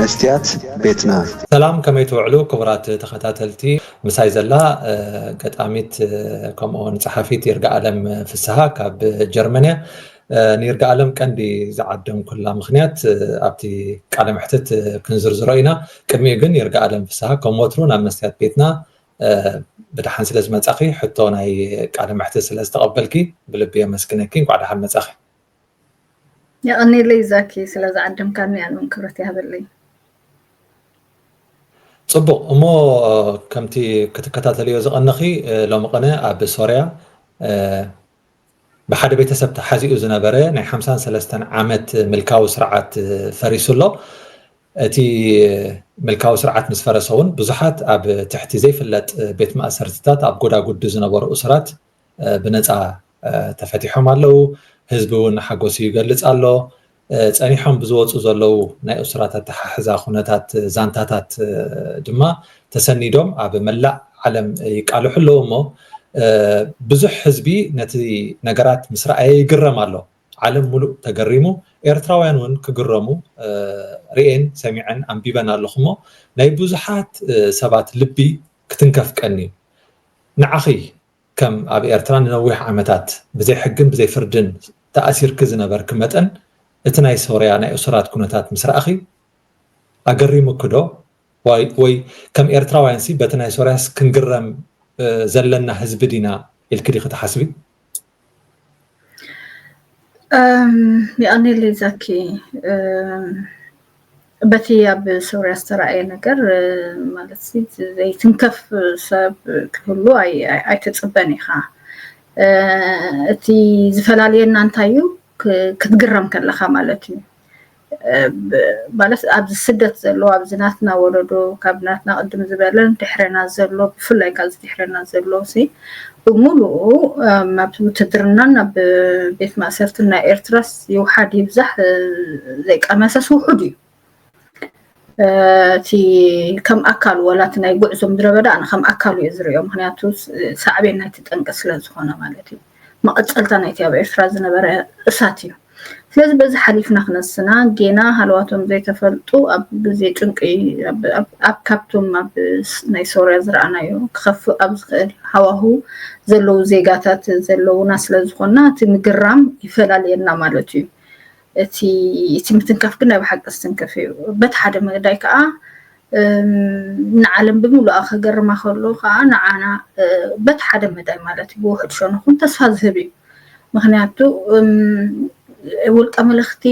መስትያት ቤትና። ሰላም፣ ከመይ ትውዕሉ ክቡራት ተኸታተልቲ? ምሳይ ዘላ ገጣሚት ከምኡውን ጸሓፊት ይርጋኣለም ፍስሃ ካብ ጀርመን እያ። ንይርጋኣለም ቀንዲ ዝዓደምኩላ ምኽንያት ኣብቲ ቃለ መሕትት ክንዝርዝሮ ኢና። ቅድሚኡ ግን ይርጋኣለም ፍስሃ ከም ወትሩ ናብ መስትያት ቤትና ብደሓን ስለ ዝመጻኺ፣ ሕቶ ናይ ቃለ መሕትት ስለ ዝተቐበልኪ ብልቢ የመስግነኪ። እንኳዕ ደሓን መጻኺ። የቐኔለይ ዛኪ፣ ስለ ዝዓደምካኒ ኣነ እውን ክብረት ይሃበለይ። ጽቡቕ እሞ፣ ከምቲ ክትከታተልዮ ዝቐነኺ፣ ሎሚ ቐነ ኣብ ሶርያ ብሓደ ቤተሰብ ተሓዚኡ ዝነበረ ናይ ሓምሳን ሰለስተን ዓመት ምልካዊ ስርዓት ፈሪሱ ኣሎ። እቲ ምልካዊ ስርዓት ምስ ፈረሰ እውን ብዙሓት ኣብ ትሕቲ ዘይፍለጥ ቤት ማእሰርትታት ኣብ ጎዳጉዲ ዝነበሩ እሱራት ብነፃ ተፈቲሖም ኣለዉ። ህዝቢ እውን ሓጎሱ ይገልፅ ኣሎ። ፀኒሖም ብዝወፁ ዘለዉ ናይ እሱራት ኣተሓሕዛ ኩነታት ዛንታታት ድማ ተሰኒዶም ኣብ መላእ ዓለም ይቃልሑ ኣለዉ። እሞ ብዙሕ ህዝቢ ነቲ ነገራት ምስ ረኣየ ይግረም ኣሎ። ዓለም ሙሉእ ተገሪሙ፣ ኤርትራውያን እውን ክግረሙ ርእየን ሰሚዐን ኣንቢበን ኣለኹ። እሞ ናይ ብዙሓት ሰባት ልቢ ክትንከፍ ቀንዩ። ንዓኺ ከም ኣብ ኤርትራ ንነዊሕ ዓመታት ብዘይ ሕግን ብዘይ ፍርድን ተኣሲርኪ ዝነበርኪ መጠን፣ እቲ ናይ ሶርያ ናይ እሱራት ኩነታት ምስ ረኣኺ ኣገሪሙኪ ዶ? ወይ ወይ ከም ኤርትራውያን ሲ በቲ ናይ ሶርያስ ክንግረም ዘለና ህዝቢ ዲና ኢልኪ ዲኺ ትሓስቢ? የቐኔለይ ዛኪ፣ በቲ ኣብ ሶርያ ዝተረኣየ ነገር ማለት ዘይትንከፍ ሰብ ክህሉ ኣይትፅበን ኢኻ። እቲ ዝፈላልየና እንታይ እዩ? ክትግረም ከለኻ ማለት እዩ። ማለት ኣብዚ ስደት ዘሎ፣ ኣብዚ ናትና ወለዶ፣ ካብ ናትና ቅድም ዝበለን ድሕረና ዘሎ፣ ብፍላይ ካብዚ ድሕረና ዘሎ ሲ ብምሉኡ ኣብ ውትድርናን ኣብ ቤት ማእሰርትን ናይ ኤርትራስ ይውሓድ ይብዛሕ ዘይቀመሰስ ውሑድ እዩ። እቲ ከም ኣካሉ፣ ዋላ እቲ ናይ ጉዕዞ ምድረ በዳ ኣነ ከም ኣካሉ እየ ዝሪኦ። ምክንያቱ ሳዕቤን ናይቲ ጠንቂ ስለ ዝኾነ ማለት እዩ። መቐፀልታ ናይቲ ኣብ ኤርትራ ዝነበረ እሳት እዩ። ስለዚ በዚ ሓሊፍና ክነስና ጌና ሃለዋቶም ዘይተፈልጡ ኣብ ግዜ ጭንቂ ኣብ ካብቶም ኣብ ናይ ሶርያ ዝረኣናዮ ክኸፍእ ኣብ ዝኽእል ሃዋሁ ዘለዉ ዜጋታት ዘለዉና ስለ ዝኾንና እቲ ምግራም ይፈላልየና ማለት እዩ። እቲ እቲ ምትንካፍ ግን ናይ ብሓቂ ዝትንክፍ እዩ። በቲ ሓደ መዳይ ከዓ ንዓለም ብምሉኣ ከገርማ ከሎ ከዓ ንዓና በቲ ሓደ መዳይ ማለት እዩ ብውሕድ ሸነኹን ተስፋ ዝህብ እዩ። ምክንያቱ ውልቀ መለኽቲ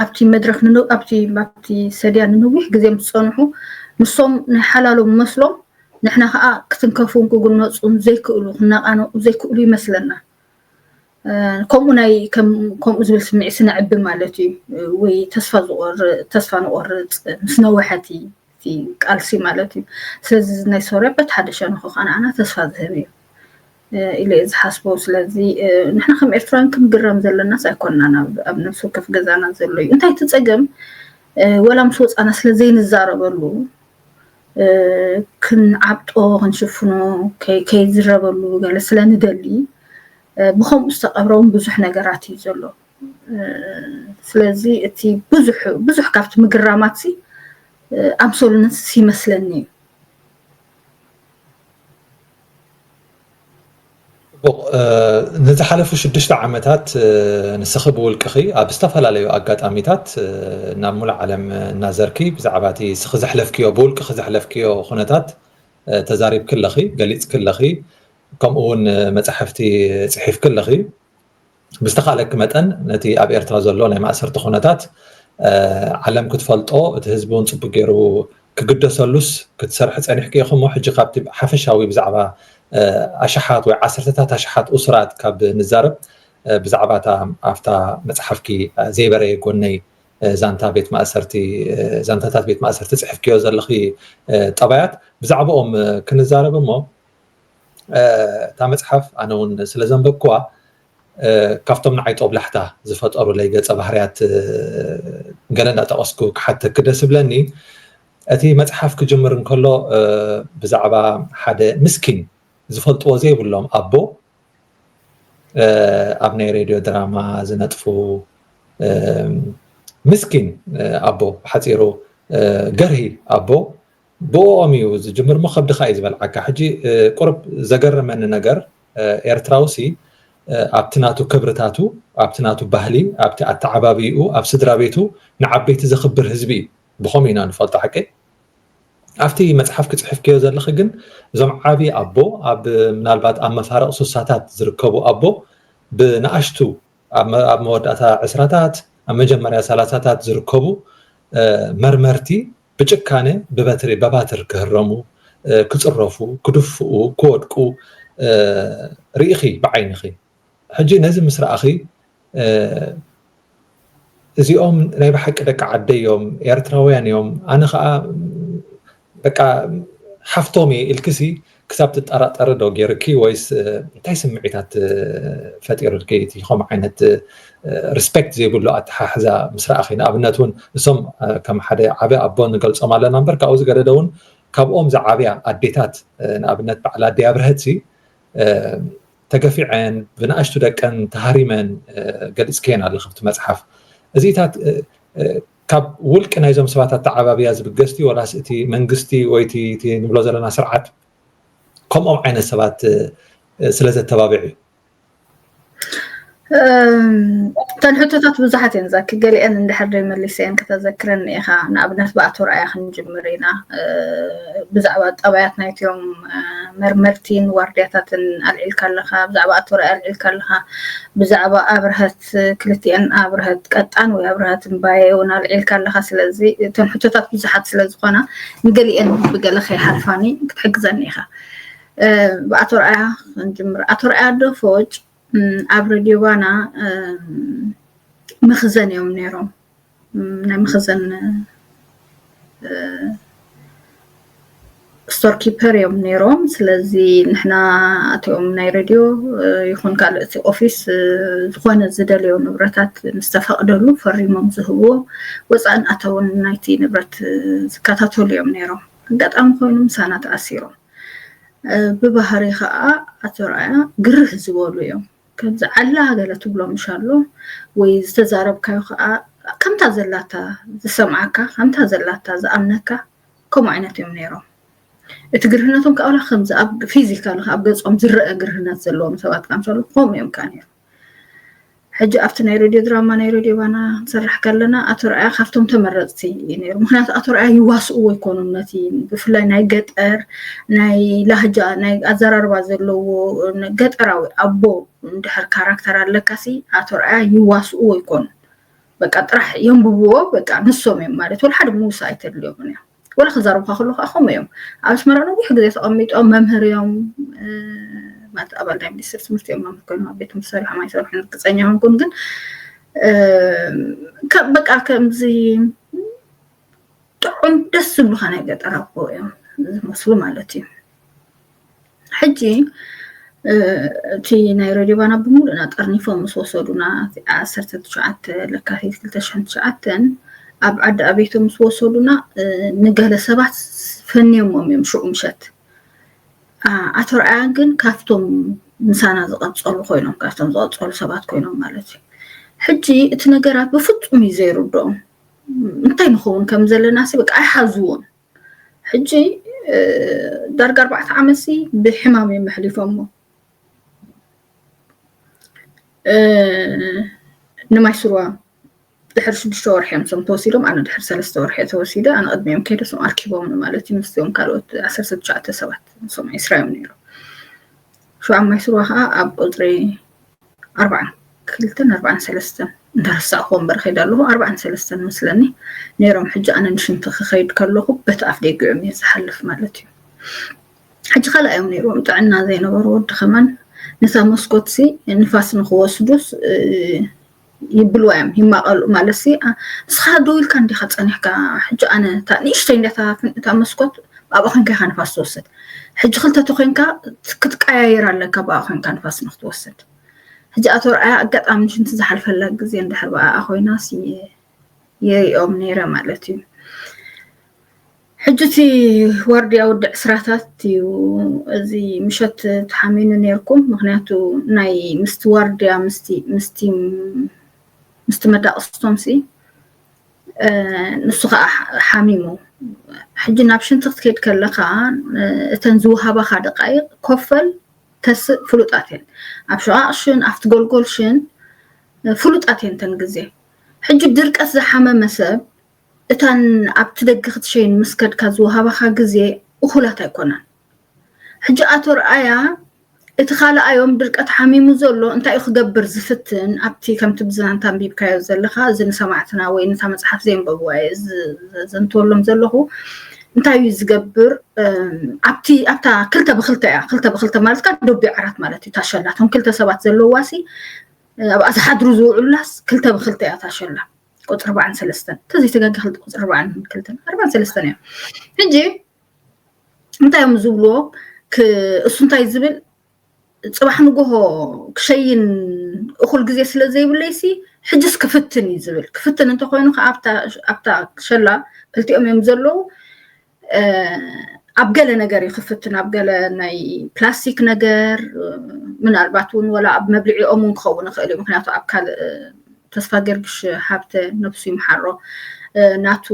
ኣብቲ መድረክ ኣብቲ ኣብቲ ሰድያ ንነዊሕ ግዜ ምስ ፀንሑ ንሶም ናይ ሓላሎም መስሎም ንሕና ከዓ ክትንከፉን ክግነፁን ዘይክእሉ ክነቃነቁ ዘይክእሉ ይመስለና። ከምኡ ናይ ከምኡ ዝብል ስምዒት ስነዕቢ ማለት እዩ። ወይ ተስፋ ዝቆርፅ ተስፋ ንቆርፅ ምስ ነወሐቲ እቲ ቃልሲ ማለት እዩ። ስለዚ ናይ ሶርያ በት ሓደ ሸነኹ ከነኣና ተስፋ ዝህብ እዩ ኢለ እየ ዝሓስቦ። ስለዚ ንሕና ከም ኤርትራውያን ክንግረም ዘለናስ ኣይኮንናን። ኣብ ነብሲ ወከፍ ገዛና ዘሎ እዩ። እንታይ እቲ ፀገም ወላ ምስ ወፃና ስለ ዘይንዛረበሉ ክንዓብጦ ክንሽፍኖ ከይዝረበሉ ገለ ስለ ንደሊ ብከምኡ ዝተቐብረ እውን ብዙሕ ነገራት እዩ ዘሎ። ስለዚ እቲ ብዙሕ ብዙሕ ካብቲ ምግራማት ሲ ኣምሰሉንስ ይመስለኒ እዩ። ንዝሓለፉ ሽዱሽተ ዓመታት ንስኺ ብውልቅኺ ኣብ ዝተፈላለዩ ኣጋጣሚታት ናብ ሙሉእ ዓለም እናዘርኪ ብዛዕባ እቲ ንስኺ ዘሕለፍክዮ ብውልቅኺ ዘሕለፍክዮ ኩነታት ተዛሪብኪ ኣለኺ፣ ገሊፅኪ ኣለኺ፣ ከምኡ እውን መፃሕፍቲ ፅሒፍኪ ኣለኺ። ብዝተኻእለኪ መጠን ነቲ ኣብ ኤርትራ ዘሎ ናይ ማእሰርቲ ኩነታት ዓለም ክትፈልጦ፣ እቲ ህዝቢ እውን ፅቡቅ ገይሩ ክግደሰሉስ ክትሰርሒ ፀኒሕኪ ኢኹ። እሞ ሕጂ ካብቲ ሓፈሻዊ ብዛዕባ ኣሽሓት ወይ ዓሰርተታት ኣሽሓት እሱራት ካብ ንዛረብ፣ ብዛዕባ እታ ኣብታ መፅሓፍኪ ዘይበረየ ጎነይ ዛንታ ቤት ማእሰርቲ ዛንታታት ቤት ማእሰርቲ ፅሕፍክዮ ዘለኺ ጠባያት ብዛዕባኦም ክንዛረብ እሞ፣ እታ መፅሓፍ ኣነ እውን ስለ ዘንበብክዋ ካብቶም ንዓይ ጦብላሕታ ዝፈጠሩለይ ገፀ ባህርያት ገለ እንዳጠቐስኩ ክሓተኪ ደስ ይብለኒ። እቲ መፅሓፍ ክጅምር እንከሎ ብዛዕባ ሓደ ምስኪን ዝፈልጥዎ ዘይብሎም ኣቦ ኣብ ናይ ሬድዮ ድራማ ዝነጥፉ ምስኪን ኣቦ፣ ብሓፂሩ ገርሂ ኣቦ። ብኦም እዩ ዝጅምር እሞ ከብድኻ እዩ ዝበልዓካ። ሕጂ ቁርብ ዘገረመኒ ነገር፣ ኤርትራውሲ ኣብቲ ናቱ ክብርታቱ፣ ኣብቲ ናቱ ባህሊ፣ ኣብቲ ኣተዓባብይኡ፣ ኣብ ስድራ ቤቱ ንዓበይቲ ዘኽብር ህዝቢ እዩ። ብኸምኡ ኢና ንፈልጦ ሓቂ። ኣብቲ መፅሓፍ ክፅሕፍክዮ ዘለኺ ግን እዞም ዓብዪ ኣቦ ኣብ ምናልባት ኣብ መፋርቕ ሱሳታት ዝርከቡ ኣቦ ብንኣሽቱ ኣብ መወዳእታ ዕስራታት ኣብ መጀመርያ ሰላሳታት ዝርከቡ መርመርቲ ብጭካነ ብበትሪ በባትር ክህረሙ፣ ክፅረፉ፣ ክድፍኡ፣ ክወድቁ ርኢኺ ብዓይንኺ። ሕጂ ነዚ ምስ ረኣኺ እዚኦም ናይ ብሓቂ ደቂ ዓደይ እዮም፣ ኤርትራውያን እዮም። ኣነ ከዓ በቃ ሓፍቶም እየ ኢልክሲ ክሳብ ትጠራጠሪ ዶ ገይርኪ ወይስ እንታይ ስምዒታት ፈጢሩልኪ እቲ ከምኡ ዓይነት ሪስፔክት ዘይብሉ ኣተሓሕዛ ምስ ረኣኺ? ንኣብነት እውን እሶም ከም ሓደ ዓቢ ኣቦ ንገልጾም ኣለና እምበር ካብኡ ዝገደደ እውን ካብኦም ዝዓብያ ኣዴታት ንኣብነት በዓል ኣደይ ኣብርሀትሲ ተገፊዐን ብንኣሽቱ ደቀን ተሃሪመን ገሊፅክየን ኣለኺ ኣብቲ መፅሓፍ። እዚታት ካብ ውልቂ ናይዞም ሰባት ኣተዓባብያ ዝብገስ ድዩ ወላስ እቲ መንግስቲ ወይ እቲ ንብሎ ዘለና ስርዓት ከምኦም ዓይነት ሰባት ስለ ዘተባብዕ እዩ? እተን ሕቶታት ብዙሓት እየን ዛኪ፣ ገሊአን እንድሕር ደይ መሊሰየን ከተዘክረኒ ኢኻ። ንኣብነት ብኣቶ ረኣያ ክንጅምር ኢና። ብዛዕባ ጠባያት ናይትዮም መርመርቲን ዋርድያታትን ኣልዒልካ ኣለኻ፣ ብዛዕባ ኣቶ ረኣያ ኣልዒልካ ኣለኻ፣ ብዛዕባ ኣብርሀት ክልቲአን ኣብርሀት ቀጣን ወይ ኣብርሀት እምባየ እውን ኣልዒልካ ኣለኻ። ስለዚ እተን ሕቶታት ብዙሓት ስለ ዝኾና ንገሊአን ብገለ ከይሓልፋኒ ክትሕግዘኒ ኢኻ። ብኣቶ ረኣያ ክንጅምር። ኣቶ ረኣያ ዶ ፎጭ ኣብ ሬድዮ ባና መኽዘን እዮም ነይሮም። ናይ መኽዘን ስቶር ኪፐር እዮም ነይሮም። ስለዚ ንሕና እቲኦም ናይ ሬድዮ ይኹን ካልእ እቲ ኦፊስ ዝኾነ ዝደለዮ ንብረታት ምስ ተፈቕደሉ ፈሪሞም ዝህብዎ ወፃእን ኣታውን ናይቲ ንብረት ዝከታተሉ እዮም ነይሮም። ኣጋጣሚ ኮይኑ ምሳና ተኣሲሮም። ብባህሪ ከዓ ኣቶ ረኣያ ግርህ ዝበሉ እዮም። ከምዚ ዓላ ገለ ትብሎ ምሻሎ ወይ ዝተዛረብካዮ ከዓ ከምታ ዘላታ ዝሰምዓካ፣ ከምታ ዘላታ ዝኣምነካ፣ ከምኡ ዓይነት እዮም ነይሮም። እቲ ግርህነቶም ከዓ ከምዚ ኣብ ፊዚካል ኣብ ገፆም ዝረአ ግርህነት ዘለዎም ሰባት ከምሰሉ ከምኡ እዮም ከዓ ነይሮም። ሕጂ ኣብቲ ናይ ሬድዮ ድራማ ናይ ሬድዮ ባና ክንሰርሕ ከለና ኣቶ ረኣያ ካብቶም ተመረፅቲ እዩ ነይሩ። ምክንያቱ ኣቶ ረኣያ ይዋስእዎ ኣይኮኑን ነቲ ብፍላይ ናይ ገጠር ናይ ላህጃ ናይ ኣዘራርባ ዘለዎ ገጠራዊ ኣቦ እንድሕር ካራክተር ኣለካሲ ኣቶ ረኣያ ይዋስእዎ ኣይኮኑን። በቃ ጥራሕ የንብብዎ በቃ ንሶም እዮም ማለት ወላ ሓደ ምውሳእ ኣይተድልዮምን እዮም። ወላ ክዛረቡካ ከሎ ከዓ ከምኡ እዮም። ኣብ ኣስመራ ነዊሕ ግዜ ተቐሚጦም መምህር እዮም ማለት ኣባል ናይ ሚኒስትር ትምህርቲ እዮም መምህር ኮይኖም ኣብ ቤት ትምህርቲ ሰሪሖም ኣይሰርሑን ርግፀኛ ይኮንኩን ግን በቃ ከምዚ ጥዑም ደስ ዝብሉካ ናይ ገጠር ኣቦ እዮም ዝመስሉ ማለት እዩ። ሕጂ እቲ ናይ ሬድዮ ባና ብምሉእና ጠርኒፎም ምስ ወሰዱና ዓሰርተ ትሽዓተ ለካቲት ክልተ ሽሕን ትሽዓተን ኣብ ዓዲ ኣቤቶም ምስ ወሰዱና ንገለ ሰባት ፈንዮሞም እዮም ሽዑ ምሸት። ኣቶ ረኣያ ግን ካብቶም ምሳና ዝቐፀሉ ኮይኖም ካብቶም ዝቐፀሉ ሰባት ኮይኖም ማለት እዩ። ሕጂ እቲ ነገራት ብፍፁም እዩ ዘይርድኦም። እንታይ ንኸውን ከም ዘለና ሲ በቃ ኣይሓዝዎን። ሕጂ ዳርጋ ኣርባዕተ ዓመት ሲ ብሕማም እዮም ኣሕሊፎሞ። ንማይ ስርዋ ድሕሪ ሽዱሽተ ወርሒ እዮም ሶም ተወሲዶም። ኣነ ድሕሪ ሰለስተ ወርሒ ተወሲደ ኣነ ቅድሚኦም ከይደ ሶም ኣርኪቦም ማለት እዩ። ምስኦም ካልኦት ዓሰርተ ትሽዓተ ሰባት ሶም ዕስራ እዮም ነይሮም። ሽዓ ማይ ስርዋ ከዓ ኣብ ቁፅሪ ኣርባዓን ክልተን ኣርባዓን ሰለስተን እንተረሳእኩዎ እምበር ከይደ ኣለኹ ኣርባዓን ሰለስተን መስለኒ ነይሮም። ሕጂ ኣነ ንሽንቲ ክኸይድ ከለኹ በቲ ኣፍ ደጊኦም እየ ዝሓልፍ ማለት እዩ። ሕጂ ካልኣ እዮም ነይሮም ጥዕና ዘይነበሩ ወዲ ከማን ነታ መስኮት ሲ ንፋስ ንክወስዱስ ይብልዋ እዮም ይማቐሉ ማለት ሲ ንስኻ ደው ኢልካ እንዲኻ ፀኒሕካ ሕጂ ኣነ እታ ንእሽተይ እንዲያ እታ መስኮት ኣብኣ ኮንካ ኢኻ ንፋስ ትወስድ። ሕጂ ክልተ ተኮይንካ ክትቀያየር ኣለካ ብኣ ኮንካ ንፋስ ንክትወስድ። ሕጂ ኣቶ ረኣያ ኣጋጣሚ ንሽንቲ ዝሓልፈላ ግዜ እንድሕር ብኣኣ ኮይናስ የሪኦም ነይረ ማለት እዩ። ሕጂ እቲ ዋርድያ ወዲ ዕስራታት እዩ እዚ ምሸት ተሓሚኑ ነይርኩም። ምክንያቱ ናይ ምስቲ ዋርድያ ምስቲ ምስቲ ምስቲ መዳቕስቶም ሲ ንሱ ከዓ ሓሚሙ። ሕጂ ናብ ሽንቲ ክትከይድ ከለካ እተን ዝወሃባካ ደቃይቅ ኮፈል ተስእ ፍሉጣት እየን። ኣብ ሸቃቅ ሽን ኣብቲ ጎልጎል ሽን ፍሉጣት እየን ተን ግዜ። ሕጂ ድርቀት ዝሓመመ ሰብ እታን ኣብቲ ደገ ክትሸይን ምስ ከድካ ዝወሃባካ ግዜ እኹላት ኣይኮናን። ሕጂ ኣቶ ርኣያ እቲ ካልኣዮም ድርቀት ሓሚሙ ዘሎ እንታይ እዩ ክገብር ዝፍትን ኣብቲ ከምቲ ብዝናንታ ኣንቢብካዮ ዘለካ እዚ ንሰማዕትና ወይ ነታ መፅሓፍ ዘየንበብዋ እየ ዘንትወሎም ዘለኹ እንታይ እዩ ዝገብር ኣብቲ ኣብታ ክልተ ብክልተ እያ ክልተ ብክልተ ማለት ካ ዶቢ ዓራት ማለት እዩ ታሸላቶም ክልተ ሰባት ዘለዋ ሲ ኣብኣ ዝሓድሩ ዝውዕሉላስ ክልተ ብክልተ እያ ታሸላ ቁፅሪ ኣርባዓን ሰለስተን እንተዘይተጋጊ ክልተ ቁፅሪ ኣርባዓን ክልተን ኣርባዓን ሰለስተን እያ ሕጂ እንታይ እዮም ዝብልዎ እሱ እንታይ ዝብል ፅባሕ ንጎሆ ክሸይን እኩል ግዜ ስለ ዘይብለይሲ ሕጅስ ክፍትን እዩ ዝብል ክፍትን እንተኮይኑ ኣብታ ሸላ ክልቲኦም እዮም ዘለዉ ኣብ ገለ ነገር እዩ ክፍትን ኣብ ገለ ናይ ፕላስቲክ ነገር ምናልባት እውን ወላ ኣብ መብልዒኦም እውን ክኸውን ይኽእል እዩ ምክንያቱ ኣብ ካልእ ተስፋ ገርግሽ ሃብተ ነብሱ ይምሓሮ ናቱ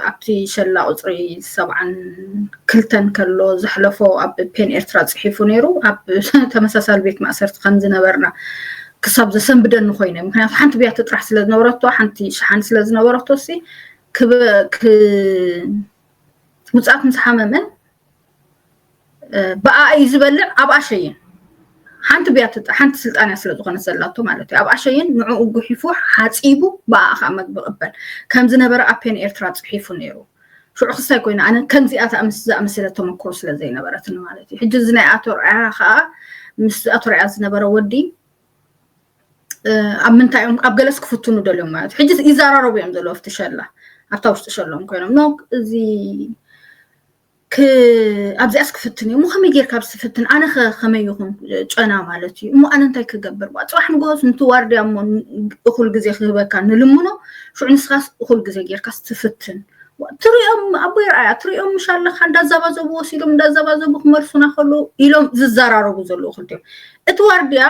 ኣብቲ ሸላ ቁፅሪ ሰብዓን ክልተን ከሎ ዘሕለፎ ኣብ ፔን ኤርትራ ፅሒፉ ነይሩ ኣብ ተመሳሳሊ ቤት ማእሰርቲ ከም ዝነበርና ክሳብ ዘሰንብደኒ ኮይነ ምክንያቱ ሓንቲ ብያቲ ጥራሕ ስለ ዝነበረቶ ሓንቲ ሽሓን ስለ ዝነበረቶ ሲ ውፅኣት ምስ ሓመመን ብኣ እዩ ዝበልዕ ኣብኣ ሸይን ሓንቲ ብያ ሓንቲ ስልጣንያ ስለ ዝኾነ ዘላቶ ማለት እዩ ኣብኣ ሸይን ንዕኡ ጉሒፉ ሓፂቡ ብኣ ከዓ መግቢ ቅበል ከም ዝነበረ ኣብ ፔን ኤርትራ ፅሒፉ ነይሩ ሽዑ ክስታይ ኮይነ ኣነ ከምዚኣ ዝኣመሰለ ተመክሮ ስለ ዘይነበረትኒ ማለት እዩ ሕጂ እዚ ናይ ኣቶ ርኣያ ከዓ ምስ ኣቶ ርኣያ ዝነበረ ወዲ ኣብ ምንታይ እዮም ኣብ ገለስ ክፍትኑ ደልዮም ማለት ሕጂ ይዘራረቡ እዮም ዘለዉ ኣብቲ ሸላ ኣብታ ውሽጢ ሸሎም ኮይኖም ኖ እዚ ኣብዚኣስ ክፍትን እዩ እሞ ከመይ ጌርካ ኣብ ዝፍትን ኣነ ከመይ ይኹን ጨና ማለት እዩ እሞ ኣነ እንታይ ክገብር ዋ ፅባሕ ንግሆስ ንቲ ዋርድያ እሞ እኩል ግዜ ክህበካ ንልምኖ ሽዑ ንስኻስ እኩል ግዜ ጌርካስ ትፍትን ትሪኦም ኣቦይ ረኣያ ትሪኦም ምሽ ኣለካ እንዳዛባዘቡ ወሲዶም እንዳዛባዘቡ ክመልሱና ከሉ ኢሎም ዝዘራረቡ ዘለዉ ክልቲኦም እቲ ዋርድያ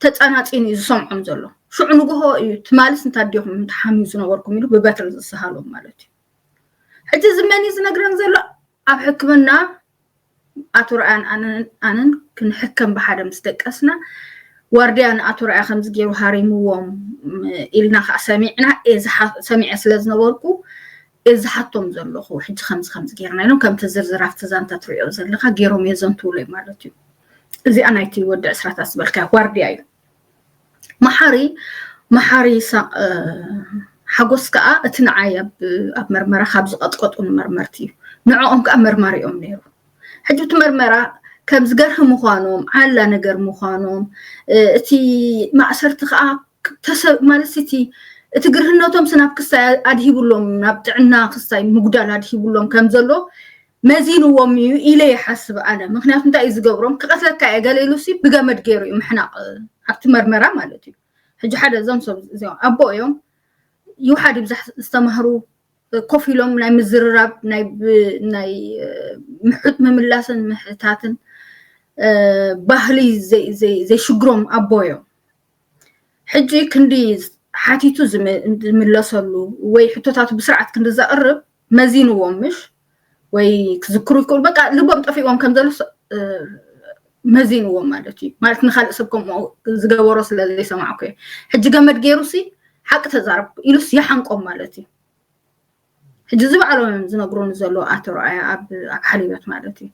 ተፀናፂኑ እዩ ዝሰምዖም ዘሎ ሽዑ ንግሆ እዩ ትማልስ እንታዲኹም ተሓምዩ ዝነበርኩም ኢሉ ብበትሪ ዝሰሃሎም ማለት እዩ ሕጂ እዚ መን እዩ ዝነግረን ዘሎ ኣብ ሕክምና ኣቶ ረኣያን ኣነን ክንሕከም ብሓደ ምስ ደቀስና ዋርድያ ንኣቶ ረኣያ ከምዚ ገይሩ ሃሪምዎም ኢልና ከዓ ሰሚዕና ሰሚዐ ስለ ዝነበርኩ እየ ዝሓቶም ዘለኹ ሕጂ ከምዚ ከምዚ ገይርና ኢሎም ከምቲ ዝርዝር ኣብቲ ዛንታ ትሪኦ ዘለካ ገይሮም እየ ዘንትውለይ ማለት እዩ እዚኣ ናይቲ ወዲ ዕስራታት ዝበልካ ዋርድያ እዩ መሓሪ መሓሪ ይሳቅ ሓጎስ ከዓ እቲ ንዓይ ኣብ መርመራ ካብ ዝቀጥቀጡ ንመርመርቲ እዩ ንዕኦም ከዓ መርማሪኦም ነይሩ ሕጂ እቲ መርመራ ከም ዝገርህ ምዃኖም ዓላ ነገር ምዃኖም እቲ ማእሰርቲ ከዓ ማለት እቲ እቲ ግርህነቶም ስናብ ክስታይ ኣድሂብሎም ናብ ጥዕና ክስታይ ምጉዳል ኣድሂብሎም ከም ዘሎ መዚንዎም እዩ ኢለ ይሓስብ ኣነ ምክንያቱ እንታይ እዩ ዝገብሮም ክቀትለካ እየ ገለ ኢሉ ሲ ብገመድ ገይሩ እዩ ምሕናቅ ኣብቲ መርመራ ማለት እዩ ሕጂ ሓደ እዞም ሰብ እዚኦም ኣቦ እዮም ይውሓድ ይብዛሕ ዝተማህሩ ኮፍ ኢሎም ናይ ምዝርራብ ናይ ምሕት ምምላስን ምሕታትን ባህሊ ዘይሽግሮም ኣቦ እዮም ሕጂ ክንዲ ሓቲቱ ዝምለሰሉ ወይ ሕቶታቱ ብስርዓት ክንዲ ዘቕርብ መዚንዎም ምሽ ወይ ክዝክሩ ይክእሉ በቃ ልቦም ጠፊዎም ከም ዘሎ መዚንዎም ማለት እዩ ማለት ንካልእ ሰብ ከምኡ ዝገበሮ ስለ ዘይሰማዕኩ እየ ሕጂ ገመድ ገይሩ ሲ ሓቂ ተዛረብኩ ኢሉስ ይሓንቆም ማለት እዩ ሕጂ እዚ ባዕሎም እዮም ዝነግሩኒ ዘለዉ ኣቶ ረኣያ ኣብ ኣብ ሓሊበት ማለት እዩ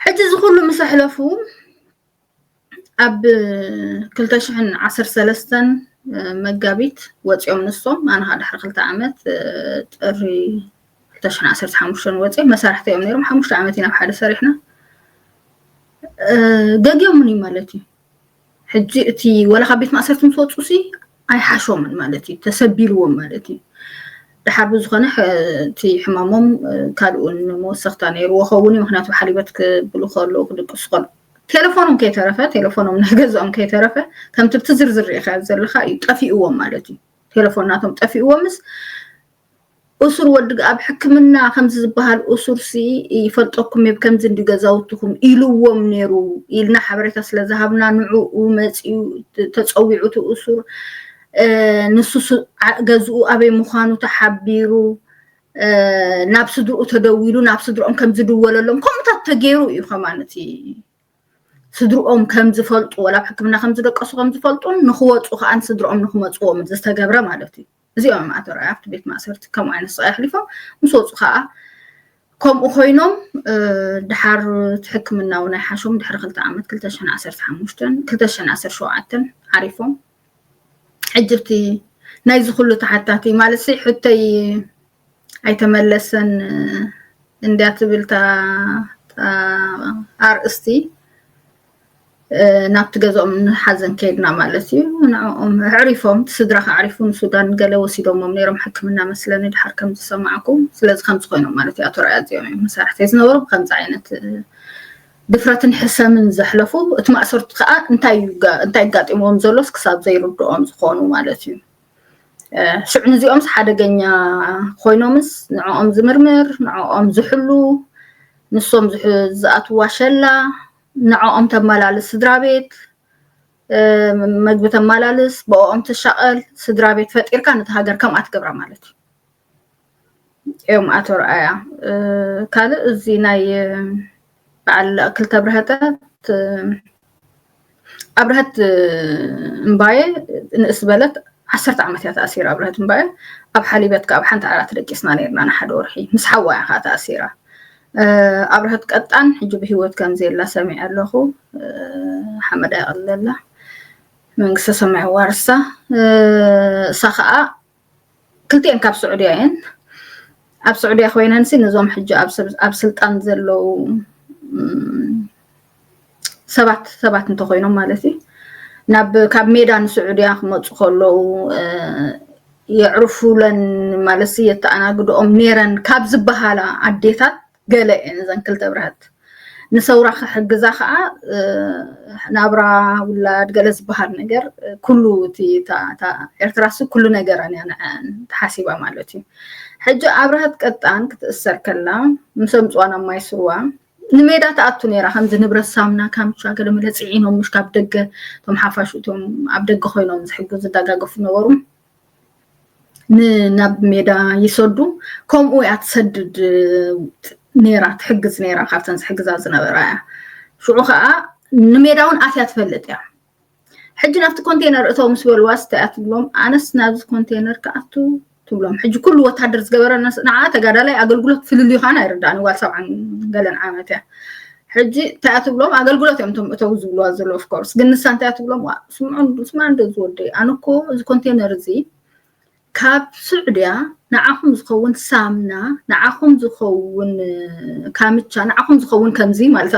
ሕጂ እዚ ኩሉ ምስ ኣሕለፉ ኣብ ክልተ ሽሕን ዓሰርተ ሰለስተን መጋቢት ወፂኦም ንሶም ኣነ ከዓ ድሕሪ ክልተ ዓመት ጥሪ ክልተ ሽሕን ዓሰርተ ሓሙሽተን ወፂኦም መሳርሕቲ እዮም ነይሮም ሓሙሽተ ዓመት ኢና ኣብ ሓደ ሰሪሕና ገጊዮምኒ ማለት እዩ ሕጂ እቲ ወላ ካብ ቤት ማእሰርቲ ምስ ወፁ ሲ ኣይሓሾምን ማለት እዩ ተሰቢልዎም ማለት እዩ ድሓር ብዝኾነ እቲ ሕማሞም ካልኡ ንመወሰኽታ ነይርዎ ኸውን እዩ ምክንያቱ ሓሊበት ክብሉ ከለዉ ክድቅሱ ከሉ ቴሌፎኖም ከይተረፈ ቴሌፎኖም ናይ ገዝኦም ከይተረፈ ከምቲ ብቲ ዝርዝር ርኢኻ ዘለካ እዩ ጠፊእዎም ማለት እዩ ቴሌፎን ናቶም ጠፊእዎምስ እሱር ወዲ ኣብ ሕክምና ከምዚ ዝበሃል እሱር ሲ ይፈልጠኩም ብ ከምዚ እንዲ ገዛውትኹም ኢልዎም ነይሩ ኢልና ሓበሬታ ስለ ዝሃብና ንዕኡ መፂኡ ተፀዊዑ እቲ እሱር ንሱ ገዝኡ ኣበይ ምዃኑ ተሓቢሩ ናብ ስድርኡ ተደዊሉ ናብ ስድርኦም ከም ዝድወለሎም ከምኡታት ተገይሩ እዩ። ከማን እቲ ስድርኦም ከም ዝፈልጡ፣ ወላ ኣብ ሕክምና ከም ዝደቀሱ ከም ዝፈልጡን ንክወፁ ከዓ ንስድርኦም ንክመፅዎም ዝተገብረ ማለት እዩ። እዚኦም ኣቶ ረኣያ ኣብቲ ቤት ማእሰርቲ ከምኡ ዓይነት ስቃይ ኣሕሊፎም ምስ ወፁ ከዓ ከምኡ ኮይኖም ድሓር እቲ ሕክምና እውን ኣይሓሾም። ድሕሪ ክልተ ዓመት ክልተ ሽሕን ዓሰርተ ሓሙሽተን ክልተ ሽሕን ዓሰርተ ሸውዓተን ዓሪፎም። ሕጂ እቲ ናይዚ ኩሉ ተሓታቲ ማለት ሲ ሕተይ ኣይተመለሰን እንድያ ትብል እታ ኣርእስቲ ናብቲ ገዝኦም ንሓዘን ከይድና ማለት እዩ። ንዕኦም ኣዕሪፎም እቲ ስድራ ከዕሪፉ ንሱዳን ገለ ወሲዶሞም ነይሮም ሕክምና መስለኒ ድሓር ከም ዝሰማዕኩ። ስለዚ ከምዚ ኮይኖም ማለት እዩ። ኣቶ ረኣያ እዚኦም እዮም መሳርሕተይ ዝነበሩ ብከምዚ ዓይነት ድፍረትን ሕሰምን ዘሕለፉ። እቲ ማእሰርቱ ከዓ እንታይ ኣጋጢምዎም ዘሎስ ክሳብ ዘይርድኦም ዝኾኑ ማለት እዩ። ሽዑ ንዚኦምስ ሓደገኛ ኮይኖምስ ንዕኦም ዝምርምር፣ ንዕኦም ዝሕሉ፣ ንሶም ዝኣትዋ ሸላ፣ ንዕኦም ተመላልስ ስድራ ቤት፣ መግቢ ተመላልስ፣ ብኦም ትሻቐል፣ ስድራ ቤት ፈጢርካ ነቲ ሃገር ከምኣ ትገብራ ማለት እዩ። እዮም ኣቶ ረኣያ። ካልእ እዚ ናይ በዓል ክልተ ብርሀተ ኣብርሀት እምባየ ንእስ በለት ዓሰርተ ዓመት እያ ተኣሲራ። ኣብርሀት እምባየ ኣብ ሓሊበት ካብ ሓንቲ ዓራት ደቂስና ነርና ንሓደ ወርሒ ምስ ሓዋ እያ ከዓ ተኣሲራ። ኣብርሀት ቀጣን ሕጂ ብህይወት ከም ዘየላ ሰሚዐ ኣለኹ። ሓመዳ ይቐለላ መንግስተ ሰማይ ዋርሳ። እሳ ከዓ ክልቲኤን ካብ ስዑድያ እየን። ኣብ ስዑድያ ኮይነን ሲ ነዞም ሕጂ ኣብ ስልጣን ዘለዉ ሰባት ሰባት እንተኮይኖም ማለት እዩ ናብ ካብ ሜዳ ንስዑድያ ክመፁ ከለዉ የዕርፉለን ማለት ሲ የተኣናግድኦም ነይረን ካብ ዝበሃላ ኣዴታት ገለ እየን እዘን ክልተ ብርሀት። ንሰውራ ክሕግዛ ከዓ ናብራ ውላድ ገለ ዝበሃል ነገር ኩሉ እቲ ኤርትራ ሲ ኩሉ ነገረን እያ ንዐን ተሓሲባ ማለት እዩ። ሕጂ ኣብርሀት ቀጣን ክትእሰር ከላ ምስ ኣምፅዋ ናብ ማይ ስርዋ ንሜዳ ትኣቱ ነይራ። ከምዚ ንብረት ሳምና ካምቻ ገለ መለ ፅዒኖም ምሽ ካብ ደገ እቶም ሓፋሽ እቶም ኣብ ደገ ኮይኖም ዝሕግዙ ዝደጋገፉ ነበሩ። ናብ ሜዳ ይሰዱ። ከምኡ እያ ትሰድድ ነይራ ትሕግዝ ነይራ ካብተን ዝሕግዛ ዝነበራ እያ። ሽዑ ከዓ ንሜዳ እውን ኣትያ ትፈልጥ እያ። ሕጂ ናብቲ ኮንቴነር እተው ምስ በልዋ ስታይ እያ ትብሎም። ኣነስ ናብዚ ኮንቴነር ክኣቱ ትብሎም። ሕጂ ኩሉ ወታደር ዝገበረ ንዓ ተጋዳላይ ኣገልግሎት ፍልልዩ ከዓ ኣይርዳእን ጓል ሰብዓን ገለን ዓመት እያ። ሕጂ እንታይ እያ ትብሎም ኣገልግሎት እዮም እቶም እተው ዝብልዋ ዘሎ ኦፍኮርስ ግን ንሳ እንታይ እያ ትብሎም ስምዑ ስምዑ እንዶ ዝወደይ ኣነ እኮ እዚ ኮንቴነር እዚ ካብ ስዑድያ ንዓኹም ዝኸውን ሳምና ንዓኹም ዝኸውን ካምቻ ንዓኹም ዝኸውን ከምዚ ማለት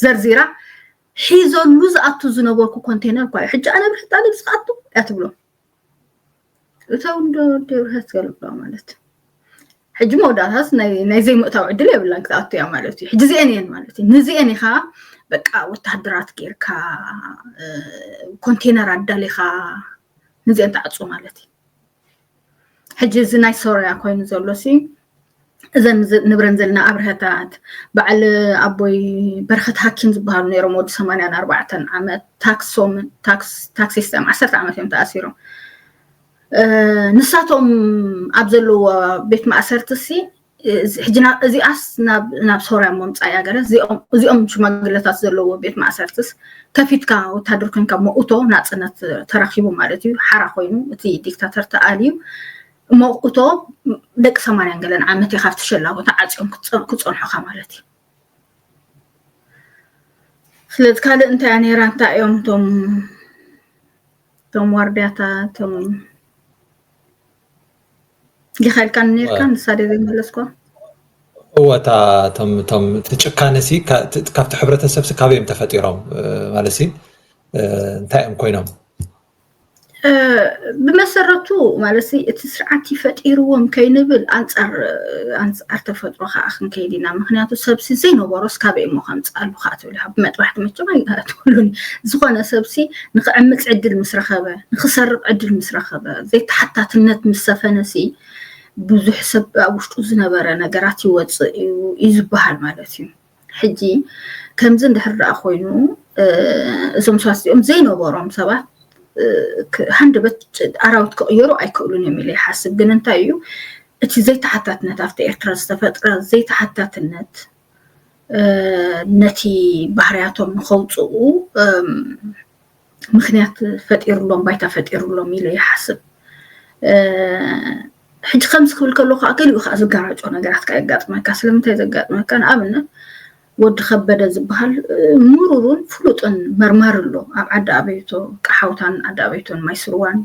ዘርዚራ ሒዘሉ ዝኣቱ ዝነበርኩ ኮንቴነር እኳ እዩ ሕጂ ኣነ ብሕጣ ልብስ ክኣቱ እያ ትብሎ እተው እንዶ ደብርሀት ገልብሎ ማለት ሕጂ መወዳእታስ ናይ ዘይምእታው ዕድል የብላን ክትኣቱ እያ ማለት እዩ ሕጂ እዚአን እየን ማለት እዩ ንዚአን ኢኻ በቃ ወታደራት ጌርካ ኮንቴነር ኣዳሊኻ ንዚአን ትዓፁ ማለት እዩ ሕጂ እዚ ናይ ሶርያ ኮይኑ ዘሎ ሲ እዘን ንብረን ዘለና ኣብርሀታት በዓል ኣቦይ በረኸት ሃኪም ዝበሃሉ ነይሮም ወዲ ሰማንያን ኣርባዕተን ዓመት ታክሶም ታክስ ሲስተም ዓሰርተ ዓመት እዮም ተኣሲሮም ንሳቶም ኣብ ዘለዎ ቤት ማእሰርቲ ሲ ሕጂ እዚኣስ ናብ ሶርያ ምምፃእ እያ ገለ እዚኦም ሽማግለታት ዘለዎ ቤት ማእሰርትስ ከፊትካ ወታደር ኮይንካ መእቶ ናፅነት ተረኪቡ ማለት እዩ ሓራ ኮይኑ እቲ ዲክታተር ተኣልዩ መእቶ ደቂ ሰማንያን ገለን ዓመት እየ ካብቲ ሸላ ቦታ ዓፂኦም ክፀንሑካ ማለት እዩ ስለዚ ካልእ እንታይ እያ ነይራ እንታይ እዮም እቶም እቶም ዋርድያታ እቶም ዲኻ ኢልካ ነርካ ንሳ ድየ ዘይመለስኳ እወ እታ እቶም እቶም እቲ ጭካነ ሲ ካብቲ ሕብረተሰብ ሲ ካበይ እዮም ተፈጢሮም ማለት ሲ እንታይ እዮም ኮይኖም ብመሰረቱ ማለት ሲ እቲ ስርዓት ይፈጢርዎም ከይንብል ኣንፃር ኣንፃር ተፈጥሮ ከዓ ክንከይድ ኢና ምክንያቱ ሰብሲ ዘይነበሮስ ካበይ እሞ ከምፅኣሉ ከዓ ትብል ብመጥባሕቲ መቸም ኣይትብሉን ዝኾነ ሰብሲ ንክዕምፅ ዕድል ምስ ረኸበ ንክሰርቕ ዕድል ምስ ረኸበ ዘይተሓታትነት ምስ ሰፈነ ሲ ብዙሕ ሰብ ኣብ ውሽጡ ዝነበረ ነገራት ይወፅእ እዩ እዩ ዝበሃል ማለት እዩ ሕጂ ከምዚ እንድሕር ደኣ ኮይኑ እዞም ሰባት እዚኦም ዘይነበሮም ሰባት ሃንደበት ኣራዊት ክቕየሩ ኣይክእሉን እዮም ኢለ ይሓስብ። ግን እንታይ እዩ እቲ ዘይተሓታትነት ኣብቲ ኤርትራ ዝተፈጥረ ዘይተሓታትነት ነቲ ባህርያቶም ንኸውፅኡ ምክንያት ፈጢሩሎም፣ ባይታ ፈጢሩሎም ኢለ ይሓስብ። ሕጂ ከምዚ ክብል ከሎ ከዓ ገሊኡ ከዓ ዝጋራጮ ነገራት ከዓ የጋጥመካ። ስለምንታይ ዘጋጥመካ? ንኣብነት ወዲ ከበደ ዝበሃል ምሩሩን ፍሉጥን መርማሪ ኣሎ ኣብ ዓዲ ኣበይቶ፣ ቀሓውታን ዓዲ ኣበይቶን ማይስርዋን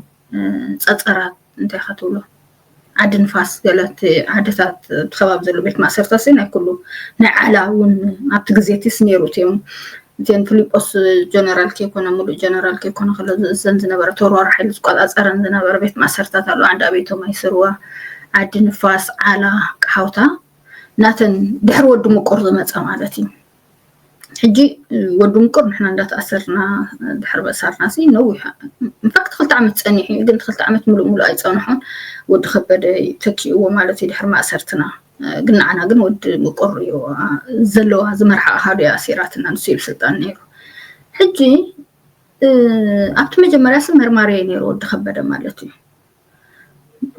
ጸጸራት እንታይ ኢኻ ትብሎ ዓዲ ንፋስ ገለ እቲ ዓድታት እቲ ከባቢ ዘሎ ቤት ማእሰርታ ሲ ናይ ኩሉ ናይ ዓላ እውን ኣብቲ ግዜ ቲስ ነይሩ እትዮም እቲን ፊሊጶስ ጀነራል ከይኮነ ሙሉእ ጀነራል ከይኮነ ከሎ ዝእዘን ዝነበረ ተወርዋሪ ሓይሊ ዝቆፃፀረን ዝነበረ ቤት ማእሰርታት ኣሎ ዓዲ ኣበይቶ ማይስርዋ ዓዲ ንፋስ ዓላ ቀሓውታ ናተን ድሕሪ ወዲ ምቁር ዝመፀ ማለት እዩ። ሕጂ ወዲ ምቁር ንሕና እንዳተኣሰርና ድሕሪ በእሳርና ሲ ነዊሕ ኢንፋክት ክልተ ዓመት ፀኒሑ እዩ ግን ክልተ ዓመት ሙሉእ ሙሉእ ኣይፀንሖን ወዲ ከበደ ተኪእዎ ማለት እዩ ድሕሪ ማእሰርትና ግን ንዓና ግን ወዲ ምቁር እዩ ዘለዋ ዝመርሓ ኣሃዱ እያ ኣሲራትና ንሱ እዩ ስልጣን ነይሩ ሕጂ ኣብቲ መጀመርያ ሲ መርማሪ ነይሩ ወዲ ከበደ ማለት እዩ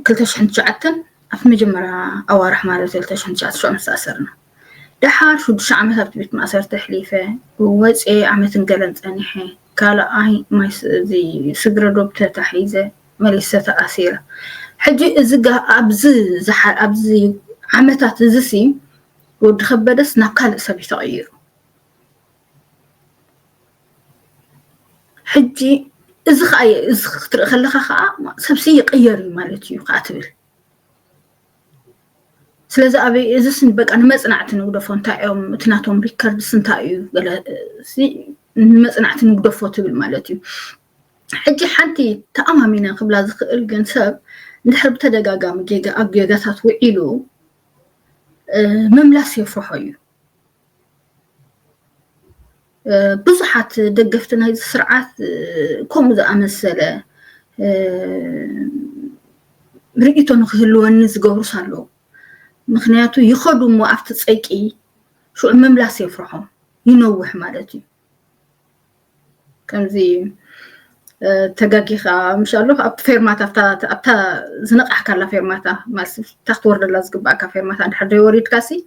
ክልተ ሽሕን ትሽዓተን ኣብቲ መጀመርያ ኣዋርሕ ማለት ክልተ ሽሕን ትሽዓተን ምስ ተኣሰርና ደሓር ሽዱሽተ ዓመት ኣብቲ ቤት ማእሰርቲ ኣሕሊፈ ወፅኤ ዓመትን ገለን ፀኒሐ ካልኣይ ማይ እዚ ስግረ ዶብ ተታሒዘ መሊሰ ተኣሲረ ሕጂ እዚ ኣብዚ ኣብዚ ዓመታት እዚ ሲ ወዲ ከበደስ ናብ ካልእ ሰብ እዩ ተቐይሩ ሕጂ እዚ ከዓ እዚ ክትርኢ ከለካ ከዓ ሰብሲ ይቅየር እዩ ማለት እዩ ከዓ ትብል ስለዚ ኣበይ እዚ ስን በቃ ንመፅናዕቲ ንግደፎ እንታይ እዮም እቲ ናቶም ሪከርድስ እንታይ እዩ ንመፅናዕቲ ንግደፎ ትብል ማለት እዩ ሕጂ ሓንቲ ተኣማሚነ ክብላ ዝኽእል ግን ሰብ እንድሕር ብተደጋጋሚ ጌጋ ኣብ ጌጋታት ውዒሉ ምምላስ የፍርሖ እዩ ብዙሓት ደገፍቲ ናይዚ ስርዓት ከምኡ ዝኣመሰለ ርእይቶ ንክህልወኒ ዝገብሩስ ኣለዉ ምክንያቱ ይኸዱ እሞ ኣብቲ ፀቂ ሽዑ ምምላስ የፍርሖም ይነውሕ ማለት እዩ ከምዚ ተጋጊኻ ምሻሎ ኣብቲ ፌርማታ ኣብታ ዝነቃሕካላ ፌርማታ ማለት እታ ክትወርደላ ዝግባእካ ፌርማታ እንድሕር ዘይወሪድካ ሲ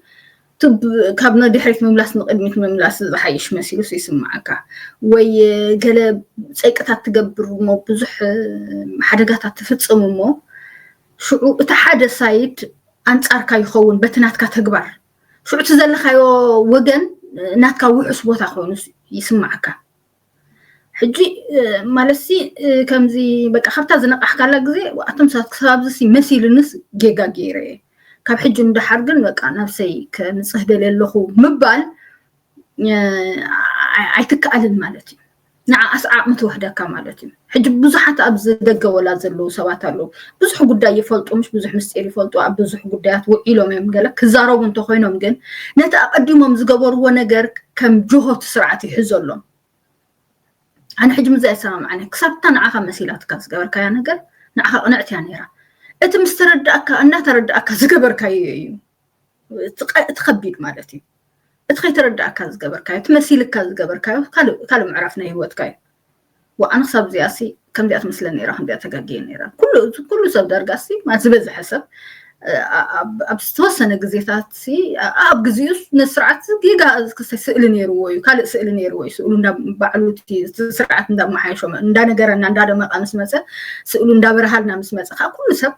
ካብ ንድሕሪት ምምላስ ንቅድሚት ምምላስ ዝሓይሽ መሲሉ ይስምዓካ ወይ ገለ ፀይቅታት ትገብር እሞ ብዙሕ ሓደጋታት ትፍፅም እሞ ሽዑ እቲ ሓደ ሳይድ ኣንፃርካ ይኸውን በቲ ናትካ ተግባር ሽዑ እቲ ዘለካዮ ወገን ናትካ ውሑስ ቦታ ኮይኑ ይስምዓካ ሕጂ ማለት ሲ ከምዚ በቃ ካብታ ዝነቃሕካላ ግዜ ኣቶም ሰባት ክሳብ ኣብዚ ሲ መሲልንስ ጌጋ ገይረ እየ ካብ ሕጂ ንደሓር ግን በቃ ነብሰይ ከምፅህ ደልየ ኣለኹ ምባል ኣይትከኣልን ማለት እዩ ንዓኣስ ዓቕሚ ትወሕደካ ማለት እዩ ሕጂ ብዙሓት ኣብዚ ደገ ወላ ዘለዉ ሰባት ኣለዉ ብዙሕ ጉዳይ ይፈልጡ ምሽ ብዙሕ ምስጢር ይፈልጡ ኣብ ብዙሕ ጉዳያት ውዒሎም እዮም ገለ ክዛረቡ እንተኮይኖም ግን ነቲ ኣቀዲሞም ዝገበርዎ ነገር ከም ጅሆ እቲ ስርዓት ይሕዘሎም ኣነ ሕጂ ምዚ ኣይሰማምዓኒ ክሳብ እታ ንዓኻ መሲላትካ ዝገበርካያ ነገር ንዓኻ ቅንዕቲ እያ ነይራ እቲ ምስ ተረዳእካ እናተረዳእካ ዝገበርካዮ እዩ እቲ ከቢድ ማለት እዩ እቲ ከይተረዳእካ ዝገበርካዮ እቲ መሲልካ ዝገበርካዮ ካልእ ምዕራፍ ናይ ህይወትካ እዩ ወኣነ ክሳብ እዚኣ ሲ ከምዚኣ ትመስለ ነራ ከምዚኣ ተጋግየ ነራ ኩሉ ሰብ ደርጋ ሲ ዝበዝሐ ሰብ ኣብ ዝተወሰነ ግዜታት ኣብ ግዜኡ ነስርዓት ጌጋ ክስታይ ስእሊ ነይርዎ እዩ ካልእ ስእሊ ነይርዎ እዩ ስእሉ ባዕሉ ስርዓት እንዳመሓየሾ እንዳነገረና እንዳደመቃ ምስ መፀ ስእሉ እንዳበረሃልና ምስ መፀ ከዓ ኩሉ ሰብ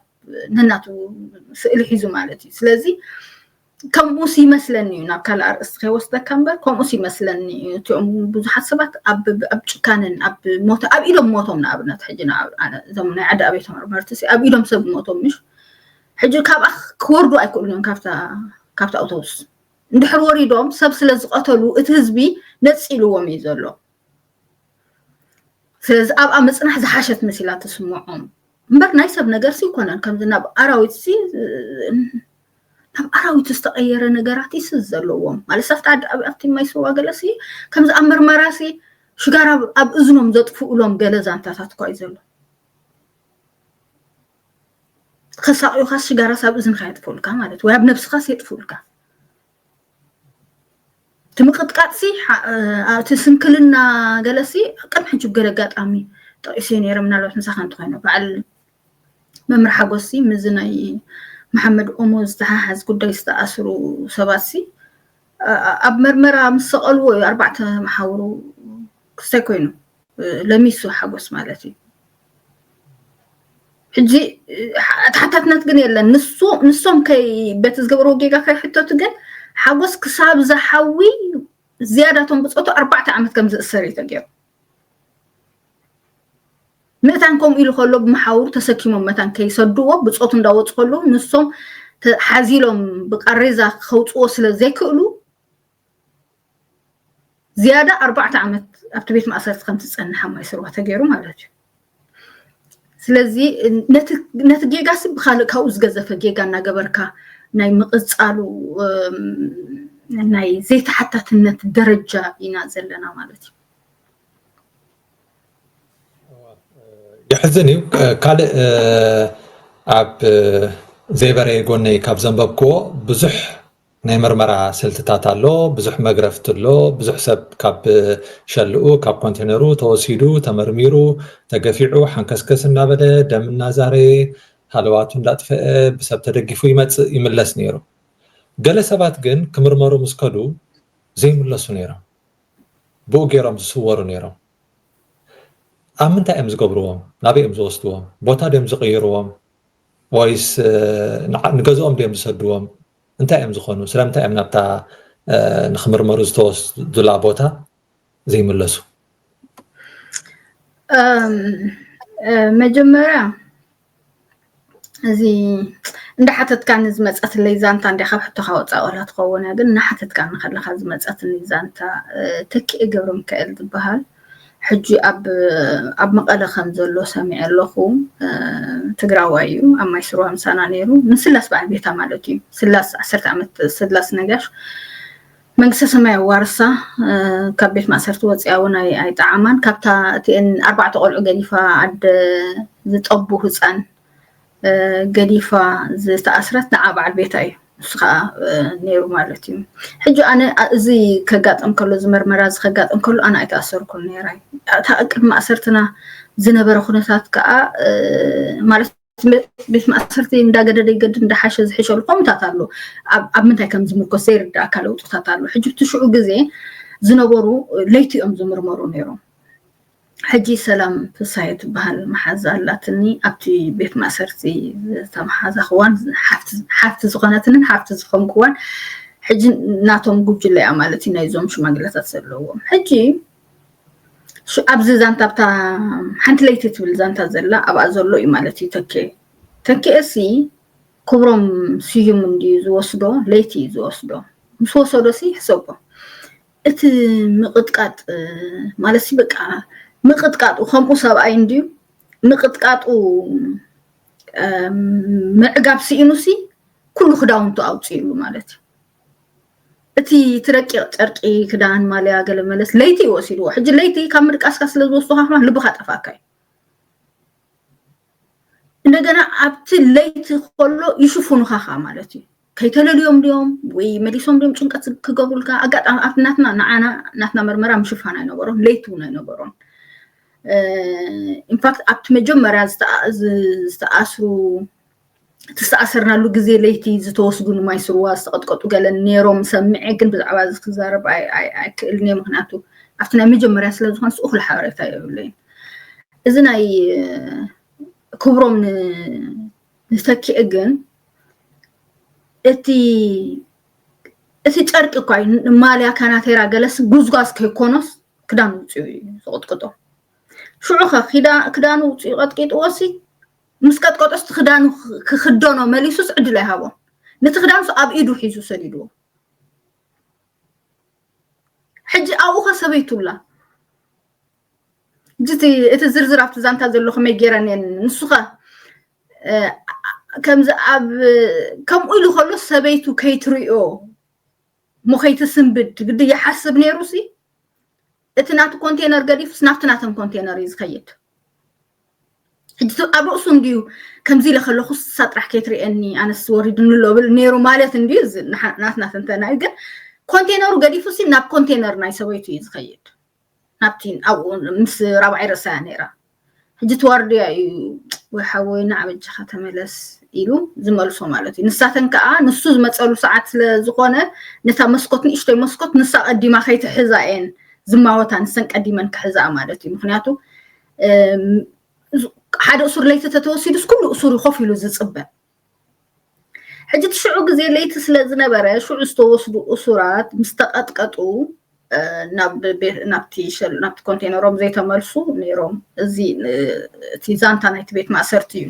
ነናቱ ስእሊ ሒዙ ማለት እዩ ስለዚ ከምኡስ ይመስለኒ እዩ ናብ ካልእ ኣርእስቲ ከይወስደካ እምበር ከምኡስ ይመስለኒ እዩ እቲኦም ብዙሓት ሰባት ኣብ ጭካንን ኣብ ሞት ኣብ ኢዶም ሞቶም ንኣብነት ሕጂ እዞም ናይ ዓዲ ኣበይ ተመርመርቲ ኣብ ኢዶም ሰብ ሞቶም ምሽ ሕጂ ካብኣ ክወርዱ ኣይክእሉን እዮም ካብታ ኣውቶቡስ እንድሕር ወሪዶም ሰብ ስለ ዝቐተሉ እቲ ህዝቢ ነፂልዎም እዩ ዘሎ ስለዚ ኣብኣ ምፅናሕ ዝሓሸት መሲላ ትስምዖም እምበር ናይ ሰብ ነገር ሲ ይኮነን ከምዚ ናብ ኣራዊት ሲ ናብ ኣራዊት ዝተቀየረ ነገራት ይስዝ ዘለዎም ማለት ኣብቲ ዓዲ ኣብቲ ማይ ስዋ ገለ ሲ ከምዚ ኣብ ምርመራ ሲ ሽጋራ ኣብ እዝኖም ዘጥፍኡሎም ገለ ዛንታታት እኳ እዩ ዘሎ ከሳቂዩካ ሽጋራ ሳብ እዝንካ የጥፍኡልካ ማለት ወይ ኣብ ነብስካ የጥፍኡልካ እቲ ምቅጥቃጥ ሲ እቲ ስንክልና ገለ ሲ ቅድሚ ሕጂ ገለ ኣጋጣሚ ጠቂሰ ነይረ፣ ምናልባት ምሳኻ እንተኾይነ በዓል መምህር ሓጎስሲ ምስዚ ናይ መሓመድ ኦሞ ዝተሓሓዝ ጉዳይ ዝተኣስሩ ሰባትሲ ኣብ መርመራ ምስ ሰቐልዎ እዩ ኣርባዕተ መሓውሩ ክስታይ ኮይኑ ለሚሱ ሓጎስ ማለት እዩ። ሕጂ ተሓታትነት ግን የለን። ንሶም ከይ በቲ ዝገበርዎ ጌጋ ከይሕተቱ ግን ሓጎስ ክሳብ ዝሓዊ ዝያዳቶም ብፆቱ ኣርባዕተ ዓመት ከም ዝእሰር እዩ ተገይሩ። ምእታን ከምኡ ኢሉ ከሎ ብመሓውሩ ተሰኪሞም መታን ከይሰድዎ ብፆቱ እንዳወፁ ከለዉ ንሶም ሓዚሎም ብቃሬዛ ከውፅዎ ስለ ዘይክእሉ ዝያዳ ኣርባዕተ ዓመት ኣብቲ ቤት ማእሰርቲ ከም ትፀንሕ ኣማይ ስርዋ ተገይሩ ማለት እዩ። ስለዚ ነቲ ጌጋ ሲ ብካልእ ካብኡ ዝገዘፈ ጌጋ እናገበርካ ናይ ምቕፃሉ ናይ ዘይተሓታትነት ደረጃ ኢና ዘለና ማለት እዩ። የሕዝን እዩ። ካልእ ኣብ ዘይበረየ ጎነይ ካብ ዘንበብክዎ ብዙሕ ናይ መርመራ ስልትታት ኣሎ፣ ብዙሕ መግረፍቲ ኣሎ፣ ብዙሕ ሰብ ካብ ሸልኡ ካብ ኮንቴነሩ ተወሲዱ ተመርሚሩ ተገፊዑ ሓንከስከስ እናበለ ደም እናዛረየ ሃለዋቱ እንዳጥፈአ ብሰብ ተደጊፉ ይመፅእ ይምለስ ነይሩ። ገለ ሰባት ግን ክምርመሩ ምስ ከዱ ዘይምለሱ ነይሮም። ብኡ ገይሮም ዝስወሩ ነይሮም። ኣብ ምንታይ እዮም ዝገብርዎም? ናበይ እዮም ዝወስድዎም? ቦታ ድዮም ዝቕይርዎም? ወይስ ንገዝኦም ድዮም ዝሰድዎም? እንታይ እዮም ዝኾኑ? ስለምንታይ እዮም ናብታ ንክምርመሩ ዝተወስዱላ ቦታ ዘይምለሱ? መጀመርያ እዚ እንዳሓተትካኒ ዝመፀትለይ ዛንታ እንዲያ ካብ ሕቶኻ ወፃኢ ዋላ ትኸውን እያ፣ ግን እናሓተትካኒ ከለኻ ዝመፀትኒ ዛንታ ተኪኤ ገብረሚካኤል ዝበሃል ሕጂ ኣብ ኣብ መቐለ ከም ዘሎ ሰሚዐ ኣለኹ። ትግራዋይ እዩ፣ ኣብ ማይ ስርዋ ምሳና ነይሩ። ንስላስ በዓል ቤታ ማለት እዩ። ስላስ ዓሰርተ ዓመት ስላስ ነጋሽ መንግስተ ሰማይ ኣዋርሳ። ካብ ቤት ማእሰርቲ ወፂኣ እውን ኣይጠዓማን። ካብታ እቲአን ኣርባዕተ ቆልዑ ገዲፋ ኣደ ዝጠቡ ህፃን ገዲፋ ዝተኣስረት ንዓ በዓል ቤታ እዩ። ንሱ ከዓ ነይሩ ማለት እዩ። ሕጂ ኣነ እዚ ከጋጥም ከሎ እዚ መርመራ እዚ ከጋጥም ከሎ ኣነ ኣይተኣሰርኩን ነይረ። እታ ቅድሚ ማእሰርትና ዝነበረ ኩነታት ከዓ ማለት ቤት ማእሰርቲ እንዳገደደ ይገድድ እንዳሓሸ ዝሕሸሉ ከምኡታት ኣሎ። ኣብ ምንታይ ከም ዝምርኮስ ዘይርዳእካ ለውጥታት ኣሎ። ሕጂ እቲ ሽዑ ግዜ ዝነበሩ ለይቲ እዮም ዝምርመሩ ነይሮም። ሕጂ ሰላም ፍሳየ ትበሃል መሓዛ ኣላትኒ። ኣብቲ ቤት ማእሰርቲ ዝተመሓዛኽዋ ሓፍቲ ዝኾነትንን ሓፍቲ ዝኾንክዋን ሕጂ ናቶም ጉጅለ እያ ማለት እዩ፣ ናይዞም ሽማግለታት ዘለዎም። ሕጂ ኣብዚ ዛንታ ኣብታ ሓንቲ ለይቲ ትብል ዛንታ ዘላ ኣብኣ ዘሎ እዩ ማለት እዩ። ተኬ ተኬ እሲ ክብሮም ስዩም እንድዩ ዝወስዶ፣ ለይቲ እዩ ዝወስዶ። ምስ ወሰዶ ሲ ሕሰቦ እቲ ምቕጥቃጥ ማለት ሲ በቃ ምቕጥቃጡ ከምኡ ሰብኣይ እንድዩ ምቕጥቃጡ ምዕጋብ ስኢኑ ሲ ኩሉ ክዳውንቱ ኣውፅእሉ ማለት እዩ። እቲ ትረቂቕ ጨርቂ ክዳን ማልያ ገለ መለስ ለይቲ ይወሲድዎ። ሕጂ ለይቲ ካብ ምድቃስካ ስለ ዝወስዱካ ከማን ልብኻ ጠፋካ እዩ። እንደገና ኣብቲ ለይቲ ከሎ ይሽፉኑኻ ኸዓ ማለት እዩ። ከይተለልዮም ድዮም ወይ መሊሶም ድዮም ጭንቀት ክገብሩልካ? ኣጋጣሚ ኣብቲ ናትና ንዓና ናትና መርመራ ምሽፋን ኣይነበሮን፣ ለይቲ እውን ኣይነበሮን። ኢንፋክት ኣብቲ መጀመርያ ዝተኣስሩ ዝተኣሰርናሉ ግዜ ለይቲ ዝተወስዱ ንማይ ስርዋ ዝተቐጥቀጡ ገለ ነይሮም ሰምዐ፣ ግን ብዛዕባ እዚ ክዛረብ ኣይክእልን እየ። ምክንያቱ ኣብቲ ናይ መጀመርያ ስለ ዝኾነ እሱ እኹል ሓበሬታ የብለይን። እዚ ናይ ክብሮም ንተኪኤ ግን እቲ እቲ ጨርቂ እኳ ማልያ ካናቴራ ገለስ ጉዝጓዝ ከይኮኖስ ክዳን ውፅኡ እዩ ዝቕጥቅጦ። ሽዑ ኸ ክዳኑ ውፅኡ ቀጥቂጥዎ ሲ ምስ ቀጥቀጦ ስቲ ክዳኑ ክክደኖ መሊሱስ ዕድል ኣይሃቦን። ነቲ ክዳንሱ ኣብ ኢዱ ሒዙ ሰዲድዎ። ሕጂ ኣብኡ ኸ ሰበይቱ ኣላ። ሕጂ እቲ ዝርዝር ኣብቲ ዛንታ ዘሎ ከመይ ገይረን እየን ንሱ ኸ ከምዚ ኣብ ከምኡ ኢሉ ከሎ ሰበይቱ ከይትሪኦ እሞ ከይትስንብድ ግዲ ይሓስብ ነይሩ ሲ እቲ ናቱ ኮንቴነር ገዲፉስ ናብቲ ናተን ኮንቴነር እዩ ዝኸይድ። ሕጂ ኣብ ርእሱ እንድዩ ከምዚ ኢለ ከለኹ ንሳ ጥራሕ ከይትርእየኒ ኣነስ ወሪድኒ ኣሎ ብል ነይሩ ማለት እንድዩ። ናትና ትንተና እዩ። ግን ኮንቴነሩ ገዲፉ ሲ ናብ ኮንቴነር ናይ ሰበይቱ እዩ ዝኸይድ። ናብቲ ኣብኡ ምስ ራብዓይ ርእሳ እያ ነይራ። ሕጂ እቲ ዋርድያ እዩ፣ "ወይ ሓወይ ንዓ በጃኻ ተመለስ" ኢሉ ዝመልሶ ማለት እዩ። ንሳተን ከዓ ንሱ ዝመፀሉ ሰዓት ስለ ዝኾነ ነታ መስኮት፣ ንእሽተይ መስኮት ንሳ ቀዲማ ከይትሕዛ እየን ዝማወታ፣ ንሰን ቀዲመን ክሕዛ ማለት እዩ። ምክንያቱ ሓደ እሱር ለይቲ ተተወሲዱስ ኩሉ እሱር ኮፍ ኢሉ ዝፅበ። ሕጂ እቲ ሽዑ ግዜ ለይቲ ስለ ዝነበረ ሽዑ ዝተወስዱ እሱራት ምስ ተቐጥቀጡ ናብቲ ኮንቴነሮም ዘይተመልሱ ነይሮም። እዚ እቲ ዛንታ ናይቲ ቤት ማእሰርቲ እዩ።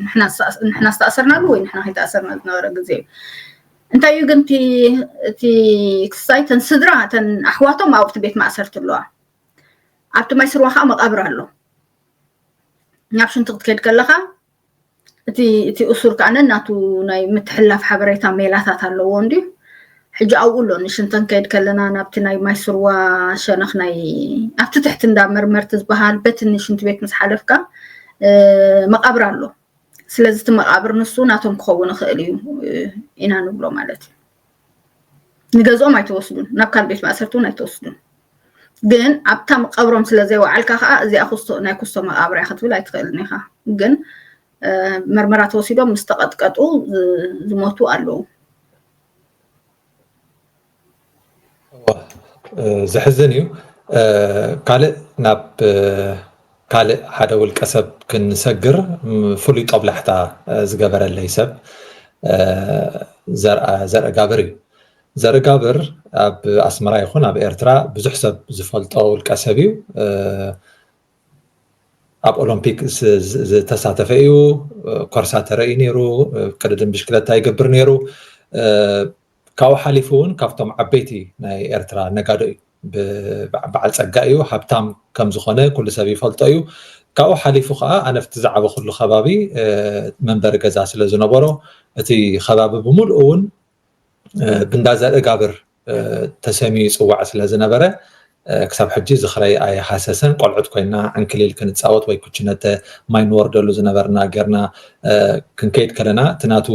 ንሕና ዝተኣሰርናሉ ወይ ንሕና ከይተኣሰርና ዝነበረ ግዜ እዩ። እንታይ እዩ ግን እቲ ክስታይ፣ ተን ስድራ፣ ተን ኣሕዋቶም ኣብቲ ቤት ማእሰርቲ ኣለዋ። ኣብቲ ማይ ስርዋ ከዓ መቃብር ኣሎ። ናብ ሽንቲ ክትከይድ ከለካ እቲ እቲ እሱር ከዓ ነናቱ ናይ ምትሕላፍ ሓበሬታ ሜላታት ኣለዎ እንድዩ። ሕጂ ኣብኡ ኣሎ። ንሽንተን ከይድ ከለና ናብቲ ናይ ማይ ስርዋ ሸነኽ ናይ ኣብቲ ትሕቲ እንዳ መርመርቲ ዝበሃል በቲ ንሽንቲ ቤት ምስ ሓለፍካ መቃብር ኣሎ። ስለዚ እቲ መቃብር ንሱ ናቶም ክኸውን ይኽእል እዩ ኢና ንብሎ ማለት እዩ። ንገዝኦም ኣይተወስዱን፣ ናብ ካልእ ቤት ማእሰርቲ እውን ኣይተወስዱን። ግን ኣብታ መቃብሮም ስለ ዘይወዓልካ ከዓ እዚኣ ናይ ኩስቶ መቃብር እያ ክትብል ኣይትኽእልን ኢኻ። ግን መርመራ ተወሲዶም ምስ ተቐጥቀጡ ዝሞቱ ኣለዉ። ዘሕዝን እዩ። ካልእ ናብ ካልእ ሓደ ውልቀ ሰብ ክንሰግር ፍሉይ ጦብላሕታ ዝገበረለይ ሰብ ዘርአ ጋብር እዩ። ዘርእ ጋብር ኣብ ኣስመራ ይኹን ኣብ ኤርትራ ብዙሕ ሰብ ዝፈልጦ ውልቀ ሰብ እዩ። ኣብ ኦሎምፒክ ዝተሳተፈ እዩ። ኮርሳ ተረእዩ ነይሩ። ቅድድም ብሽክለታ ይገብር ነይሩ። ካብኡ ሓሊፉ እውን ካብቶም ዓበይቲ ናይ ኤርትራ ነጋዶ እዩ። በዓል ጸጋ እዩ። ሃብታም ከም ዝኾነ ኩሉ ሰብ ይፈልጦ እዩ። ካብኡ ሓሊፉ ከዓ ኣነፍቲ ዝዓበኹሉ ከባቢ መንበሪ ገዛ ስለ ዝነበሮ እቲ ከባቢ ብምልኡ እውን ብእንዳ ዘርእ ጋብር ተሰምዩ ይፅዋዕ ስለ ዝነበረ ክሳብ ሕጂ ዝኽረይ ኣይሃሰሰን። ቆልዑት ኮይና ዕንክሊል ክንፃወት ወይ ኩችነተ ማይ ንወርደሉ ዝነበርና ጌርና ክንከይድ ከለና እቲ ናቱ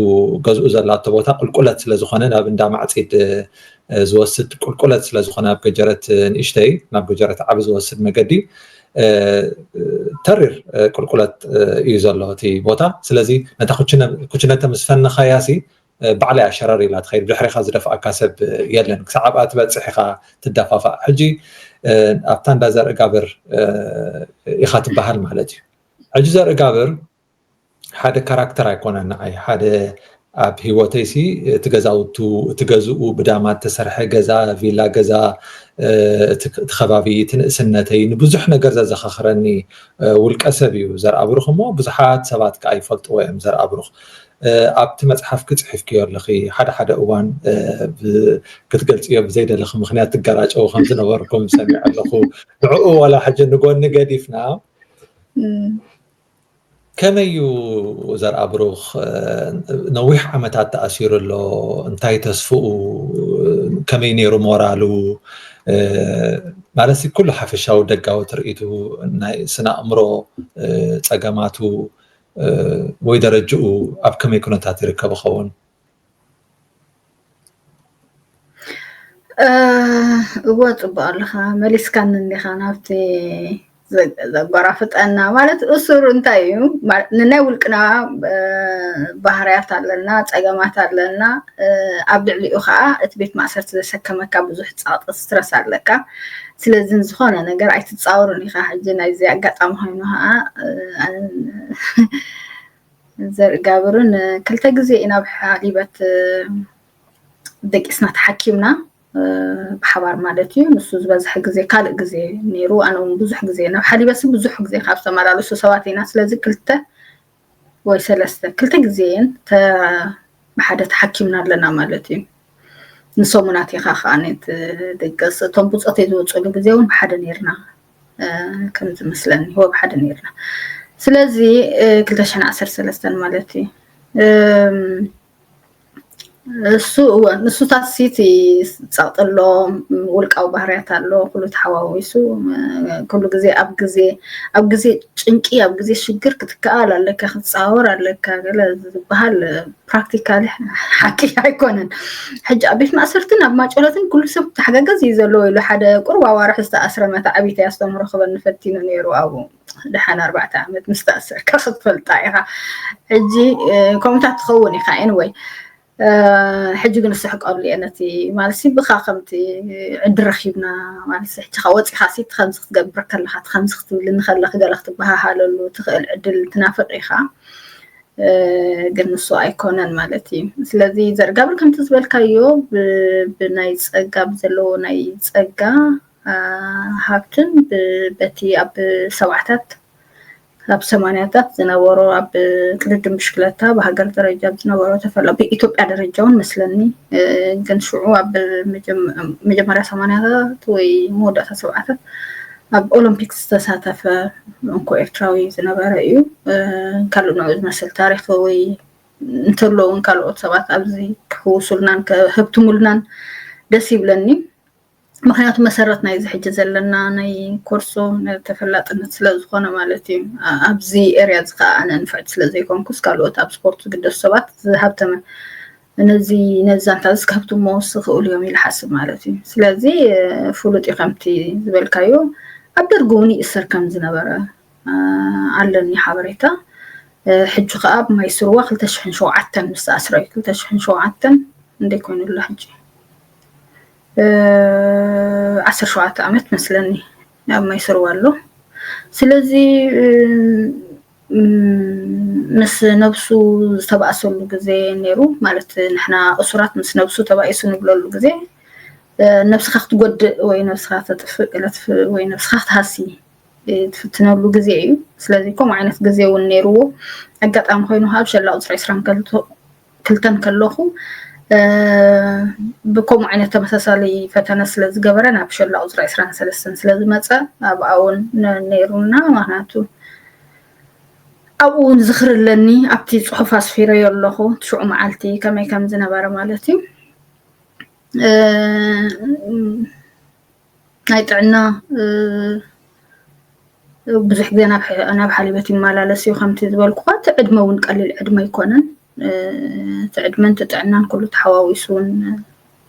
ገዝኡ ዘላቶ ቦታ ቁልቁለት ስለ ዝኾነ ናብ እንዳ ማዕፂድ ዝወስድ ቁልቁለት ስለ ዝኾነ ኣብ ገጀረት ንእሽተይ ናብ ገጀረት ዓቢ ዝወስድ መገዲ ተሪር ቁልቁለት እዩ ዘሎ እቲ ቦታ። ስለዚ ነታ ኩችነተ ምስ ፈነኻያሲ ባዕላ እያ ሸረር ኢላ ትኸይድ። ብድሕሪኻ ዝደፍኣካ ሰብ የለን። ክሳዕ ኣብኣ ትበፅሕ ኢኻ ትደፋፋእ። ሕጂ ኣብታ እንዳ ዘርኢ ጋብር ኢኻ ትበሃል ማለት እዩ። ሕጂ ዘርኢ ጋብር ሓደ ካራክተር ኣይኮነን ንዓይ። ሓደ ኣብ ህይወተይሲ እቲ ገዛውቱ፣ እቲ ገዝኡ ብዳማ ዝተሰርሐ ገዛ፣ ቪላ ገዛ፣ እቲ ከባቢ፣ እቲ ንእስነተይ ንብዙሕ ነገር ዘዘኻኽረኒ ውልቀ ሰብ እዩ ዘርኣብሩኽ። እሞ ብዙሓት ሰባት ከኣ ይፈልጥዎ እዮም ዘርኣብሩኽ። ኣብቲ መጽሓፍኪ ጽሒፍክዮ ኣለኺ፣ ሓደ ሓደ እዋን ክትገልጽዮ ብዘይደለኺ ምኽንያት ትገራጨዉ ከም ዝነበርኩም ሰሚዐ ኣለኹ። ንዕኡ ዋላ ሕጂ ንጎኒ ገዲፍና፣ ከመይ እዩ ዘርኣብሩኽ? ነዊሕ ዓመታት ተኣሲሩ ኣሎ። እንታይ ተስፍኡ? ከመይ ነይሩ ሞራሉ? ማለት ኩሉ ሓፈሻዊ ደጋዊ ትርኢቱ ናይ ስነ ኣእምሮ ጸገማቱ ወይ ደረጅኡ ኣብ ከመይ ኩነታት ይርከብ ይኸውን? እወ፣ ጽቡቅ ኣለኻ፣ መሊስካኒ እንዲኻ ናብቲ ዘጓራፍጠና። ማለት እሱር እንታይ እዩ? ንናይ ውልቅና ባህርያት ኣለና፣ ጸገማት ኣለና። ኣብ ልዕሊኡ ከዓ እቲ ቤት ማእሰርቲ ዘሰከመካ ብዙሕ ጸቕጢ፣ ስትረስ ኣለካ። ስለዚ ዝኾነ ነገር ኣይትጻወርን ኢኻ። ሕጂ ናይዚ ኣጋጣሚ ኮይኑ ከዓ ዘርእ ጋብርን ክልተ ግዜ ኢና ኣብ ሓሊበት ደቂስና ተሓኪምና ብሓባር ማለት እዩ። ንሱ ዝበዝሐ ግዜ ካልእ ግዜ ነይሩ። ኣነ እውን ብዙሕ ግዜ ናብ ሓሊበሲ ብዙሕ ግዜ ካብ ዝተመላለሱ ሰባት ኢና። ስለዚ ክልተ ወይ ሰለስተ ክልተ ግዜ እየን ብሓደ ተሓኪምና ኣለና ማለት እዩ። ንሰሙናት ኢኻ ከዓ ነቲ ደገስ እቶም ብፆተይ ዝወፅሉ ግዜ እውን ብሓደ ነይርና ከም ዝመስለኒ ወብ ሓደ ነይርና። ስለዚ ክልተ ሽሕን ዓሰርተ ሰለስተን ማለት እዩ። እሱ እወ፣ ንሱታት ሲቲ ጸቕጢ ኣሎ፣ ውልቃዊ ባህርያት ኣሎ፣ ኩሉ ተሓዋዊሱ፣ እ፣ ኩሉ ግዜ ኣብ ግዜ፣ ኣብ ግዜ ጭንቂ፣ ኣብ ግዜ ሽግር ክትከኣል ኣለካ፣ ክትጻወር ኣለካ፣ ገለ ዝበሃል፣ እ፣ ፕራክቲካሊ ሓቂ ኣይኮነን። ሕጂ ኣብ ቤት ማእሰርትን ኣብ ማጨሎትን ኩሉ ሰብ ተሓጋገዝ እዩ ዘለዎ ኢሉ ሓደ ቁሩብ ኣዋርሕ ዝተኣስረ መታዕቢት ኣስተምህሮ ክበኒ ፈቲኑ ነይሩ ኣብኡ። ደሓን ኣርባዕተ ዓመት ምስ ተኣሰርካ ክትፈልጣ ኢኻ። ሕጂ፣ እ፣ ከምኡታት ትኸውን ኢኻ። ኤኒወይ፣ እ፣ ሕጂ ግን ስሕቀሉ እየ ነቲ ማለትሲ ብኻ ከምቲ ዕድል ረኺብና ማለትሲ ሕጂ ኻ ወፂኻ ሲ እቲ ከምዚ ክትገብር ከለኻ እቲ ከምዚ ክትብልኒ ከለኺ ገለ ክትበሃሃለሉ ትኽእል ዕድል ትናፍቕ ኢኻ። እ፣ ግን ንሱ ኣይኮነን ማለት እዩ። ስለዚ ዘርጋብር ከምቲ ዝበልካዮ ብ-፣ ብናይ ጸጋ ብዘለዎ ናይ ጸጋ አ፣ ሃብትን ብ-፣ በቲ ኣብ ሰብዓታት ኣብ ሰማንያታት ዝነበሮ ኣብ ቅድድም ብሽክለታ ብሃገር ደረጃ ዝነበሮ ተፈላ ብኢትዮጵያ ደረጃ እውን መስለኒ፣ እ፣ ግን ሽዑ ኣብ መጀመ-፣ መጀመርያ ሰማንያታት ወይ መወዳእታ ሰብዓታት ኣብ ኦሎምፒክ ዝተሳተፈ እንኮ ኤርትራዊ ዝነበረ እዩ። እ፣ ካልእ ንዕኡ ዝመስል ታሪኽ ወይ እንተሎ እውን ካልኦት ሰባት ኣብዚ ክሕውሱልናን ከህብትሙልናን ደስ ይብለኒ። ምኽንያቱ መሰረት ናይዚ ሕጂ ዘለና ናይ ኮርሶ ተፈላጥነት ስለ ዝኾነ ማለት እዩ። ኣ-፣ ኣብዚ ኤርያ እዚ ኸዓ ኣነ ንፍዕቲ ስለ ዘይኮንኩስ ካልኦት ኣብ ስፖርት ዝግደሱ ሰባት ዝሃብተመ ነዚ ነዚ ዛንታ እዚ ከህብትሞ ዝኽእሉ እዮም ኢለ ሓስብ ማለት እዩ። ስለዚ፣ እ፣ ፍሉጥ እዩ ከምቲ ዝበልካዮ ኣብ ደርጊ እውን ይእሰር ከም ዝነበረ፣ እ፣ ኣለኒ ሓበሬታ። እ፣ ሕጂ ኸዓ ኣብ ማይ ስርዋ ክልተ ሽሕን ሸውዓተን ምስ ተኣስረ እዩ። ክልተ ሽሕን ሸውዓተን እንደ ኮይኑላ ሕጂ፣ እ፣ ዓሰርተ ሸውዓተ ዓመት መስለኒ ኣብ ማይ ስርዋ ኣሎ። ስለዚ፣ እ፣ ም-፣ ምስ ነብሱ ዝተባእሰሉ ግዜ ነይሩ። ማለት ንሕና እሱራት ምስ ነብሱ ተባኢሱ ንብለሉ ግዜ፣ እ፣ ነብስኻ ክትጎድእ ወይ ነብስኻ ተጥፍእ፣ ገለ ትፍ-፣ ወይ ነብስኻ ክትሃሲ፣ እ፣ ትፍትነሉ ግዜ እዩ። ስለዚ ከምኡ ዓይነት ግዜ እውን ነይርዎ። ኣጋጣሚ ኮይኑ ኣብ ሸላ ቁጽሪ ዕስራን ክልተን ከለኹ፣ እ፣ ብከምኡ ዓይነት ተመሳሳሊ ፈተነ ስለ ዝገበረ ናብ ሸላ ቁጽሪ ዕስራን ሰለስተን ስለ ዝመጸ ኣብኣ እውን ነ-፣ ነይሩና። ምኽንያቱ ኣብኡ እውን ዝኽሪ ኣለኒ፣ ኣብቲ ጽሑፍ ኣስፊረዮ ኣለኹ፣ እቲ ሽዑ መዓልቲ ከመይ ከም ዝነበረ ማለት እዩ። እ፣ ናይ ጥዕና፣ እ፣ ብዙሕ ግዜ ናብ ሐ-፣ ናብ ሓሊበት ይመላለስ እዩ። ከምቲ ዝበልኩኻ፣ እቲ ዕድመ እውን ቀሊል ዕድመ ኣይኮነን። እ፣ እቲ ዕድመን እቲ ጥዕናን ኩሉ ተሓዋዊሱ እውን፣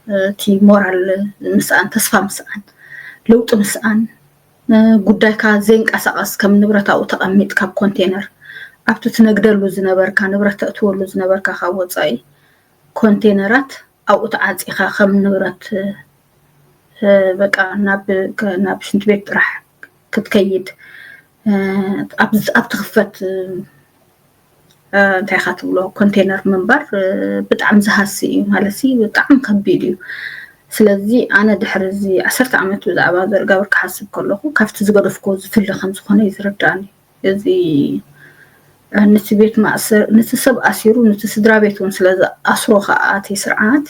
እ፣ እቲ ሞራል ምስኣን፣ ተስፋ ምስኣን፣ ለውጢ ምስኣን፣ እ፣ ጉዳይካ ዘይንቀሳቐስ ከም ንብረት ኣብኡ ተቐሚጥ ካብ ኮንቴነር ኣብቲ ትነግደሉ ዝነበርካ፣ ንብረት ተእትወሉ ዝነበርካ ካብ ወጻኢ ኮንቴነራት ኣብኡ ተዓጺኻ ከም ንብረት፣ እ፣ በቃ ናብ፣ ከ-፣ ናብ ሽንቲ ቤት ጥራሕ ክትከይድ፣ እ፣ ኣብ፣ ኣብ ትኽፈት፣ እ፣ እ፣ እንታይ ኢኻ ትብሎ፣ ኮንቴነር ምንባር፣ እ፣ ብጣዕሚ ዝሃሲ እዩ። ማለትሲ ብጣዕሚ ከቢድ እዩ። ስለዚ ኣነ ድሕሪ እዚ ዓሰርተ ዓመት ብዛዕባ ዘርጋብር ክሓስብ ከለኹ፣ ካብቲ ዝገደፍኩዎ ዝፍለ ከም ዝኾነ እዩ ዝርዳእኒ። እዚ፣ እ፣ ነቲ ቤት ማእሰር-፣ ነቲ ሰብ ኣሲሩ፣ ነቲ ስድራ ቤት እውን ስለ ዝኣስሮ ኸኣ እቲ ስርዓት፣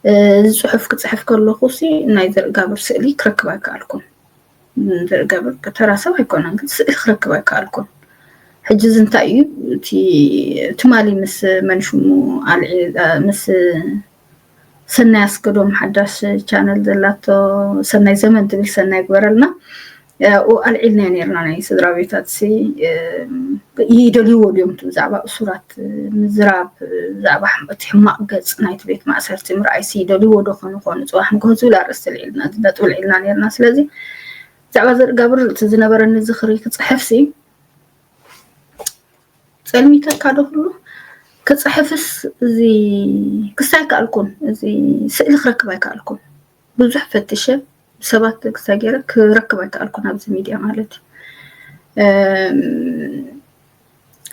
እ፣ እዚ ጽሑፍ ክጽሕፍ ከለኹሲ ናይ ዘርጋብር ስእሊ ክረክብ ኣይከኣልኩን። ዘርጋብር ተራ ሰብ ኣይኮነን፣ ግን ስእሊ ክረክብ ኣይከኣልኩን። ሕጂ እዚ እንታይ እዩ? እቲ ትማሊ ምስ መን ሽሙ ኣልዒ-፣ እ፣ ምስ ሰናይ ኣስገዶም ሓዳሽ ቻነል ዘላቶ፣ ሰናይ ዘመን ትብል፣ ሰናይ ግበረልና። ኣብኡ ኣልዒልናዮ ነይርና፣ ናይ ስድራ ቤታትሲ፣ እ፣ ይደልይዎ ድዮም እቲ ብዛዕባ እሱራት ምዝራብ፣ ብዛዕባ ሕም-፣ እቲ ሕማቕ ገጽ ናይቲ ቤት ማእሰርቲ ምርኣይሲ ይደልይዎ ዶ ኾኑ ኾኑ? ጽባሕ ንግሆ ዝብል ኣርእስቲ ኣልዒልና፣ ነጥቢ ኣልዒልና ነይርና። ስለዚ ብዛዕባ ዘርጋብር እቲ ዝነበረኒ ዝኽሪ ክጽሕፍሲ ጸልሚተካ ዶ ኩሉ ክጽሕፍስ እዚ ክስታይ ኣይከኣልኩን። እዚ ስእሊ ክረክብ ኣይከኣልኩን። ብዙሕ ፈትሸ ብሰባት ክስታይ ገይረ ክረክብ ኣይከኣልኩን ኣብዚ ሚድያ ማለት እዩ።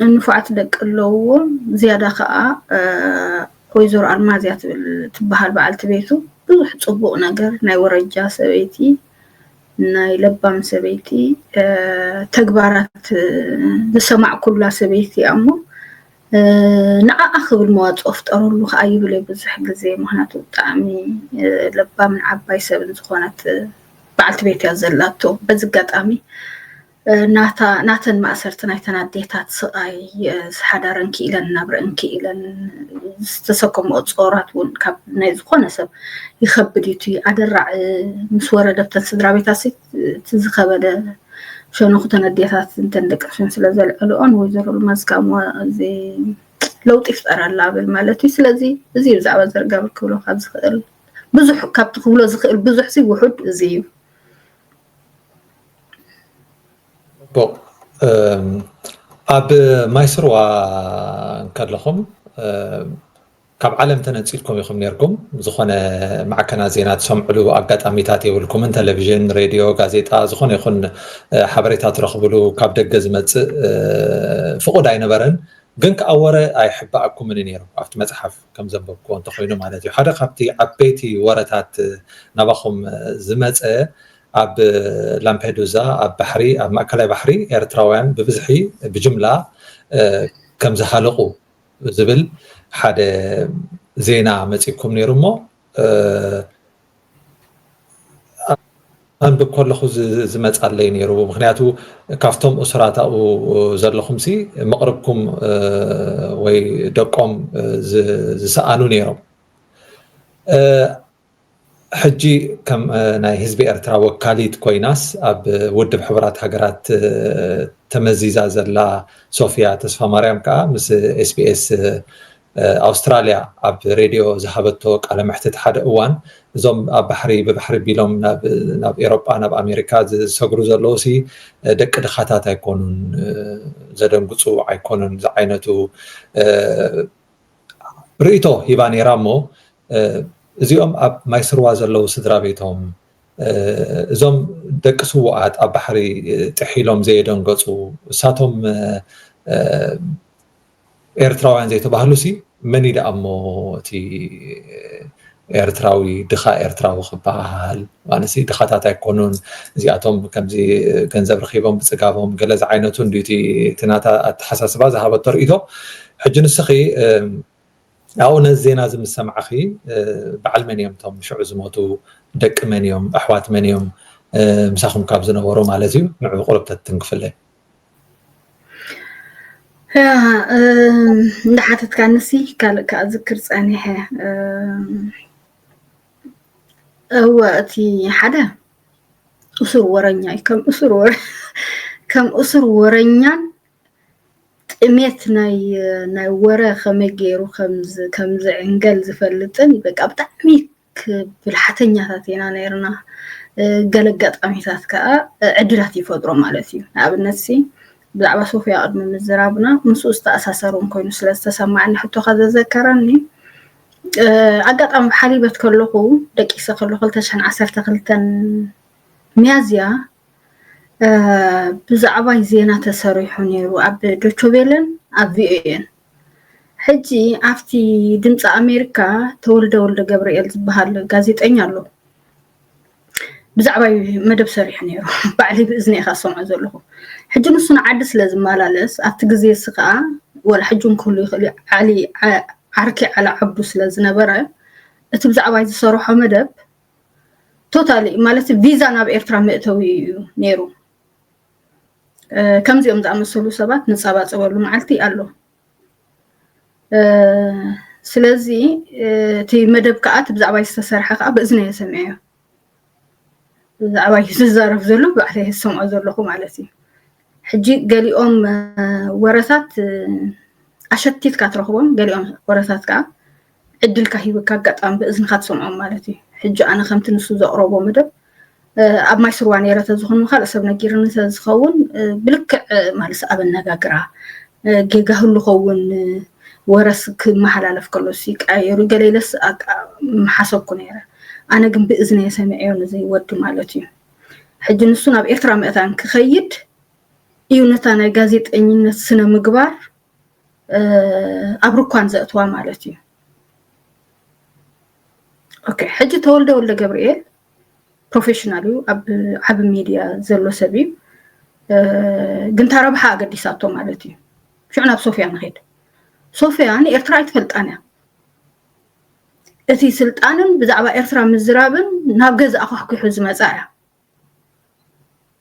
እም፣ ንፉዓት ደቂ ኣለውዎ። ዝያዳ ከኣ፣ እ፣ ወይዘሮ ኣልማዝ እያ ትብል፣ ትበሃል በዓልቲ ቤቱ። ብዙሕ ጽቡቕ ነገር ናይ ወረጃ ሰበይቲ ናይ ለባም ሰበይቲ፣ እ፣ ተግባራት፣ እ፣ ዝሰማዕኩላ ሰበይቲ እያ እሞ፣ እ፣ ንዓኣ ክብል መዋጽኦ ፍጠረሉ ከኣ ይብል እየ ብዙሕ ግዜ። ምኽንያቱ ብጣዕሚ፣ እ፣ ለባምን ዓባይ ሰብን ዝኾነት፣ እ፣ በዓልቲ ቤት እያ ዘላቶ። በዚ ኣጋጣሚ ናተን ማእሰርቲ ናይተን ኣዴታት ስቓይ፣ ሓዳረን ክኢለን ናብረአን ክኢለን ዝተሰከምኦ ጾራት እውን ካብ ናይ ዝኾነ ሰብ ይኸብድ እዩ። እቲ ኣደራዕ ምስ ወረደ ኣብተን ስድራ ቤታት እቲ ዝኸበደ ሸነኹተን ኣዴታት እንተን ደቂ ኣንስትዮን ስለ ዘልዐልኦን ወይዘሮ ልማዝ ከኣ ለውጢ ይፍጠር ኣላ ብል ማለት እዩ። ስለዚ እዚ ብዛዕባ ዘርጋብል ክብሎ ካብ ዝኽእል ብዙሕ ካብቲ ክብሎ ዝኽእል ብዙሕ ሲ ውሑድ እዚ እዩ። ኣብ ማይስርዋ እንከለኹም ካብ ዓለም ተነፂልኩም ኢኹም ነርኩም። ዝኾነ ማዕከናት ዜና ትሰምዕሉ ኣጋጣሚታት የብልኩምን። ቴሌቪዥን፣ ሬድዮ፣ ጋዜጣ፣ ዝኾነ ይኹን ሓበሬታ ትረኽብሉ ካብ ደገ ዝመፅእ ፍቑድ ኣይነበረን። ግን ከዓ ወረ ኣይሕባኣኩምን ነይሩ ኣብቲ መፅሓፍ ከም ዘንበብክዎ እንተኮይኑ ማለት እዩ። ሓደ ካብቲ ዓበይቲ ወረታት ናባኹም ዝመፀ ኣብ ላምፔዱዛ ኣብ ባሕሪ ኣብ ማእከላይ ባሕሪ ኤርትራውያን ብብዝሒ ብጅምላ ከም ዝሃለቁ ዝብል ሓደ ዜና መፂኩም ነይሩ እሞ ኣንብብ ከለኹ ዝመፃለይ ነይሩ። ምክንያቱ ካብቶም እሱራት ኣብኡ ዘለኹም ሲ መቕርብኩም ወይ ደቆም ዝሰኣኑ ነይሮም። ሕጂ ከም ናይ ህዝቢ ኤርትራ ወካሊት ኮይናስ ኣብ ውድብ ሕቡራት ሃገራት ተመዚዛ ዘላ ሶፊያ ተስፋማርያም ከዓ ምስ ኤስቢኤስ ኣውስትራልያ ኣብ ሬድዮ ዝሃበቶ ቃለ መሕትት ሓደ እዋን እዞም ኣብ ባሕሪ ብባሕሪ ቢሎም ናብ ኤሮጳ ናብ ኣሜሪካ ዝሰግሩ ዘለዉ ሲ ደቂ ድኻታት ኣይኮኑን፣ ዘደንግፁ ኣይኮኑን ዝዓይነቱ ርእቶ ሂባ ነይራ እሞ እዚኦም ኣብ ማይ ስርዋ ዘለዉ ስድራ ቤቶም እዞም ደቂ ስዉኣት ኣብ ባሕሪ ጥሒሎም ዘየደንገፁ እሳቶም ኤርትራውያን ዘይተባህሉ ሲ መን ይደኣ እሞ እቲ ኤርትራዊ ድኻ ኤርትራዊ ክበሃል ማለትሲ ድኻታት ኣይኮኑን እዚኣቶም ከምዚ ገንዘብ ረኺቦም ብፅጋቦም ገለ ዝዓይነቱ እንዲ እቲ ናታ ኣተሓሳስባ ዝሃበቶ ርእቶ ሕጂ ንስኺ ኣብኡ ነዚ ዜና እዚ ምስ ሰማዕኺ በዓል መን እዮም እቶም ሽዑ ዝሞቱ ደቂ መን እዮም ኣሕዋት መን እዮም ምሳኹም ካብ ዝነበሩ ማለት እዩ ንዑ ቁሩብ ተትንክፍለይ እንዳሓተትካ ንሲ ካልእ ከዓ ዝክር ፀኒሐ እወ እቲ ሓደ እሱር ወረኛ እዩ ከም እሱር ወረ ከም እሱር ወረኛን ጥሜት ናይ ናይ ወረ ከመይ ገይሩ ከም ዝዕንገል ዝፈልጥን በቃ ብጣዕሚ ብልሓተኛታት ኢና ነይርና። ገለ ኣጋጣሚታት ከዓ ዕድላት ይፈጥሮ ማለት እዩ። ንኣብነት ሲ ብዛዕባ ሶፍያ ቅድሚ ምዝራብና ምስኡ ዝተኣሳሰር እውን ኮይኑ ስለ ዝተሰማዕኒ ሕቶኻ ዘዘከረኒ ኣጋጣሚ ብሓሊበት ከለኹ ደቂሰ ከለኹ ክልተ ሽሕን ዓሰርተ ክልተን ሚያዝያ ብዛዕባይ ዜና ተሰሪሑ ነይሩ ኣብ ዶቾቤለን ኣብ ቪኦኤን ሕጂ ኣብቲ ድምፂ ኣሜሪካ ተወልደ ወልደ ገብርኤል ዝበሃል ጋዜጠኛ ኣሎ ብዛዕባይ መደብ ሰሪሑ ነይሩ ባዕሊ ብእዝኒ ኢኻ ዝሰምዖ ዘለኹ ሕጂ ንሱ ንዓዲ ስለ ዝመላለስ ኣብቲ ግዜ ሲ ከዓ ወላ ሕጂ እውን ክህሉ ይኽእል ዓሊ ዓርኪ ዓሊ ዓብዱ ስለ ዝነበረ እቲ ብዛዕባይ ዝሰርሖ መደብ ቶታሊ ማለት ቪዛ ናብ ኤርትራ መእተዊ እዩ ነይሩ ከምዚኦም ዝኣመሰሉ ሰባት ንፀባፀበሉ መዓልቲ ኣሎ ስለዚ እቲ መደብ ከዓ እቲ ብዛዕባ ዝተሰርሐ ከዓ ብእዝነ እየ ሰሚዐዮ ብዛዕባ ዝዛረብ ዘሎ ባዕለ ዝሰምዖ ዘለኹ ማለት እዩ ሕጂ ገሊኦም ወረታት ኣሸቲትካ ትረኽቦም ገሊኦም ወረታት ከዓ ዕድልካ ሂብካ ኣጋጣሚ ብእዝንካ ትሰምዖም ማለት እዩ ሕጂ ኣነ ከምቲ ንሱ ዘቕረቦ መደብ ኣብ ማይ ስርዋ ነይረ ተዝኾን ካልእ ሰብ ነጊርኒ ተዝኸውን ብልክዕ ማለት ኣብ ኣነጋግራ ጌጋ ህሉ ኸውን ወረስ ክመሓላለፍ ከሎ ይቀያየሩ ገለ ኢለስ ምሓሰብኩ ነይረ ኣነ ግን ብእዝነ የሰምዐዮ ነዚ ወዲ ማለት እዩ ሕጂ ንሱ ናብ ኤርትራ ምእታን ክኸይድ እዩ ነታ ናይ ጋዜጠኝነት ስነ ምግባር ኣብ ርኳን ዘእትዋ ማለት እዩ ሕጂ ተወልደ ወልደ ገብርኤል ፕሮፌሽናል እዩ ኣብ ዓቢ ሚድያ ዘሎ ሰብ እዩ ግንታ ረብሓ ኣገዲሳቶ ማለት እዩ ሽዑ ናብ ሶፍያ ንኸድ ሶፍያ ንኤርትራ ኣይትፈልጣን እያ እቲ ስልጣንን ብዛዕባ ኤርትራ ምዝራብን ናብ ገዛ ኣኳሕኩሑ ዝመፃ እያ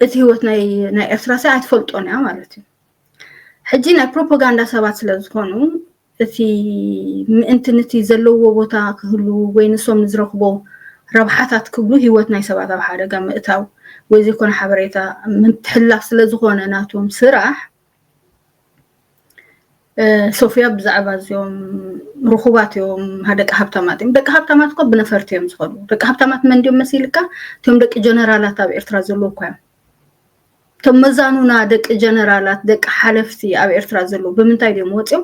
እቲ ህይወት ናይ ናይ ኤርትራ ሲ ኣይትፈልጦን እያ ማለት እዩ። ሕጂ ናይ ፕሮፓጋንዳ ሰባት ስለ ዝኾኑ እቲ ምእንቲ ንቲ ዘለዎ ቦታ ክህሉ ወይ ንሶም ንዝረኽቦ ረብሓታት ክብሉ ህይወት ናይ ሰባት ኣብ ሓደጋ ምእታው ወይ ዘይኮነ ሓበሬታ ምትሕልላፍ ስለ ዝኾነ ናቶም ስራሕ ሶፍያ ብዛዕባ እዚኦም ርኹባት እዮም ደቂ ሃብታማት እዮም። ደቂ ሃብታማት እኮ ብነፈርቲ እዮም ዝኸዱ። ደቂ ሃብታማት መን ድዮም መሲልካ? እቶም ደቂ ጀነራላት ኣብ ኤርትራ ዘለዉ እኳ እዮም። እቶም መዛኑና ደቂ ጀነራላት ደቂ ሓለፍቲ ኣብ ኤርትራ ዘለዉ ብምንታይ ድዮም ወፂኦም?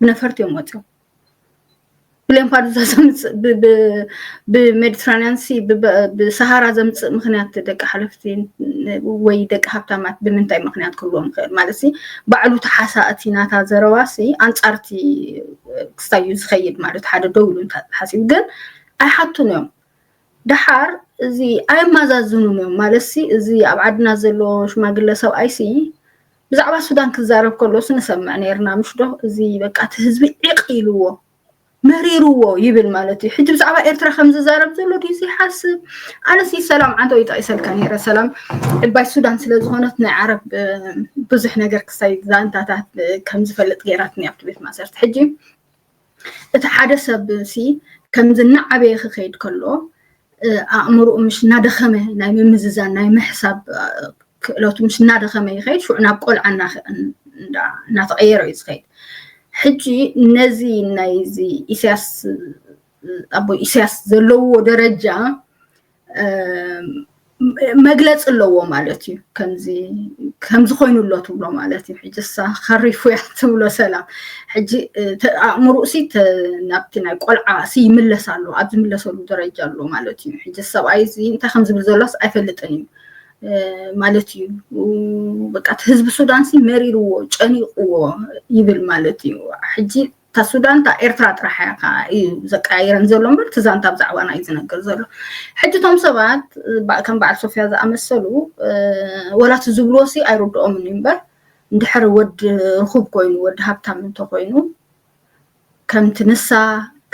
ብነፈርቲ እዮም ወፂኦም። ብሌምፓዱዛ ዘምፅእ ብሜዲትራንያን ሲ ብሰሃራ ዘምፅእ ምክንያት ደቂ ሓለፍቲ ወይ ደቂ ሃብታማት ብምንታይ ምክንያት ክህልዎም ይኽእል ማለት ሲ ባዕሉ ተሓሳ እቲ ናታ ዘረባ ሲ ኣንፃርቲ ክስታዩ ዝኸይድ ማለት ሓደ ደው ኢሉ ሓሲቡ ግን ኣይሓቱን እዮም። ደሓር እዚ ኣየማዛዝኑን እዮም ማለት ሲ እዚ ኣብ ዓድና ዘሎ ሽማግለ ሰብኣይ ሲ ብዛዕባ ሱዳን ክዛረብ ከሎ ሲ ንሰምዕ ነርና ምሽ ዶ እዚ በቃ እቲ ህዝቢ ዒቕ ኢልዎ መሪርዎ ይብል ማለት እዩ። ሕጂ ብዛዕባ ኤርትራ ከም ዝዛረብ ዘሎ ድዩ ይሓስብ? ኣነሲ ሰላም ዓንተው ይጠቂሰልካ ነይረ። ሰላም ዕባይ ሱዳን ስለ ዝኾነት ናይ ዓረብ ብዙሕ ነገር ክሳይ ዛንታታት ከም ዝፈልጥ ገይራትኒ ኣብቲ ቤት ማእሰርቲ። ሕጂ እቲ ሓደ ሰብ ሲ ከምዚ እናዓበየ ክኸይድ ከሎ ኣእምሮኡ ምሽ እናደኸመ ናይ ምምዝዛን ናይ ምሕሳብ ክእለቱ ምሽ እናደኸመ ይኸይድ ሽዑ ናብ ቆልዓ እናተቐየረ እዩ ዝኸይድ። ሕጂ ነዚ ናይዚ ኢሳያስ ኣቦ ኢሳያስ ዘለዎ ደረጃ መግለፂ ኣለዎ ማለት እዩ። ከምዚ ከምዚ ኮይኑ ኣሎ ትብሎ ማለት እዩ። ሕጂ እሳ ከሪፉ እያ ትብሎ ሰላም። ሕጂ ኣእምሮኡ ሲ ናብቲ ናይ ቆልዓ ሲ ይምለስ ኣሎ ኣብ ዝምለሰሉ ደረጃ ኣሎ ማለት እዩ። ሕጂ ሰብኣይ እዚ እንታይ ከም ዝብል ዘሎስ ኣይፈልጥን እዩ ማለት እዩ። በቃ እቲ ህዝቢ ሱዳን ሲ መሪርዎ ጨኒቕዎ ይብል ማለት እዩ። ሕጂ እታ ሱዳን እታ ኤርትራ ጥራሕ እያ እዩ ዘቀያይረን ዘሎ እምበር እቲ ዛንታ ብዛዕባና እዩ ዝነገር ዘሎ። ሕጂ እቶም ሰባት ከም በዓል ሶፍያ ዝኣመሰሉ ወላ እቲ ዝብልዎ ሲ ኣይርድኦምን እዩ እምበር እንድሕር ወዲ ርኹብ ኮይኑ ወዲ ሃብታም እንተኮይኑ ከምቲ ንሳ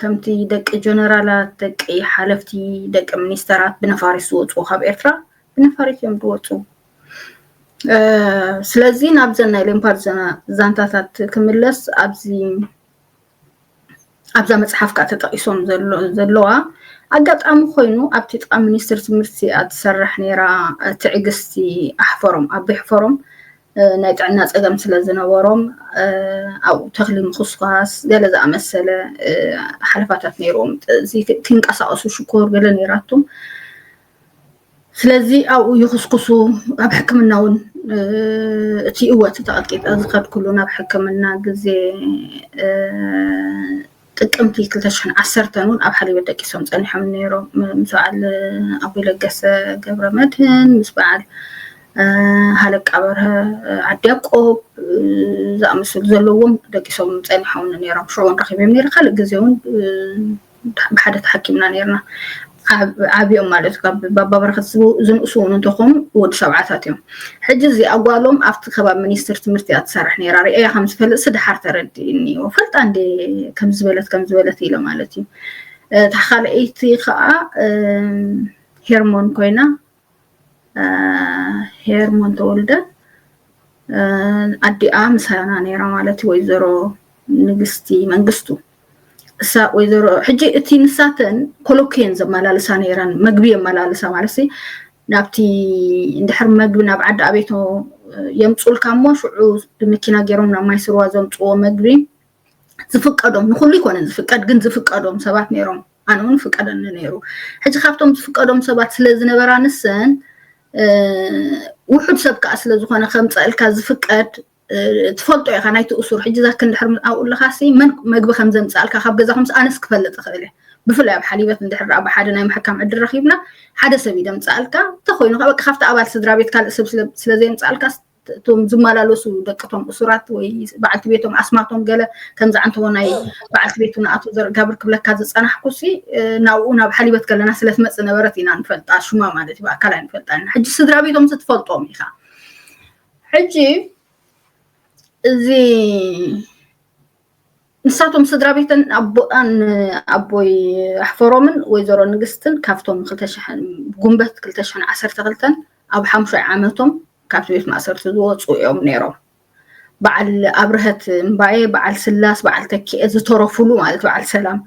ከምቲ ደቂ ጀነራላት ደቂ ሓለፍቲ ደቂ ሚኒስተራት ብነፋሪት ዝወፅኡ ካብ ኤርትራ ብነፋሪት እዮም ዝወፁ። ስለዚ ናብዘን ናይ ሌምፓርድ ዛንታታት ክምለስ ኣብዚ ኣብዛ መፅሓፍ ከዓ ተጠቂሶም ዘለዋ ኣጋጣሚ ኮይኑ ኣብቲ ጥቃ ሚኒስትር ትምህርቲ እያ ትሰርሕ ነይራ ትዕግስቲ ኣሕፈሮም ኣቦ ኣሕፈሮም ናይ ጥዕና ፀገም ስለ ዝነበሮም ኣብኡ ተኽሊ ምኹስኳስ ገለ ዝኣመሰለ ሓለፋታት ነይርዎም። ክንቀሳቀሱ ሽኮር ገለ ነይራቶም። ስለዚ ኣብኡ ይኹስኩሱ ኣብ ሕክምና እውን እቲ እወ እቲ ተቐጥቂጠ ዝኸድኩሉ ናብ ሕክምና ግዜ ጥቅምቲ ክልተ ሽሕን ዓሰርተን እውን ኣብ ሓሊበት ደቂሶም ፀኒሖም ነይሮም ምስ በዓል ኣቦይ ለገሰ ገብረ መድህን ምስ በዓል ሃለቃ በርሀ ዓዲ ያቆብ ዝኣመሰሉ ዘለዎም ደቂሶም ፀኒሖም ነይሮም ሽዑ እውን ረኪቦም ነይረ ካልእ ግዜ እውን ብሓደ ተሓኪምና ነርና ዓብኦም ማለት ካብ ባባ በረከት ዝንእሱ እውን እንተኾኑ ወዲ ሰብዓታት እዮም። ሕጂ እዚ ኣጓሎም ኣብቲ ከባቢ ሚኒስትር ትምህርቲ እያ ትሰርሕ ነራ ርእያ ከም ዝፈልጥ ስድሓር ተረዲእኒ ፈልጣ እንደ ከም ዝበለት ከም ዝበለት ኢለ ማለት እዩ። ታኻልአይቲ ከዓ ሄርሞን ኮይና ሄርሞን ተወልደ ኣዲኣ ምሳና ነራ ማለት ወይዘሮ ንግስቲ መንግስቱ እሳ ወይዘሮ ሕጂ እቲ ንሳተን ኮሎኬን ዘመላልሳ ነይረን መግቢ የመላልሳ ማለት ናብቲ እንድሕር መግቢ ናብ ዓዲ ኣቤቶ የምፁልካ እሞ ሽዑ ብመኪና ገይሮም ናብ ማይ ስርዋ ዘምፅዎ መግቢ ዝፍቀዶም ንኩሉ ይኮነን ዝፍቀድ ግን ዝፍቀዶም ሰባት ነይሮም ኣነ እውን ፍቀደኒ ነይሩ። ሕጂ ካብቶም ዝፍቀዶም ሰባት ስለ ዝነበራ ንሰን ውሑድ ሰብ ከዓ ስለ ዝኾነ ከምፀእልካ ዝፍቀድ ትፈልጦ ኢኻ ናይቲ እሱር ሕጂ ዛክ እንድሕር ኣብኡ ኣለኻ ሲ መን መግቢ ከም ዘምፅኣልካ ካብ ገዛኹምስ ኣነስ ክፈልጥ እኽእል እየ። ብፍላይ ኣብ ሓሊበት እንድሕር ደኣ ብሓደ ናይ ምሕካም ዕድል ረኺብና ሓደ ሰብ እዩ ደምፅኣልካ እንተኮይኑ ከዓ በቃ ካብቲ ኣባል ስድራ ቤት ካልእ ሰብ ስለ ዘየምፅኣልካ እቶም ዝመላለሱ ደቅቶም እሱራት ወይ በዓልቲ ቤቶም ኣስማቶም ገለ ከምዚ ዓንተቦ ናይ በዓልቲ ቤቱ ንኣቶ ዘርጋብር ክብለካ ዝፀናሕኩ ሲ ናብኡ ናብ ሓሊበት ከለና ስለ ትመፅእ ነበረት ኢና ንፈልጣ ሽማ ማለት እዩ ብኣካል ኣይንፈልጣ ኢና ሕጂ ስድራ ቤቶም ሲ ትፈልጦም ኢኻ ሕጂ እዚ ንሳቶም ስድራ ቤተን ኣቦኣን ኣቦይ ኣሕፈሮምን ወይዘሮ ንግስትን ካብቶም ክልተ ሽሕን ጉንበት ክልተ ሽሕን ዓሰርተ ክልተን ኣብ ሓምሻይ ዓመቶም ካብቲ ቤት ማእሰርቲ ዝወፁ እዮም ነይሮም። በዓል ኣብርሀት እምባየ፣ በዓል ስላስ፣ በዓል ተኪኤ ዝተረፉሉ ማለት፣ በዓል ሰላም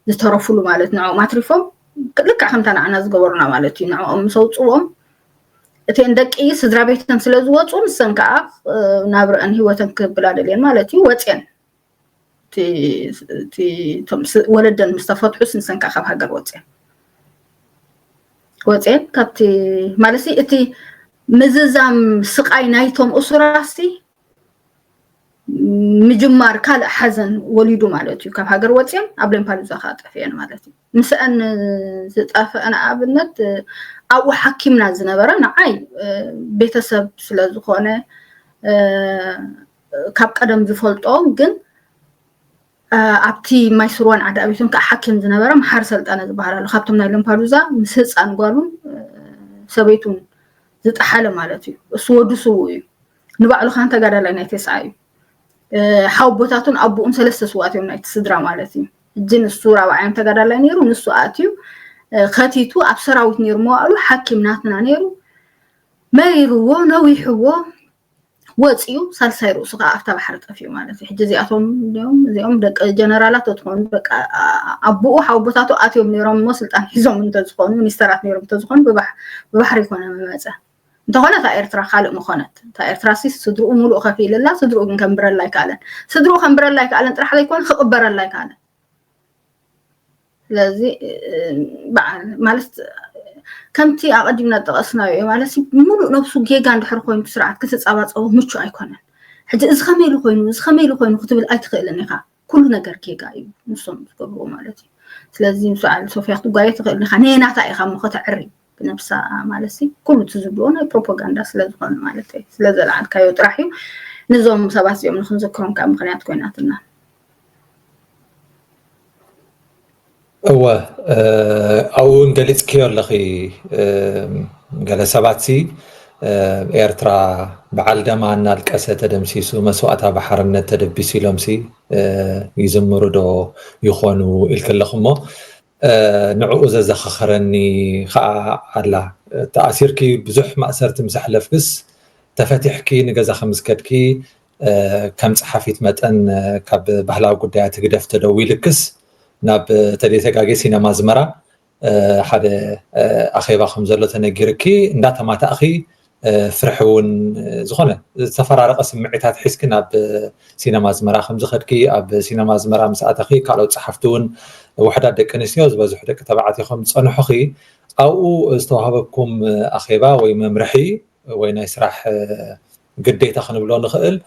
ዝተረፉሉ ማለት፣ ንዕኦም ኣትሪፎም ልክዕ ከምታ ንዓና ዝገበሩና ማለት እዩ። ንዕኦም ምስ ኣውፅዎም እተን ደቂ ስድራ ቤተን ስለ ዝወፁ ንሰን ከዓ ናብረአን ህይወተን ክብላ ደልየን ማለት እዩ፣ ወፅየን። ወለደን ምስ ተፈትሑስ ንሰን ከዓ ካብ ሃገር ወፅየን ወፅየን ካብቲ ማለት እቲ ምዝዛም ስቃይ ናይቶም እሱራሲ ምጅማር ካልእ ሓዘን ወሊዱ ማለት እዩ። ካብ ሃገር ወፅየን ኣብ ሌምፓዱዛ ከዓ ጠፍአን ማለት እዩ። ምስአን ዝጠፍአ ንኣብነት ኣብኡ ሓኪምና ዝነበረ ንዓይ ቤተሰብ ስለ ዝኾነ ካብ ቀደም ዝፈልጦ ግን ኣብቲ ማይ ስርዋን ዓዲ ኣቤቱን ከዓ ሓኪም ዝነበረ መሓሪ ሰልጠነ ዝበሃል ኣሎ። ካብቶም ናይ ሌምፓዱዛ ምስ ህፃን ጓሉን ሰበይቱን ዝጠሓለ ማለት እዩ። እሱ ወዱ ስውእ እዩ። ንባዕሉ ካን ተጋዳላይ ናይ ተስዓ እዩ። ሓወቦታቱን ኣቦኡን ሰለስተ ስውኣት እዮም ናይቲ ስድራ ማለት እዩ። ሕጂ ንሱ ራብዓዮም ተጋዳላይ ነይሩ፣ ንሱ ኣትዩ ከቲቱ ኣብ ሰራዊት ነይሩ መዋእሉ ሓኪም ናትና ነይሩ። መሪርዎ ነዊሕዎ ወፂኡ ሳልሳይ ርእሱ ከዓ ኣብታ ባሕሪ ጠፊኡ ማለት እዩ። ሕጂ እዚኣቶም እዚኦም እዚኦም ደቂ ጀነራላት ተትኾኑ ደቂ ኣቦኡ ሓወቦታቱ ኣትዮም ነይሮም እሞ ስልጣን ሒዞም እንተዝኾኑ ሚኒስተራት ነይሮም እንተዝኾኑ ብባሕሪ ይኮነ መመፀ። እንተኾነ እታ ኤርትራ ካልእ ምኾነት። እታ ኤርትራ ሲ ስድርኡ ሙሉእ ከፊልላ፣ ስድርኡ ግን ከንብረላ ኣይከኣለን። ስድርኡ ከንብረላ ኣይከኣለን ጥራሕ ዘይኮነ ክቕበረላ ኣይከኣለን። ስለዚ በዓል ማለት ከምቲ ኣቐዲምና ዝጠቐስናዮ እዩ ማለት ሙሉእ ነብሱ ጌጋ እንድሕር ኮይኑ ስርዓት ክትፃባፀቦ ምቹ ኣይኮነን። ሕጂ እዚ ከመይ ኢሉ ኮይኑ እዚ ከመይ ኢሉ ኮይኑ ክትብል ኣይትኽእልን ኢኻ። ኩሉ ነገር ጌጋ እዩ ንሶም ዝገብርዎ ማለት እዩ። ስለዚ ምስ በዓል ሶፍያ ክትጓየ ትኽእል ኢኻ። ነየናታ ኢኻ እሞ ከተዕሪ ብነብሳ ማለት ሲ ኩሉ እቲ ዝብልዎ ናይ ፕሮፓጋንዳ ስለ ዝኾነ ማለት እዩ። ስለ ዘልዓልካዮ ጥራሕ እዩ። ንዞም ሰባት እዚኦም ንክንዝክሮም ከዓ ምኽንያት ኮይናትና። እወ ኣብኡ እውን ገሊፅክዮ ኣለኺ። ገለ ሰባት ሲ ኤርትራ በዓል ደማ እናልቀሰ ተደምሲሱ መስዋእታ ብሓርነት ተደቢሱ ኢሎም ሲ ይዝምሩ ዶ ይኾኑ ኢልኪ ኣለኹ እሞ ንዕኡ ዘዘኻኸረኒ ከዓ ኣላ። ተኣሲርኪ ብዙሕ ማእሰርቲ ምስ ኣሕለፍክስ ተፈቲሕኪ ንገዛኺ ምስ ከድኪ ከም ጸሓፊት መጠን ካብ ባህላዊ ጉዳያት ህግደፍ ተደዊልክስ ናብ ተደይተጋጌ ሲነማ ኣዝመራ ሓደ ኣኼባ ከም ዘሎ ተነጊርኪ እንዳተማታእኺ ፍርሒ እውን ዝኾነ ዝተፈራረቐ ስምዒታት ሒዝኪ ናብ ሲነማ ኣዝመራ ከም ዝኸድኪ ኣብ ሲነማ ኣዝመራ ምስ ኣተኺ ካልኦት ጸሓፍቲ እውን ውሕዳት ደቂ ኣንስትዮ ዝበዝሑ ደቂ ተባዕትዮ ከም ዝጸንሑኺ ኣብኡ ዝተዋህበኩም ኣኼባ ወይ መምርሒ ወይ ናይ ስራሕ ግዴታ ክንብሎ ንኽእል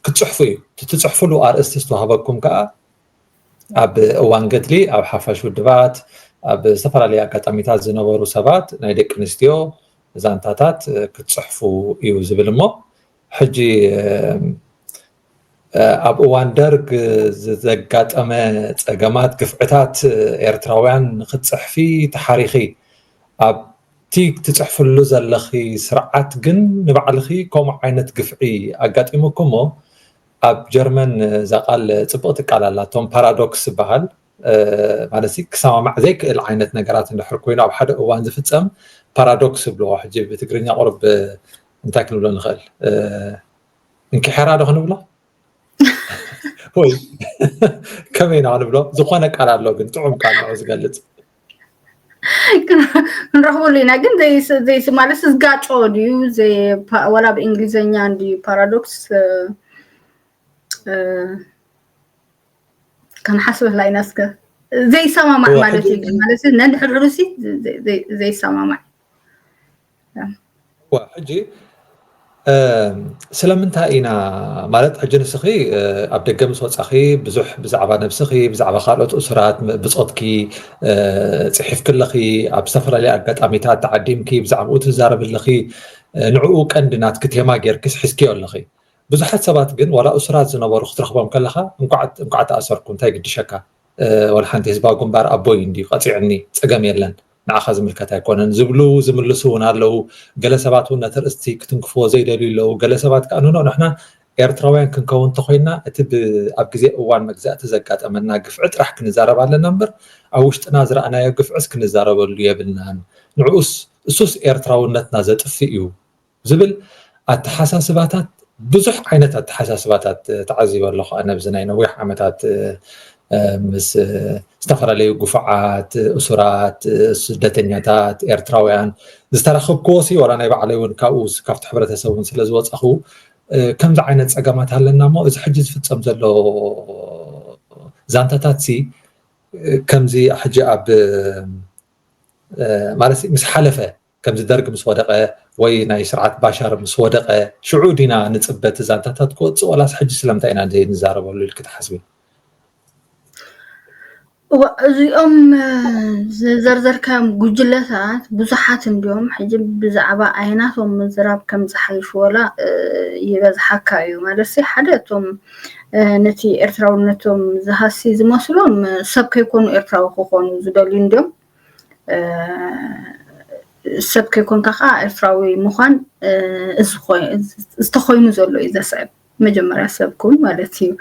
ክትፅሕፉ እዩ። እቲ ትፅሕፉሉ ኣርእስቲ ዝተዋህበኩም ከዓ ኣብ እዋን ገድሊ ኣብ ሓፋሽ ውድባት ኣብ ዝተፈላለዩ ኣጋጣሚታት ዝነበሩ ሰባት ናይ ደቂ ኣንስትዮ ዛንታታት ክትፅሕፉ እዩ ዝብል እሞ ሕጂ ኣብ እዋን ደርግ ዘጋጠመ ፀገማት ግፍዕታት ኤርትራውያን ንክትፅሕፊ ተሓሪኺ ኣብቲ ትፅሕፍሉ ዘለኺ ስርዓት ግን ንባዕልኺ ከምኡ ዓይነት ግፍዒ ኣጋጢሙኪ እሞ ኣብ ጀርመን እዛ ቃል ፅብቕቲ ቃል ኣላቶም ፓራዶክስ ዝበሃል ማለት ክሰማማዕ ዘይክእል ዓይነት ነገራት እንድሕር ኮይኑ ኣብ ሓደ እዋን ዝፍፀም ፓራዶክስ ይብልዎ። ሕጂ ብትግርኛ ቁርብ እንታይ ክንብሎ ንኽእል? እንኪሐራ ዶ ክንብሎ ወይ ከመይ ኢና ክንብሎ? ዝኾነ ቃል ኣሎ ግን ጥዑም ቃል ንዑ ዝገልፅ ክንረኽበሉ ኢና ግን ማለት ዝጋጮ ድዩ? ወላ ብእንግሊዝኛ እንድዩ ፓራዶክስ? ክንሓስበላ ኢና እስከ። ዘይሰማማዕ ማለት እዩ ግን ማለት ነንሕድሕዱ ሲ ዘይሰማማዕ ሕጂ ስለምንታይ ኢና ማለት ሕጂ ንስኺ ኣብ ደገ ምስ ወፃኺ ብዙሕ ብዛዕባ ነብስኺ ብዛዕባ ካልኦት እሱራት ብፆትኪ ፅሒፍኪ ኣለኺ ኣብ ዝተፈላለዩ ኣጋጣሚታት ተዓዲምኪ ብዛዕባኡ ትዛረቢ ኣለኺ ንዕኡ ቀንዲ ናትኪ ቴማ ጌርኪስ ሒዝክዮ ኣለኺ ብዙሓት ሰባት ግን ዋላ እሱራት ዝነበሩ ክትረኽቦም ከለኻ እንኳዕ ተኣሰርኩ እንታይ ግድሸካ ወላ ሓንቲ ህዝባዊ ግንባር ኣቦይ እንድዩ ቀፂዕኒ ፀገም የለን ንዓኻ ዝምልከት ኣይኮነን ዝብሉ ዝምልሱ እውን ኣለዉ። ገለ ሰባት እውን ነቲ ርእስቲ ክትንክፍዎ ዘይደልዩ ኣለዉ። ገለ ሰባት ከዓ ንኖ ንሕና ኤርትራውያን ክንከውን እንተኮይንና እቲ ኣብ ግዜ እዋን መግዛእቲ ዘጋጠመና ግፍዒ ጥራሕ ክንዛረብ ኣለና እምበር ኣብ ውሽጥና ዝረኣናዮ ግፍዕስ ክንዛረበሉ የብልናን። ንዕኡስ እሱስ ኤርትራውነትና ዘጥፍእ እዩ ዝብል ኣተሓሳስባታት፣ ብዙሕ ዓይነት ኣተሓሳስባታት ተዓዚበ ኣለኹ። ኣነ ኣብዚ ናይ ነዊሕ ዓመታት ምስ ዝተፈላለዩ ግፉዓት፣ እሱራት፣ ስደተኛታት ኤርትራውያን ዝተራኸብክዎ ሲ፣ ዋላ ናይ ባዕለይ እውን ካብኡ፣ ካብቲ ሕብረተሰብ እውን ስለ ዝወፃኹ፣ ከምዚ ዓይነት ፀገማት ኣለና እሞ፣ እዚ ሕጂ ዝፍፀም ዘሎ ዛንታታት ሲ፣ ከምዚ ሕጂ ኣብ ማለት ምስ ሓለፈ፣ ከምዚ ደርግ ምስ ወደቐ ወይ ናይ ስርዓት ባሻር ምስ ወደቐ፣ ሽዑ ዲና ንፅበ እቲ ዛንታታት ክወፅእ፣ ዋላስ ሕጂ ስለምንታይ ኢና ዘይንዛረበሉ ኢልኪ ትሓስቢ? እዚኦም ዝዘርዘርካዮም ጉጅለታት ብዙሓት እንዲዮም። ሕጂ ብዛዕባ ኣየናቶም ምዝራብ ከም ዝሓይሽ ወላ ይበዝሓካ እዩ። ማለት ሓደ እቶም ነቲ ኤርትራውነቶም ዝሃሲ ዝመስሎም ሰብ ከይኮኑ ኤርትራዊ ክኾኑ ዝደልዩ እንዲዮም። ሰብ ከይኮንካ ከዓ ኤርትራዊ ምዃን ዝተኾይኑ ዘሎ እዩ ዘስዕብ። መጀመርያ ሰብ ኩን ማለት እዩ።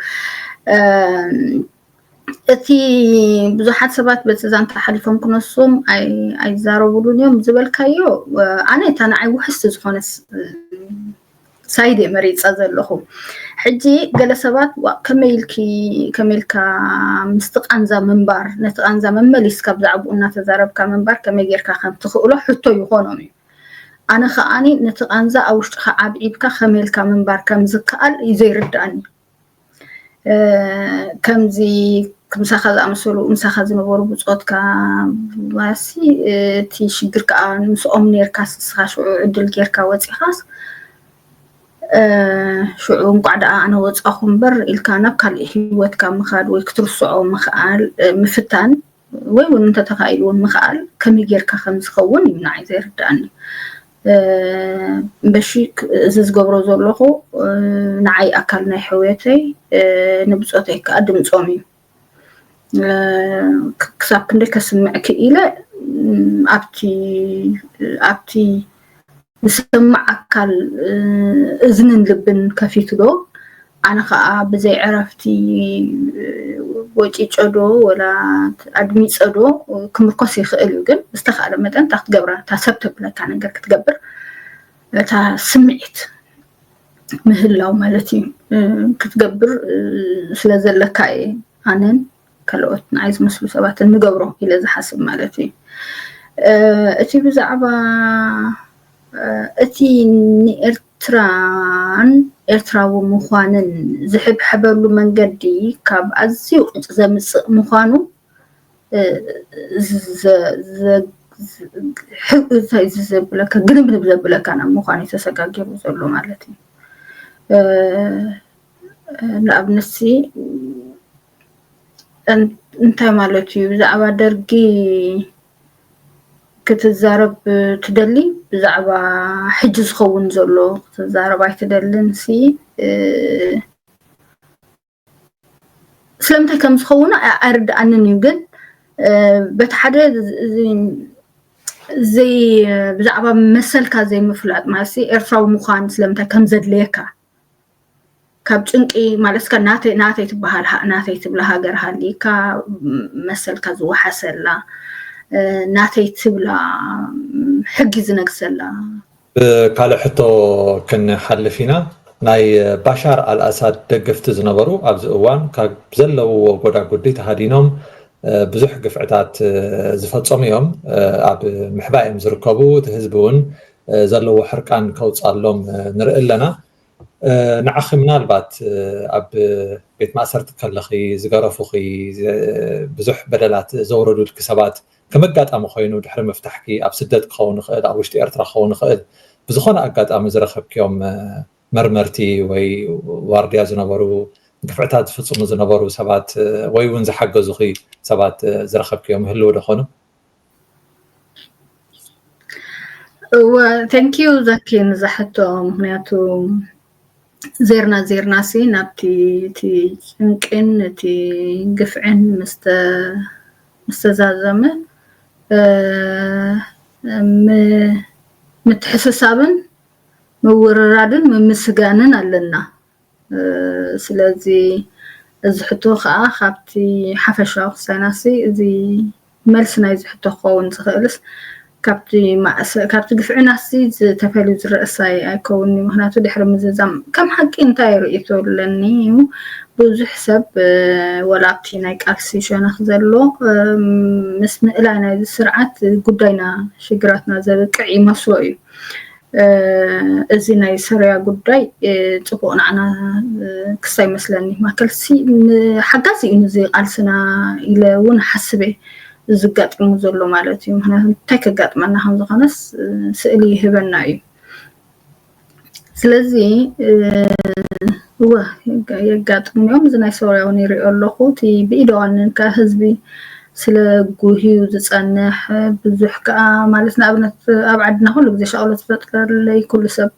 እቲ ብዙሓት ሰባት በቲ ዛንታ ሓሊፎም ክነሶም ኣይዛረቡሉን እዮም ዝበልካዮ፣ ኣነ እታ ንዓይ ውሕስቲ ዝኾነ ሳይድ እየ መሪፀ ዘለኹ። ሕጂ ገለ ሰባት ከመይ ኢልኪ ከመይ ኢልካ ምስቲ ቃንዛ ምንባር፣ ነቲ ቃንዛ መመሊስካ ብዛዕባኡ እናተዛረብካ ምንባር ከመይ ጌርካ ከም ትኽእሎ ሕቶ ይኾኖም እዩ። ኣነ ከዓኒ ነቲ ቃንዛ ኣብ ውሽጥኻ ዓብዒብካ ከመይ ኢልካ ምንባር ከም ዝከኣል እዩ ዘይርድኣኒ። ከምዚ ምሳኻ ዝኣመሰሉ፣ ምሳኻ ዝነበሩ ብጾትካ፣ ዋሲ እቲ ሽግር ከኣ ምስኦም ኔርካስ ንስኻ ሽዑ ዕድል ጌርካ ወጺኻስ፣ ሽዑ እንቋዕ ደኣ ኣነ ወጻኹ እምበር ኢልካ ናብ ካልእ ህይወትካ ምኻድ ወይ ክትርስዖ ምኽኣል፣ ምፍታን ወይ እውን እንተተኻኢሉ እውን ምኽኣል ከመይ ጌርካ ከም ዝኸውን እዩ ንዓይ ዘይርድኣኒ። እምበሺ እዚ ዝገብሮ ዘለኹ ንዓይ ኣካል ናይ ሕውየተይ ንብጾተይ ከኣ ድምጾም እዩ። ክሳብ ክንደይ ከስምዕ ክኢለ ኣብቲ ኣብቲ ዝሰምዕ ኣካል እዝንን ልብን ከፊቱ ዶ ኣነ ከዓ ብዘይ ዕረፍቲ ወጪጨ ዶ ወላ ኣድሚፀ ዶ ክምርኮስ ይኽእል እዩ። ግን ዝተኻእለ መጠን እታ ክትገብራ እታ ሰብ ተብለካ ነገር ክትገብር እታ ስምዒት ምህላው ማለት እዩ ክትገብር ስለ ዘለካ እየ ኣነን ካልኦት ንዓይ ዝመስሉ ሰባትን ንገብሮ ኢለ ዝሓስብ ማለት እዩ። እቲ ብዛዕባ እቲ ንኤርትራን ኤርትራዊ ምዃንን ዝሕብሐበሉ መንገዲ ካብ ኣዝዩ ቅጭ ዘምፅእ ምዃኑ ዘብለካ ግልብልብ ዘብለካ ናብ ምዃኑ ተሰጋጊሩ ዘሎ ማለት እዩ። ንኣብነት እንታይ ማለት እዩ? ብዛዕባ ደርጊ ክትዛረብ ትደሊ? ብዛዕባ ሕጂ ዝኸውን ዘሎ ክትዛረብ ኣይትደልን ሲ? ስለምንታይ ከም ዝኸውን ኣይርድኣንን እዩ። ግን በቲ ሓደ ዘይ ብዛዕባ መሰልካ ዘይምፍላጥ ማለት ኤርትራዊ ምዃን ስለምንታይ ከም ዘድለየካ ካብ ጭንቂ ማለትካ ናተይ ናተይ ትበሃል ናተይ ትብላ ሃገር ሃሊካ መሰልካ ዝወሓሰላ ናተይ ትብላ ሕጊ ዝነግሰላ። ብካልእ ሕቶ ክንሓልፍ ኢና። ናይ ባሻር ኣልኣሳድ ደገፍቲ ዝነበሩ ኣብዚ እዋን ካብ ዘለውዎ ጎዳጉዲ ተሃዲኖም ብዙሕ ግፍዕታት ዝፈጸሙ እዮም ኣብ ምሕባእ እዮም ዝርከቡ። እቲ ህዝቢ እውን ዘለዎ ሕርቃን ከውፅኣሎም ንርኢ ኣለና። ንዓኺ ምናልባት ኣብ ቤት ማእሰርቲ ከለኺ ዝገረፉኺ ብዙሕ በደላት ዘውረዱልኪ ሰባት ከም ኣጋጣሚ ኮይኑ ድሕሪ ምፍታሕኪ ኣብ ስደት ክኸውን ይኽእል ኣብ ውሽጢ ኤርትራ ክኸውን ይኽእል ብዝኾነ ኣጋጣሚ ዝረኸብክዮም መርመርቲ ወይ ዋርድያ ዝነበሩ ግፍዕታት ዝፍፅሙ ዝነበሩ ሰባት ወይ እውን ዝሓገዙኺ ሰባት ዝረኸብክዮም ህልው ዶ ኾኑ? እወ thank you ዛኪ ንዛ ሕቶ ምክንያቱ ዜርና ዜርና ሲ ናብቲ እቲ ጭንቅን እቲ ግፍዕን ምስተዛዘመ ምትሕስሳብን ምውርራድን ምምስጋንን ኣለና። ስለዚ እዚ ሕቶ ከዓ ካብቲ ሓፈሻዊ ክሳይናሲ እዚ መልሲ ናይዚ ሕቶ ክኸውን ዝኽእልስ ካብቲ ማእሰ-፣ ካብቲ ግፍዕናሲ ዝተፈልዩ ዝረእስ ኣይ-፣ ኣይከውን'ዩ። ምኽንያቱ ድሕሪ ምዝዛም ከም ሓቂ እንታይ ርእይቶ ኣለኒ እዩ። ብዙሕ ሰብ፣ እ፣ ወላ ኣብቲ ናይ ቃልሲ ሸነኽ ዘሎ፣ እ፣ ምስ ምእላይ ናይዚ ስርዓት ጉዳይና ሽግራትና ዘብቅዕ ይመስሎ እዩ። እ፣ እዚ ናይ ሶርያ ጉዳይ፣ እ፣ ጽቡቕ ንዓና፣ እ፣ ክሳይ መስለኒ። ማከልሲ ን-፣ ሓጋዚ እዩ ንዚ ቃልስና ኢለ እውን ሓስብ እየ። ዘጋጥሙ ዘሎ ማለት እዩ። ምኽንያቱ እንታይ ከጋጥመና ከም ዝኾነስ፣ እ፣ ስእሊ ይህበና እዩ። ስለዚ፣ እ፣ እወ፣ የጋ-፣ የጋጥሙ እዮም። እዚ ናይ ሶርያ እውን ይሪኦ ኣለኹ። እቲ ብኢደ ዋኒንካ ህዝቢ ስለ ጉህዩ ዝጸንሕ፣ ብዙሕ ከኣ ማለት ንኣብነት ኣብ ዓድና ኩሉ ግዜ ሻቕሎት ዝፈጥረለይ ኩሉ ሰብ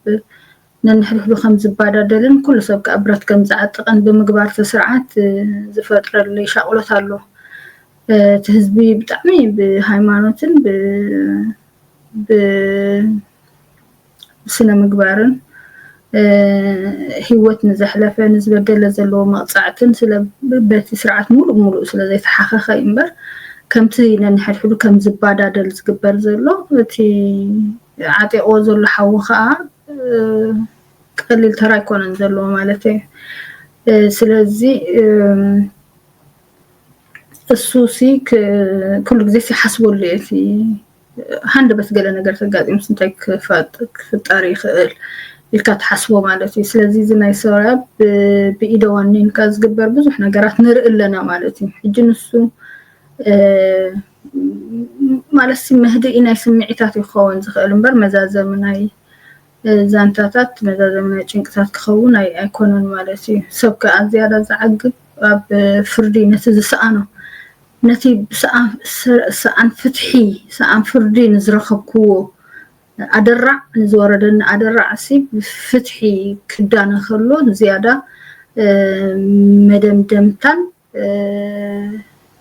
ነንሕድሕዱ ከም ዝባዳደልን ኩሉ ሰብ ከኣ ብረት ከም ዝዓጥቕን ብምግባር እቲ ስርዓት፣ እ፣ ዝፈጥረለይ ሻቕሎት ኣሎ። እ፣ እቲ ህዝቢ ብጣዕሚ ብሃይማኖትን ብ-፣ ብ-፣ ብስነ ምግባርን፣ እ፣ ህይወት ንዘሕለፈ፣ ንዝበደለ ዘለዎ መቕጻዕትን ስለ በቲ ስርዓት ሙሉእ ብሙሉእ ስለ ዘይተሓኸኸ እዩ እምበር፣ ከምቲ ነንሕድሕዱ ከም ዝባዳደል ዝግበር ዘሎ፣ እቲ ዓጢቕዎ ዘሎ ሓዊ ከኣ፣ እ፣ ቀሊል ተራ ኣይኮነን ዘለዎ ማለት እዩ። እ፣ ስለዚ፣ እ፣ እሱ ሲ ክ-፣ ኩሉ ግዜ ሲሓስበሉ እየ። እቲ ሃንደበት ገለ ነገር ተጋጢሙስ እንታይ ክፈጥ-፣ ክፍጠር ይኽእል ኢልካ ትሓስቦ ማለት እዩ። ስለዚ እዚ ናይ ሶርያ ብ-፣ ብኢደ ዋኒንካ ዝግበር ብዙሕ ነገራት ንርኢ ኣለና ማለት እዩ። ሕጂ ንሱ፣ እ፣ ማለት ሲ መህድኢ ናይ ስምዒታት ይኸውን ዝኽእል እምበር መዛዘሚ ናይ እ፣ ዛንታታት መዛዘሚ ናይ ጭንቅታት ክኸውን ኣይ-፣ ኣይኮነን ማለት እዩ። ሰብ ከኣ ዝያዳ ዝዓግብ ኣብ፣ እ፣ ፍርዲ ነቲ ዝሰኣኖ፣ ነቲ ብሰኣ-፣ ሰ-፣ ሰኣን ፍትሒ፣ ሰኣን ፍርዲ ንዝረኸብክዎ ኣደራዕ፣ ንዝወረደኒ ኣደራዕ ሲ ብፍትሒ ክዳነ ከሎ ዝያዳ፣ እ፣ መደምደምታን እ፣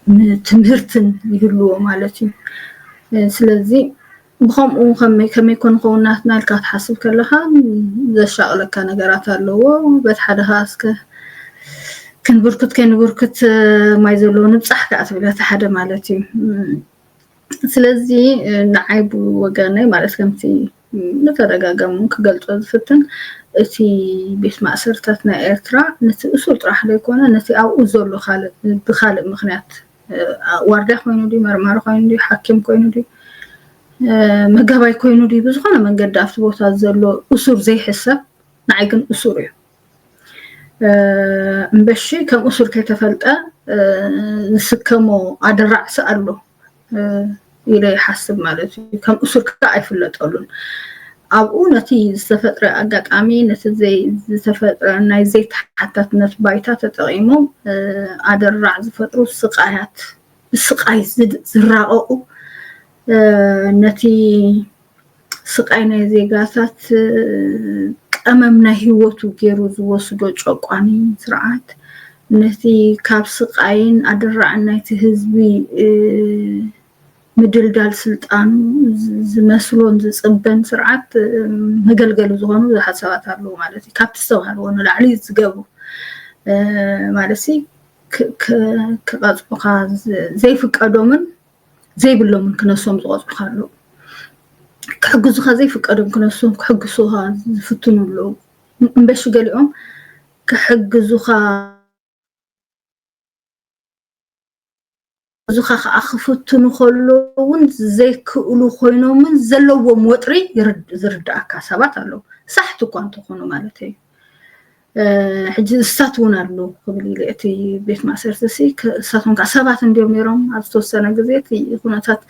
ም-፣ ትምህርትን ይህልዎ ማለት እዩ። እ፣ ስለዚ ብኸምኡ ከመይ፣ ከመይ ኮን ክኸውን ናትና ኢልካ ክትሓስብ ከለኻ ዘሻቕለካ ነገራት ኣለዎ። በቲ ሓደ ኸዓ እስከ ክንብርክት ከይንብርክት፣ እ፣ ማይ ዘለዎ ንብጻሕ ከኣ ትብል በቲ ሓደ ማለት እዩ። እም፣ ስለዚ፣ እ፣ ንዓይ ብወገነይ ማለት ከምቲ ብተደጋጋሚ ክገልጾ ዝፍትን፣ እቲ ቤት ማእሰርታት ናይ ኤርትራ ነቲ እሱር ጥራሕ ዘይኮነ፣ ነቲ ኣብኡ ዘሎ ካልእ፣ ብኻልእ ምኽንያት፣ እ፣ ዋርድያ ኮይኑ ድዩ፣ መርማሪ ኮይኑ ድዩ፣ ሓኪም ኮይኑ ድዩ፣ እ፣ መጋባይ ኮይኑ ድዩ፣ ብዝኾነ መንገዲ ኣብቲ ቦታ ዘሎ እሱር ዘይሕሰብ፣ ንዓይ ግን እሱር እዩ። እ፣ እምበሺ ከም እሱር ከይተፈልጠ፣ እ፣ ዝስከሞ ኣደራዕሲ ኣሎ፣ እ፣ ኢለ ይሓስብ ማለት እዩ። ከም እሱር ከኣ ኣይፍለጠሉን። ኣብኡ ነቲ ዝተፈጥረ ኣጋጣሚ፣ ነቲ ዘይ-፣ ዝተፈጥረ ናይ ዘይተሓታትነት ባይታ ተጠቒሞም፣ እ፣ ኣደራዕ ዝፈጥሩ ስቓያት፣ ብስቓይ ዝድ-፣ ዝራቐቑ፣ እ፣ ነቲ ስቓይ ናይ ዜጋታት፣ እ፣ ቀመም ናይ ህይወቱ ገይሩ ዝወስዶ ጨቋኒ ስርዓት፣ ነቲ ካብ ስቓይን ኣደራዕን ናይቲ ህዝቢ፣ እ፣ ምድልዳል ስልጣኑ ዝ-፣ ዝመስሎን ዝጽበን ስርዓት፣ እ፣ መገልገሊ ዝኾኑ ብዙሓት ሰባት ኣለዉ ማለት እዩ። ካብቲ ዝተባህልዎ ንላዕሊ ዝገብሩ፣ እ፣ ማለት ሲ ክ-፣ ክ-፣ ክቐጽዑኻ ዝ-፣ ዘይፍቀዶምን ዘይብሎምን ክነሶም ዝቐጽዑኻ ኣለዉ። ክሕግዙኻ ዘይፍቀዶም ክነሶም ክሕግሱኻ ዝፍትኑ ኣለዉ። እምበሺ ገሊኦም ክሕግዙኻ፣ ክሕግዙኻ ከኣ ክፍትኑ ከለዉ እውን ዘይክእሉ ኮይኖምን ዘለዎም ወጥሪ ይርድ-፣ ዝርድኣካ ሰባት ኣለዉ። ሳሕቲ እኳ እንተኾኑ ማለት እዩ። እ፣ ሕጂ እሳት እውን ኣሎ ክብል ኢለ እቲ ቤት ማእሰርቲ ሲ ክ-፣ እሳቶም ከዓ ሰባት እንዲዮም ነይሮም። ኣብ ዝተወሰነ ግዜ እቲ ኩነታት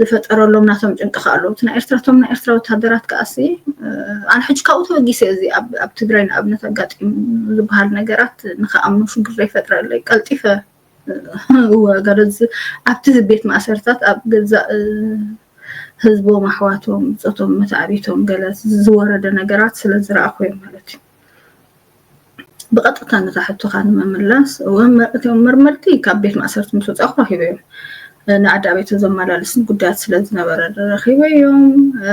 ዝፈጠረሎም ናቶም ጭንቂ ከዓ ኣለዉ። እቲ ናይ ኤርትራ፣ እቶም ናይ ኤርትራ ወታደራት ከዓ ሲ፣ እ፣ ኣነ ሕጂ ካብኡ ተበጊሰ እዚ ኣብ፣ ኣብ ትግራይ ንኣብነት ኣጋጢሙ ዝበሃል ነገራት ንኸኣምኑ ሽግር ዘይፈጥረለይ ቀልጢፈ፣ እ፣ እወ፣ ገለ ዝ-፣ ኣብቲ ቤት ማእሰርታት ኣብ ገዛእ፣ እ፣ ህዝቦም፣ ኣሕዋቶም፣ ብጾቶም፣ መታዕቢቶም ገለ ዝወረደ ነገራት ስለ ዝረኣኹ እዮም ማለት እዩ። ብቐጥታ ነታ ሕቶኻ ንምምላስ፣ እወ፣ መ-፣ እቶም መርመርቲ ካብ ቤት ማእሰርቲ ምስ ወጻኹ ረኺበዮም። እ፣ ንዓዲ ኣቤት ዘመላልስ ጉዳያት ስለ ዝነበረ ረኺበዮም። እ፣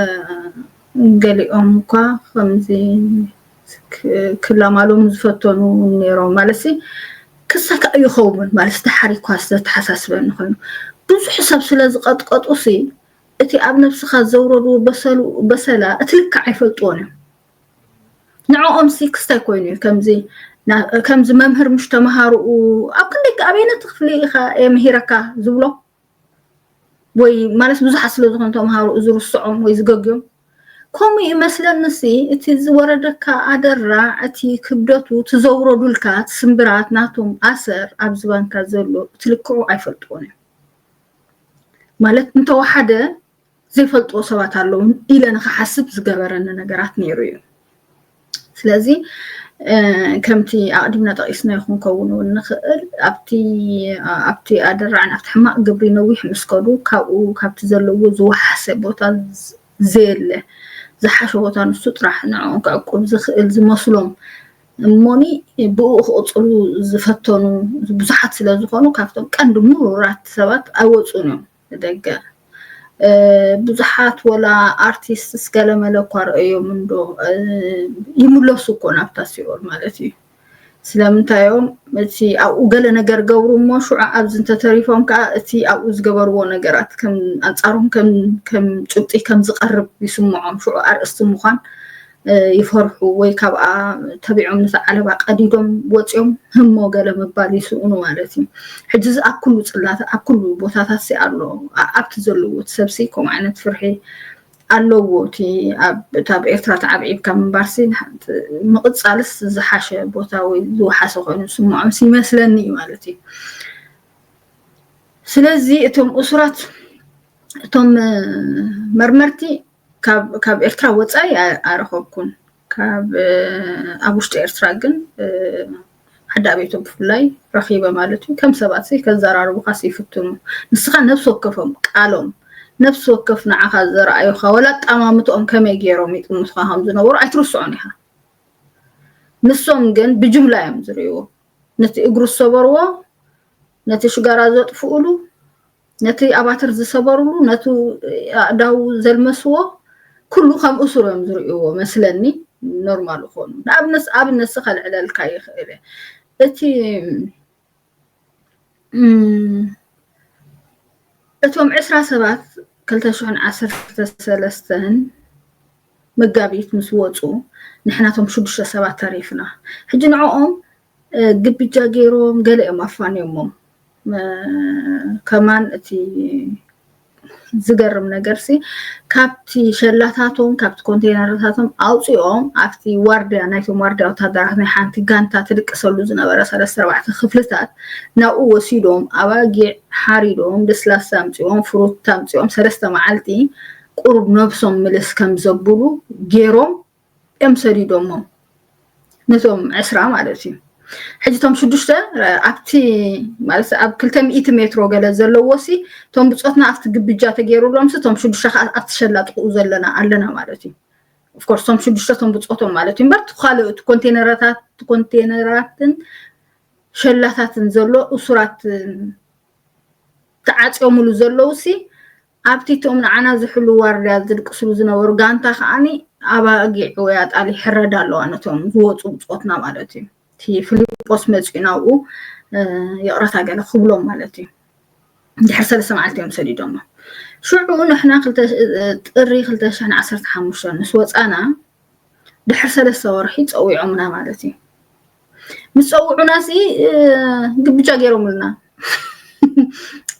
ገሊኦም እኳ ከምዚ ክ-፣ ክላማሎም ዝፈተኑ ነይሮም። ማለትሲ ክሳካእ ይኸውን፣ ማለት ደሓር እኳ ዝተሓሳስበኒ ኮይኑ። ብዙሕ ሰብ ስለ ዝቐጥቀጡሲ፣ እቲ ኣብ ነብስኻ ዘውረድዎ በሰላ እቲ ልክዕ ኣይፈልጥዎን እዮም። ንዕኦም ሲ ክስታይ ኮይኑ እዩ። ከምዚ መምህር ምሽ ተምሃርኡ ኣብ ክንደይ ኣበይነቲ ክፍሊ ኢኻ የምሂረካ ዝብሎ ወይ ማለት ብዙሓት ስለ ዝኾኑ ተምሃርኡ ዝርስዖም ወይ ዝገግዮም ከምኡ ይመስለኒ ሲ እቲ ዝወረደካ ኣደራዕ እቲ ክብደቱ ትዘውረዱልካ ስምብራት ናቶም ኣሰር ኣብ ዝባንካ ዘሎ እቲ ልክዑ ኣይፈልጥዎን እዮም። ማለት እንተወሓደ ዘይፈልጥዎ ሰባት ኣለዉ ኢለ ንክሓስብ ዝገበረኒ ነገራት ነይሩ እዩ። ስለዚ ከምቲ ኣቕዲምና ጠቒስናዮ ክንከውን እውን ንኽእል ኣብቲ ኣብቲ ኣደራዕን ኣብቲ ሕማቕ ግብሪ ነዊሕ ምስ ከዱ ካብኡ ካብቲ ዘለዎ ዝወሓሰ ቦታ ዘየለ ዝሓሸ ቦታ ንሱ ጥራሕ ንዕኦም ክዕቁብ ዝኽእል ዝመስሎም እሞኒ ብኡ ክቕፅሉ ዝፈተኑ ብዙሓት ስለ ዝኾኑ ካብቶም ቀንዲ ምሩራት ሰባት ኣይወፁን እዮም። ደገ ብዙሓት ወላ ኣርቲስትስ ገለመለ እኳ ረእዮም እንዶ ይምለሱ እኮ ናብታ ሲኦል ማለት እዩ። ስለምንታዮም እቲ ኣብኡ ገለ ነገር ገብሩ እሞ ሽዑ ኣብዚ እንተተሪፎም ከዓ እቲ ኣብኡ ዝገበርዎ ነገራት ኣንፃሮም ከም ጭብጢ ከም ዝቐርብ ይስምዖም። ሽዑ ኣርእስቲ ምዃን ይፈርሑ ወይ ካብኣ ተቢዖም ነቲ ዓለባ ቀዲዶም ወፂኦም ህሞ ገለ ምባል ይስእኑ ማለት እዩ። ሕጂ እዚ ኣብ ኩሉ ፅላት ኣብ ኩሉ ቦታታት ሲ ኣሎ ኣብቲ ዘለዎ እቲ ሰብሲ ከምኡ ዓይነት ፍርሒ ኣለዎ። እቲ ኣብ ኤርትራ ተዓብዒብካ ምንባርሲ ምቕፃልስ ዝሓሸ ቦታ ወይ ዝወሓሰ ኮይኑ ዝስምዖም ይመስለኒ እዩ ማለት እዩ። ስለዚ እቶም እሱራት እቶም መርመርቲ ካብ ኤርትራ ወፃኢ ኣረኸብኩን። ካብ ኣብ ውሽጢ ኤርትራ ግን ዓዲ ኣቤቶም ብፍላይ ረኺበ ማለት እዩ። ከም ሰባት ከዘራርቡኻስ ይፍትኑ። ንስኻ ነብሲ ወከፎም ቃሎም ነብሲ ወከፍ ንዓኻ ዘረኣዩኻ ወላ ኣጣማምትኦም ከመይ ገይሮም ይጥምቱኻ ከም ዝነበሩ ኣይትርስዖን ኢኻ። ንሶም ግን ብጅምላ እዮም ዝርእይዎ። ነቲ እግሩ ዝሰበርዎ፣ ነቲ ሽጋራ ዘጥፍኡሉ፣ ነቲ ኣባትር ዝሰበርሉ፣ ነቲ ኣእዳው ዘልመስዎ ኩሉ ከም እሱር እዮም ዝርእይዎ መስለኒ። ኖርማል ዝኾኑ ንኣብነት ኣብነት ከልዕለልካ ይኽእል እየ። እቲ እቶም ዕስራ ሰባት ክልተ ሽሕን ዓሰርተ ሰለስተን መጋቢት ምስ ወፁ ንሕና እቶም ሽዱሽተ ሰባት ተሪፍና። ሕጂ ንዕኦም ግብጃ ገይሮም ገለ እዮም ኣፋንዮሞም። ከማን እቲ ዝገርም ነገር ሲ ካብቲ ሸላታቶም ካብቲ ኮንቴነርታቶም ኣውፂኦም ኣብቲ ዋርድያ ናይቶም ዋርድያ ወታደራት ናይ ሓንቲ ጋንታ ትድቅሰሉ ዝነበረ ሰለስተ ኣርባዕተ ክፍልታት ናብኡ ወሲዶም ኣባጊዕ ሓሪዶም ለስላሳ ኣምፂኦም ፍሩታ ኣምፂኦም ሰለስተ መዓልቲ ቁሩብ ነብሶም ምልስ ከም ዘብሉ ገይሮም እዮም ሰዲዶሞም ነቶም ዕስራ ማለት እዩ። ሕጂ እቶም ሽዱሽተ ኣብቲ ማለት ኣብ ክልተ ሚእቲ ሜትሮ ገለ ዘለዎ ሲ እቶም ብፆትና ኣብቲ ግብጃ ተገይሩሎም ሲ እቶም ሽዱሽተ ከዓ ኣብቲ ሸላ ጥቕኡ ዘለና ኣለና ማለት እዩ። ኦፍኮርስ እቶም ሽዱሽተ እቶም ብፆቶም ማለት እዩ እምበር እቲ ካልኦት ኮንቴነራታት ኮንቴነራትን ሸላታትን ዘሎ እሱራት ተዓፅዮምሉ ዘለዉ ሲ ኣብቲ እቶም ንዓና ዝሕሉ ዋርድያ ዝድቅስሉ ዝነበሩ ጋንታ ከዓኒ ኣባጊዕ ወይ ኣጣል ይሕረዳ ኣለዋ ነቶም ዝወፁ ብፆትና ማለት እዩ። እቲ ፊሊጶስ መፂኡ ናብኡ ይቕረታ ገለ ክብሎም ማለት እዩ። ድሕሪ ሰለስተ መዓልቲ እዮም ሰዲዶሞ። ሽዑ ንሕና ጥሪ ክልተ ሽሕን ዓሰርተ ሓሙሽተን ምስ ወፃና ድሕሪ ሰለስተ ወርሒ ፀዊዖምና ማለት እዩ። ምስ ፀውዑና ሲ ግብጃ ገይሮምልና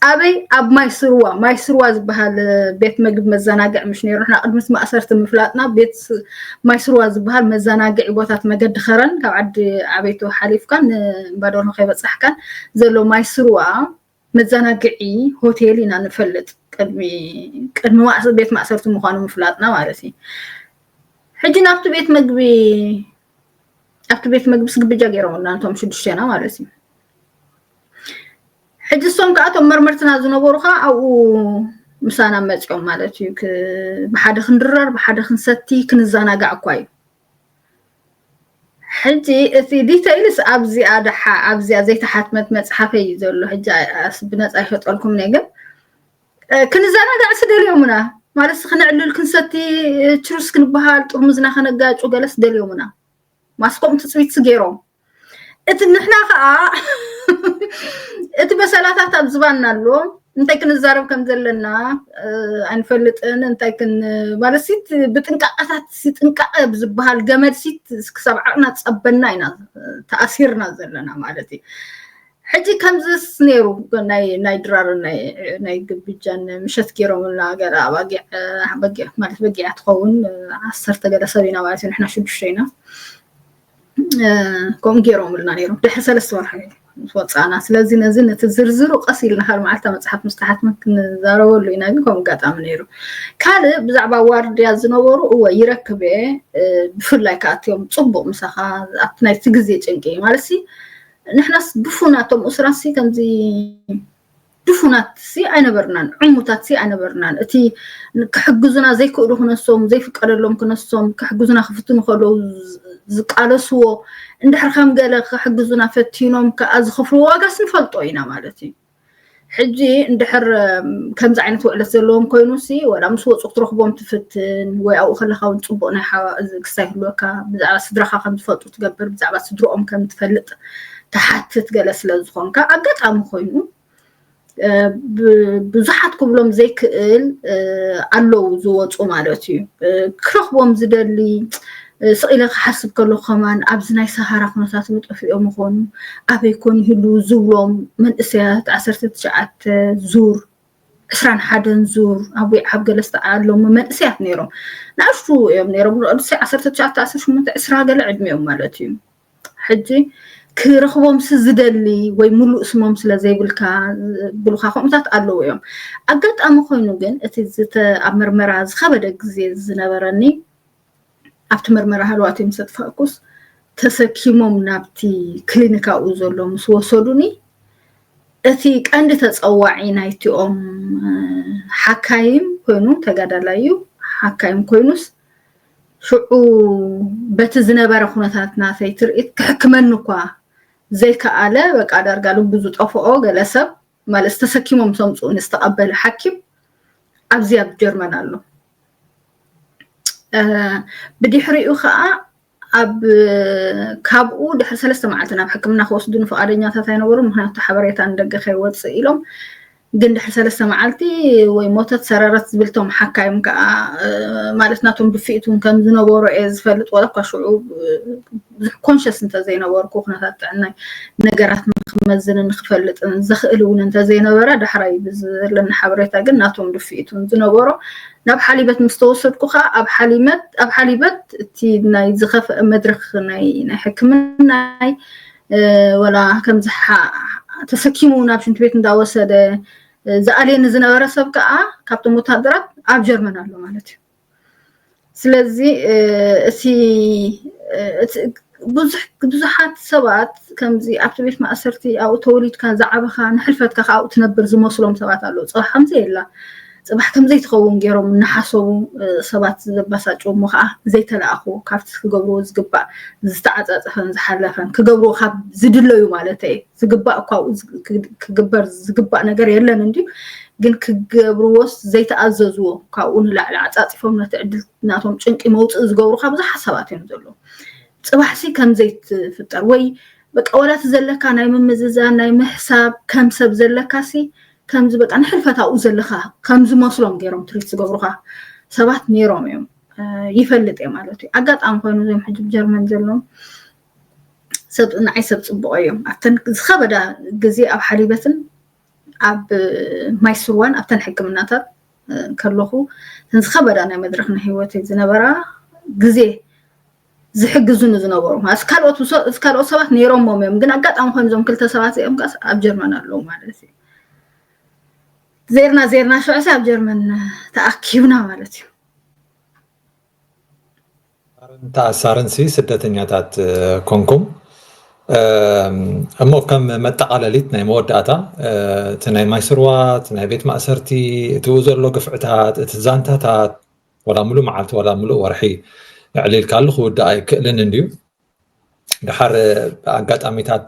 ኣበይ ኣብ ማይ ስርዋ ማይ ስርዋ ዝበሃል ቤት መግቢ መዘናግዕ ምሽ ነይሩ ንሕና ቅድሚ ማእሰርቲ ምፍላጥና ቤት ማይ ስርዋ ዝበሃል መዘናግዒ ቦታት መገዲ ከረን ካብ ዓዲ ዓበይቶ ሓሊፍካን እምባደርሆ ከይበፃሕካን ዘሎ ማይ ስርዋ መዘናግዒ ሆቴል ኢና ንፈልጥ ቅድሚ ቅድሚ ቤት ማእሰርቲ ምዃኑ ምፍላጥና ማለት እዩ። ሕጂ ናብቲ ቤት መግቢ ኣብቲ ቤት መግቢ ስግብጃ ገይሮምና ነቶም ሽዱሽተና ማለት እዩ። ሕጂ እሶም ከዓ እቶም መርመርትና ዝነበሩ ከዓ ኣብኡ ምሳና መፂኦም ማለት እዩ። ብሓደ ክንድረር ብሓደ ክንሰቲ ክንዘናጋዕ እኳ እዩ። ሕጂ እቲ ዲተይልስ ኣብዚኣ ደሓ ኣብዚኣ ዘይተሓትመት መፅሓፈይ እዩ ዘሎ። ሕጂ ብነፃ ይሸጠልኩም ነ ግን ክንዘናጋዕ ስደልዮምና ማለት ክነዕልል ክንሰቲ ችሩስ ክንበሃል ጥርሙዝና ከነጋጩ ገለስ ደልዮምና ማስኮም ትፅቢት ገይሮም እቲ ንሕና ከዓ እቲ በሰላታት ኣብ ዝባና ኣሎ እንታይ ክንዛረብ ከም ዘለና ኣይንፈልጥን። እንታይ ክን ማለት ሲ ብጥንቃቐታት ሲ ጥንቃቐ ብዝበሃል ገመድ ሲ ክሳብ ዓቕና ጸበና ኢና፣ ተኣሲርና ዘለና ማለት እዩ። ሕጂ ከምዝስ ነይሩ ናይ ድራር ናይ ግብጃን ምሸት ገይሮምና ገለ ኣባጊዕ ማለት በጊዓ ትኸውን ዓሰርተ ገለ ሰብ ኢና ማለት እዩ። ንሕና ሽዱሽተ ኢና። ከምኡ ገይሮምልና ነይሮም ድሕሪ ሰለስተ ወርሒ ምስ ወፃእና። ስለዚ ነዚ ነቲ ዝርዝሩ ቀስ ኢልና ሓደ መዓልታ መፅሓፍ ምስ ተሓትመ ክንዛረበሉ ኢና። ግን ከምኡ ኣጋጣሚ ነይሩ። ካልእ ብዛዕባ ዋርድያ ዝነበሩ እወ ይረክብ እየ። ብፍላይ ከዓ እትዮም ፅቡቅ ምሳኻ ኣብቲ ናይቲ ግዜ ጭንቂ ማለት ሲ ንሕናስ ድፉናቶም እስራሲ ከምዚ ድፉናት ሲ ኣይነበርናን፣ ዕሙታት ሲ ኣይነበርናን። እቲ ክሕግዙና ዘይክእሉ ክነሶም ዘይፍቀደሎም ክነሶም ክሕግዙና ክፍትኑ ከለዉ ዝቃለስዎ እንድሕር ከም ገለ ክሕግዙና ፈቲኖም ከዓ ዝኸፍልዎ ዋጋስ ንፈልጦ ኢና ማለት እዩ። ሕጂ እንድሕር ከምዚ ዓይነት ውዕለት ዘለዎም ኮይኑ ሲ ወላ ምስ ወፁ ክትረኽቦም ትፍትን ወይ ኣብኡ ከለካ እውን ፅቡቅ ናይ ክስታይ ህልወካ ብዛዕባ ስድራካ ከም ዝፈልጡ ትገብር ብዛዕባ ስድርኦም ከም ትፈልጥ ትሓትት ገለ ስለ ዝኾንካ ኣጋጣሚ ኮይኑ ብዙሓት ክብሎም ዘይክእል ኣለዉ ዝወፁ ማለት እዩ። ክረኽቦም ዝደሊ ስቕ ኢለ ክሓስብ ከለኹ ከማን ኣብዚ ናይ ሰሃራ ኩነታት ጠፊኦም ይኾኑ ኣበይ ኮን ይህሉ ዝብሎም መንእሰያት ዓሰርተ ትሽዓተ ዙር ዕስራን ሓደን ዙር ኣብ ወይዓብ ገለ ዝተዓለሙ መንእሰያት ነይሮም። ንኣሽቱ እዮም ነይሮም። ንኣሽቱ ዓሰርተ ትሽዓተ ዓሰርተ ሸሞንተ ዕስራ ገለ ዕድሚኦም ማለት እዩ። ሕጂ ክረኽቦም ሲ ዝደሊ ወይ ሙሉእ ስሞም ስለ ዘይብልካ ዝብሉካ ከምኡታት ኣለዉ እዮም። ኣጋጣሚ ኮይኑ ግን እቲ ዝተ ኣብ መርመራ ዝኸበደ ግዜ ዝነበረኒ ኣብቲ መርመራ ሃለዋት ምስ ኣጥፋእኩስ ተሰኪሞም ናብቲ ክሊኒክ ኣብኡ ዘሎ ምስ ወሰዱኒ እቲ ቀንዲ ተፀዋዒ ናይቲኦም ሓካይም ኮይኑ ተጋዳላይ እዩ ሓካይም ኮይኑስ ሽዑ በቲ ዝነበረ ኩነታት ናተይ ትርኢት ክሕክመኒ እኳ ዘይከኣለ በቃ ዳርጋ ልቡ ዝጠፍኦ ገለ ሰብ ማለት ተሰኪሞም ሰምፅኡ ንዝተቐበለ ሓኪም ኣብዚ ኣብ ጀርመን ኣሎ። ብድሕሪኡ ከዓ ኣብ ካብኡ ድሕሪ ሰለስተ መዓልቲ ናብ ሕክምና ክወስዱኒ ፍቓደኛታት ኣይነበሩን። ምክንያቱ ሓበሬታ ንደገ ከይወፅእ ኢሎም። ግን ድሕሪ ሰለስተ መዓልቲ ወይ ሞተት ሰረረት ዝብልቶም ሓካይም ከዓ ማለት ናቶም ድፍኢት እውን ከም ዝነበሩ እየ ዝፈልጥ። ወላ እኳ ሽዑ ብዙሕ ኮንሸስ እንተዘይነበርኩ ኩነታት ጥዕናይ ነገራት ንክመዝንን ንክፈልጥን ዘኽእል እውን እንተዘይነበረ ዳሕራይ ብዝለኒ ሓበሬታ ግን ናቶም ድፍኢት እውን ዝነበሮ ናብ ሓሊበት ምስ ተወሰድኩ ከዓ ኣብ ሓሊመት ኣብ ሓሊበት እቲ ናይ ዝኸፍአ መድረክ ናይ ናይ ሕክምናይ ወላ ከምዚ ተሰኪሙ ናብ ሽንቲ ቤት እንዳወሰደ ዝኣልየኒ ዝነበረ ሰብ ከዓ ካብቶም ወታደራት ኣብ ጀርመን ኣሎ ማለት እዩ። ስለዚ እቲ ብዙሓት ሰባት ከምዚ ኣብቲ ቤት ማእሰርቲ ኣብኡ ተወሊድካ ዝዓበኻ ንሕልፈትካ ከዓ ኣብኡ ትነብር ዝመስሎም ሰባት ኣለዉ። ፅባሕ ከምዚ የላ ፅባሕ ከምዘይ ትኸውን ገይሮም እናሓሰቡ ሰባት ዘባሳጭ እሞ ከዓ ዘይተለኣኹ ካብቲ ክገብርዎ ዝግባእ ዝተዓፃፀፈን ዝሓለፈን ክገብርዎ ካብ ዝድለዩ ማለት እየ ዝግባእ እኳ ክግበር ዝግባእ ነገር የለን እንድዩ ግን ክገብርዎስ ዘይተኣዘዝዎ ካብኡ ንላዕሊ ዓፃፂፎም ነቲ ዕድል ናቶም ጭንቂ መውፅኢ ዝገብሩ ካብ ብዙሓት ሰባት እዮም ዘለዉ። ፅባሕሲ ከምዘይትፍጠር ወይ በቃ ወላቲ ዘለካ ናይ ምምዝዛን ናይ ምሕሳብ ከም ሰብ ዘለካ ሲ ከምዚ በቃ ንሕልፈት ኣብኡ ዘለካ ከም ዝመስሎም ገይሮም ትሪት ዝገብሩካ ሰባት ነይሮም እዮም። ይፈልጥ እየ ማለት እዩ። ኣጋጣሚ ኮይኑ እዞም ሕጂ ጀርመን ዘለዎም ሰብ ንዓይ ሰብ ፅቡቅ እዮም። ኣብተን ዝኸበዳ ግዜ ኣብ ሓሊበትን ኣብ ማይ ስርዋን ኣብተን ሕክምናታት ከለኹ ዝኸበዳ ናይ መድረክ ናይ ህይወት ዝነበራ ግዜ ዝሕግዙኒ ዝነበሩ ካልኦት ሰባት ነይሮሞም እዮም። ግን ኣጋጣሚ ኮይኑ እዞም ክልተ ሰባት እዚኦም ከ ኣብ ጀርመን ኣለዉ ማለት እዩ። ዜርና ዜርና ሽዑ ኣብ ጀርመን ተኣኪብና ማለት እዩ። ተኣሳርን ሲ ስደተኛታት ኮንኩም እሞ ከም መጠቃለሊት ናይ መወዳእታ እቲ ናይ ማይ ስርዋ እቲ ናይ ቤት ማእሰርቲ እቲኡ ዘሎ ግፍዕታት እቲ ዛንታታት ወላ ሙሉእ መዓልቲ ወላ ሙሉእ ወርሒ ኣዕሊልካሉ ክውዳእ ኣይክእልን እንድዩ። ድሓር ኣጋጣሚታት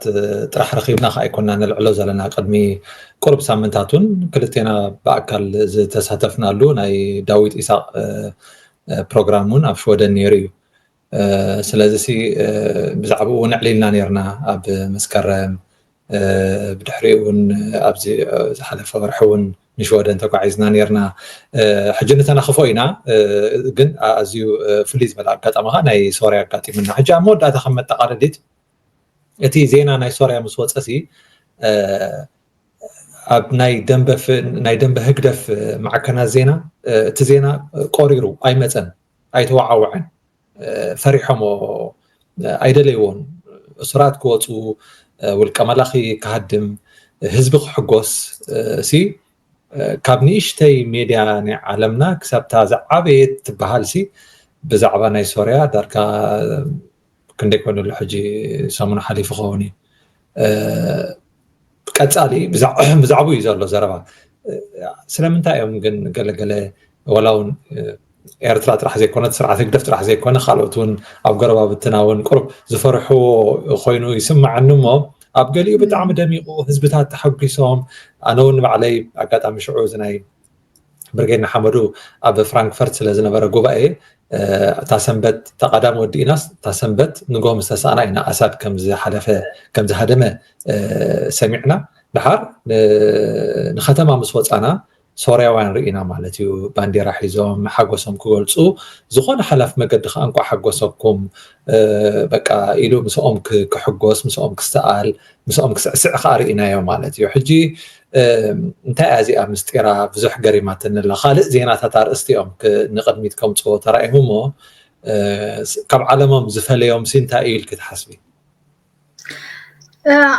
ጥራሕ ረኺብና ከኣ ኣይኮና ነልዕሎ ዘለና ቅድሚ ቁሩብ ሳምንታት እውን ክልቴና ብኣካል ዝተሳተፍናሉ ናይ ዳዊት ኢሳቅ ፕሮግራም እውን ኣብ ሽወደን ነይሩ እዩ። ስለዚ ሲ ብዛዕባኡ እውን ኣዕሊልና ነርና ኣብ መስከረም ብድሕሪኡ እውን ኣብዚ ዝሓለፈ ወርሒ እውን ንሽወደን ተጓዒዝና ነርና። ሕጂ ንተናኽፎ ኢና፣ ግን ኣዝዩ ፍልይ ዝበለ ኣጋጣሚ ኸዓ ናይ ሶርያ ኣጋጢምና። ሕጂ ኣብ መወዳእታ ከም መጠቓለሊት እቲ ዜና ናይ ሶርያ ምስ ወፀ ሲ ኣብ ናይ ደንበ ህግደፍ ማዕከናት ዜና እቲ ዜና ቆሪሩ ኣይመፀን፣ ኣይተወዓወዐን። ፈሪሖሞ ኣይደለይዎን። እሱራት ክወፁ፣ ውልቀ መላኺ ክሃድም፣ ህዝቢ ክሕጎስ ሲ ካብ ንእሽተይ ሜድያ ናይ ዓለምና ክሳብታ ዝዓበየት ትበሃል ሲ ብዛዕባ ናይ ሶርያ ዳርጋ ክንደይ ኮይኑ ኣሎ ሕጂ ሰሙን ሓሊፉ ኸውን እዩ። ቀፃሊ ብዛዕቡ እዩ ዘሎ ዘረባ። ስለምንታይ እዮም ግን ገለገለ ወላ እውን ኤርትራ ጥራሕ ዘይኮነት ስርዓት ህግደፍ ጥራሕ ዘይኮነ ካልኦት እውን ኣብ ጎረባብትና እውን ቁሩብ ዝፈርሕዎ ኮይኑ ይስማዓኒ እሞ ኣብ ገሊኡ ብጣዕሚ ደሚቑ ህዝብታት ተሓጒሶም ኣነ እውን ባዕለይ ኣጋጣሚ ሽዑ እዚ ናይ ብርጌድ ንሓመዱ ኣብ ፍራንክፈርት ስለ ዝነበረ ጉባኤ እታ ሰንበት እታ ቀዳም ወዲእናስ እታ ሰንበት ንጎ ምስ ተሳእና ኢና ኣሳድ ከምዝሓለፈ ከምዝሃደመ ሰሚዕና። ድሓር ንከተማ ምስ ወፃና ሶርያውያን ርኢና ማለት እዩ። ባንዴራ ሒዞም ሓጎሶም ክገልፁ ዝኾነ ሓላፍ መገዲ ከዓ እንኳዕ ሓጎሰኩም በቃ ኢሉ ምስኦም ክሕጎስ ምስኦም ክሰኣል ምስኦም ክስዕስዕ ከዓ ርኢናዮ ማለት እዩ። ሕጂ እንታይ እያ እዚኣ ምስጢራ ብዙሕ ገሪማትኒ ኣላ። ካልእ ዜናታት ኣርእስቲ እዮም ንቅድሚት ከምፅዎ ተራእዮም እሞ ካብ ዓለሞም ዝፈለዮም ሲ እንታይ እዩ ኢልኪ ትሓስቢ?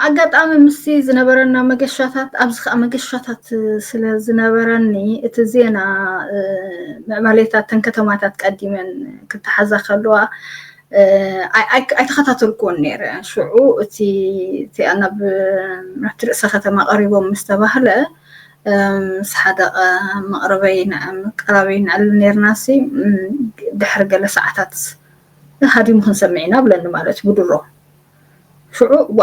ኣጋጣሚ ምስቲ ዝነበረና መገሻታት ኣብዚ ከዓ መገሻታት ስለ ዝነበረኒ እቲ ዜና ምዕባሌታት ተን ከተማታት ቀዲመን ክተሓዛ ከለዋ ኣይተኸታተልኩዎን ነይረ። ሽዑ እቲ እቲኣ ናብ ምሕቲ ርእሰ ከተማ ቀሪቦም ምስ ተባህለ ምስ ሓደ መቕረበይ ቀራበይ ንዕልል ነይርና ሲ ድሕሪ ገለ ሰዓታት ሃዲሙ ክንሰምዕ ኢና ብለኒ ማለት እዩ ብድሮ። ሽዑ ዋ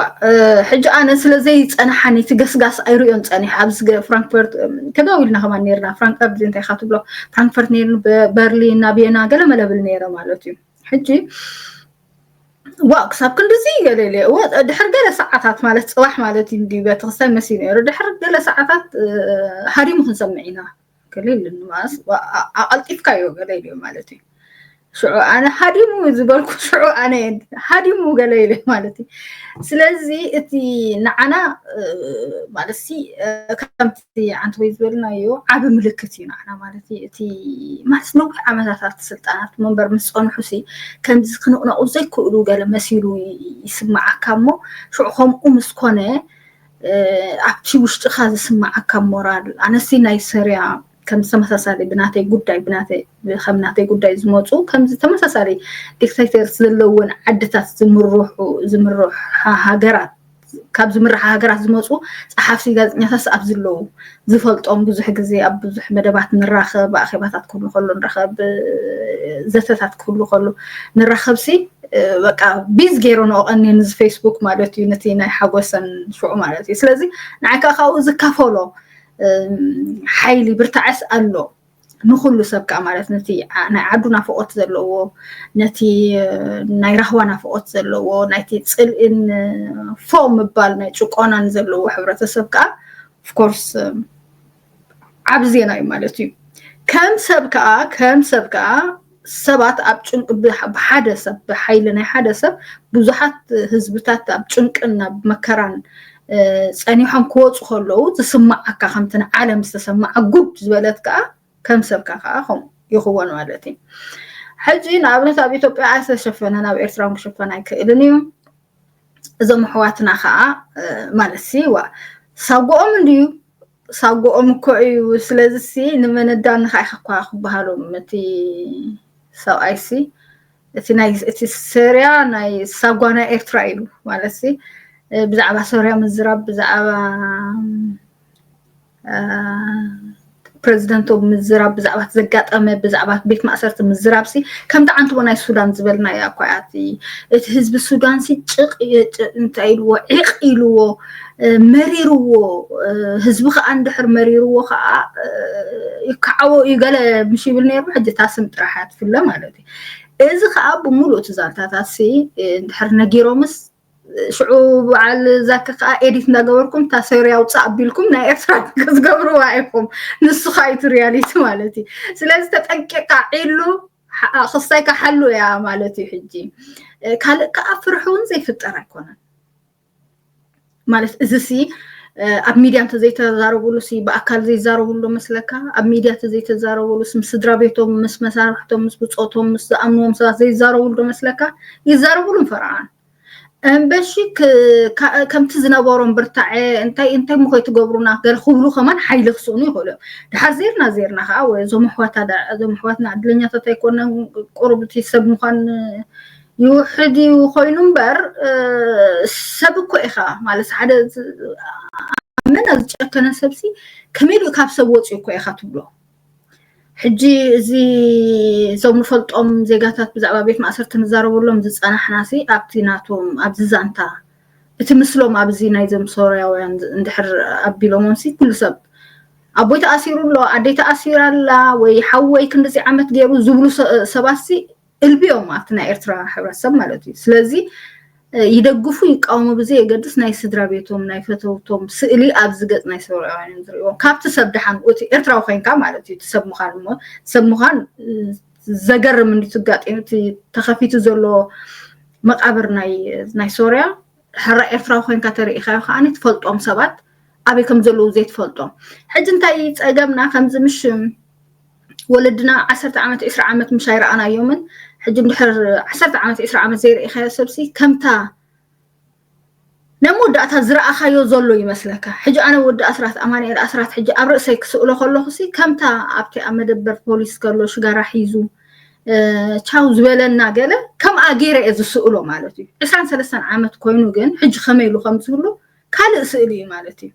ሕጂ ኣነ ስለ ዘይፀናሓኒ እቲ ገስጋስ ኣይርእዮን ፀኒሕ ኣብዚ ፍራንክፈርት ተጋዊልና ከማን ነርና ፍራንክፈርት እንታይ ኢካ ትብሎ ፍራንክፈርት ነርኒ በርሊን ናብ የና ገለ መለብል ነይረ ማለት እዩ። ሕጂ ዋ ክሳብ ክንድዚ ገለ ኢለ ድሕር ገለ ሰዓታት ማለት ፅባሕ ማለት እዩ እንዲ ቤተክርስትያን መሲ ነይሩ ድሕር ገለ ሰዓታት ሃዲሙ ክንሰምዕ ኢና ገለ ኢሉኒ ማለት ኣቀልጢፍካዮ ገለ ኢልዮ ማለት እዩ። ሽዑ ኣነ ሃዲሙ ዝበልኩ ሽዑ ኣነ ሃዲሙ ገለ ኢለ ማለት እዩ። ስለዚ እቲ ንዓና ማለት ሲ ከምቲ ዓንተ ወይ ዝበልናዮ ዓቢ ምልክት እዩ ንዓና ማለት እዩ። እቲ ማለት ነዊሕ ዓመታታት ስልጣናት መንበር ምስ ጸንሑ ሲ ከምዚ ክንቕነቑ ዘይክእሉ ገለ መሲሉ ይስምዓካ እሞ ሽዑ ከምኡ ምስ ኮነ ኣብቲ ውሽጥኻ ዝስምዓካ ሞራል ኣነሲ ናይ ሶርያ ከም ተመሳሳሊ ብናተይ ጉዳይ ብናተይ ከም ናተይ ጉዳይ ዝመፁ ከምዚ ተመሳሳሊ ዲክታተርስ ዘለውን ዓድታት ዝምርሑ ዝምርሓ ሃገራት ካብ ዝምርሓ ሃገራት ዝመፁ ፀሓፍቲ ጋዜጠኛታት ኣብ ዝለዉ ዝፈልጦም ብዙሕ ግዜ ኣብ ብዙሕ መደባት ንራኸብ ኣኼባታት ክህሉ ከሎ ንራኸብ ዘተታት ክህሉ ከሎ ንራኸብሲ በቃ ቢዝ ገይሮ ንኦቀኒ ንዚ ፌስቡክ ማለት እዩ ነቲ ናይ ሓጎሰን ሽዑ ማለት እዩ ስለዚ ንዓይ ከዓ ካብኡ ዝካፈሎ ሓይሊ ብርታዐስ ኣሎ ንኩሉ ሰብ ከዓ ማለት ነቲ ናይ ዓዱ ናፍቆት ዘለዎ ነቲ ናይ ራህዋ ናፍቆት ዘለዎ ናይቲ ፅልእን ፎ ምባል ናይ ጭቆናን ዘለዎ ሕብረተሰብ ከዓ ኦፍኮርስ ዓብ ዜና እዩ ማለት እዩ። ከም ሰብ ከዓ ከም ሰብ ከዓ ሰባት ኣብ ጭንቂ ብሓደ ሰብ ብሓይሊ ናይ ሓደ ሰብ ብዙሓት ህዝብታት ኣብ ጭንቅን ኣብ መከራን ፀኒሖም ክወፁ ከለዉ ዝስማዓካ ከምቲ ንዓለም ዝተሰማዓ ጉድ ዝበለት ከዓ ከም ሰብካ ከዓ ከምኡ ይኽወን ማለት እዩ። ሕጂ ንኣብነት ኣብ ኢትዮጵያ ኣይተሸፈነን ኣብ ኤርትራ ክሸፈን ኣይክእልን እዩ። እዞም ኣሕዋትና ከዓ ማለት ሲ ዋ ሳጎኦም እንድዩ ሳጎኦም እኮ እዩ። ስለዚ ሲ ንመነዳ ንካ ኢካ እኳ ክበሃሎም እቲ ሰብኣይ ሲ እቲ ናይ እቲ ሶርያ ናይ ሳጓ ናይ ኤርትራ እዩ ማለት ሲ ብዛዕባ ሶርያ ምዝራብ ብዛዕባ ፕረዚደንቶም ምዝራብ ብዛዕባ ዘጋጠመ ብዛዕባ ቤት ማእሰርቲ ምዝራብ ሲ ከምቲ ዓንትቦ ናይ ሱዳን ዝበልና እያ እኳ እያ እቲ ህዝቢ ሱዳን ሲ ጭቅ እንታይ ኢልዎ ዒቅ ኢልዎ መሪርዎ ህዝቢ ከዓ እንድሕር መሪርዎ ከዓ ይከዓቦ እዩ ገለ ምሽ ይብል ነይሩ ሕጂ ታስም ጥራሕ እያ ትፍለ ማለት እዩ እዚ ከዓ ብምሉእ እቲ ዛንታታት ሲ እንድሕር ነጊሮምስ ሽዑ በዓል ዛኪ ከዓ ኤዲት እንዳገበርኩም እታ ሶርያ ውፃእ ኣቢልኩም ናይ ኤርትራ ክትገብርዋ ኢኹም። ንሱ ከዓ እቲ ሪያሊቲ ማለት እዩ። ስለዚ ተጠንቂቕካ ዒሉ፣ ክስታይካ ሓሉ እያ ማለት እዩ። ሕጂ ካልእ ከዓ ፍርሒ እውን ዘይፍጠር ኣይኮነን ማለት እዚ ሲ ኣብ ሚድያ እንተዘይተዛረቡሉ ሲ ብኣካል ዘይዛረቡሉ ዶ መስለካ? ኣብ ሚድያ እንተዘይተዛረቡሉ ምስ ስድራ ቤቶም፣ ምስ መሳርሕቶም፣ ምስ ብፆቶም፣ ምስ ዝኣምንዎም ሰባት ዘይዛረቡሉ ዶ መስለካ? ይዛረቡሉ ፈርዖን እምበሺ ከምቲ ዝነበሮም ብርታዐ እንታይ እንታይ ምኮይ ትገብሩና ገለ ክብሉ ከማን ሓይሊ ክስእኑ ይኽእሉ እዮም። ድሓር ዜርና ዜርና ከዓ ወይ እዞም ኣሕዋታ እዞም ኣሕዋትና ዕድለኛታት ኣይኮነን። ቁሩብ እቲ ሰብ ምኳን ይውሕድ እዩ ኮይኑ እምበር ሰብ እኮ ኢኻ ማለት ሓደ መና ዝጨከነ ሰብሲ ከመይ ኢሉ ካብ ሰብ ወፂኡ እኮ ኢኻ ትብሎ። ሕጂ እዚ እዞም ንፈልጦም ዜጋታት ብዛዕባ ቤት ማእሰርቲ ንዛረበሎም ዝፀናሕና ሲ ኣብቲ ናቶም ኣብዚ ዛንታ እቲ ምስሎም ኣብዚ ናይዞም ሶርያውያን እንድሕር ኣቢሎሞም ሲ ኩሉ ሰብ ኣቦይ ተኣሲሩ ኣሎ ኣደይ ተኣሲራ ኣላ ወይ ሓወይ ክንድዚ ዓመት ገይሩ ዝብሉ ሰባት ሲ እልቢዮም ኣብቲ ናይ ኤርትራ ሕብረተሰብ ማለት እዩ። ስለዚ ይደግፉ ይቃወሙ ብዘየገድስ ናይ ስድራ ቤቶም ናይ ፈተውቶም ስእሊ ኣብዚ ገጽ ናይ ሶርያውያን እዮም ዝርእዎም። ካብቲ ሰብ ደሓን እቲ ኤርትራዊ ኮይንካ ማለት እዩ እቲ ሰብ ምዃን እሞ ሰብ ምዃን ዘገርም እንዲ ትጋጢም እቲ ተኸፊቱ ዘሎ መቃብር ናይ ናይ ሶርያ ሕራ ኤርትራዊ ኮይንካ ተርእኻዮ ከዓኒ ትፈልጦም ሰባት ኣበይ ከም ዘለዉ ዘይትፈልጦም። ሕጂ እንታይ ጸገምና ከምዚ ምሽ ወለድና ዓሰርተ ዓመት ዕስራ ዓመት ምሽ ኣይረኣናዮምን ሕጂ እንድሕር ዓሰርተ ዓመት ዕስራ ዓመት ዘይረኢኻዮ ሰብሲ ከምታ ናይ መወዳእታ ዝረኣኻዮ ዘሎ ይመስለካ። ሕጂ ኣነ ወዲ ኣስራት ኣማንኤል ኣስራት ሕጂ ኣብ ርእሰይ ክስእሎ ከለኹ ሲ ከምታ ኣብቲ ኣብ መደበር ፖሊስ ከሎ ሽጋራ ሒዙ ቻው ዝበለና ገለ ከምኣ ገይረ እየ ዝስእሎ ማለት እዩ። ዕስራን ሰለስተን ዓመት ኮይኑ ግን ሕጂ ከመይ ኢሉ ከም ዝህሉ ካልእ ስእሊ እዩ ማለት እዩ።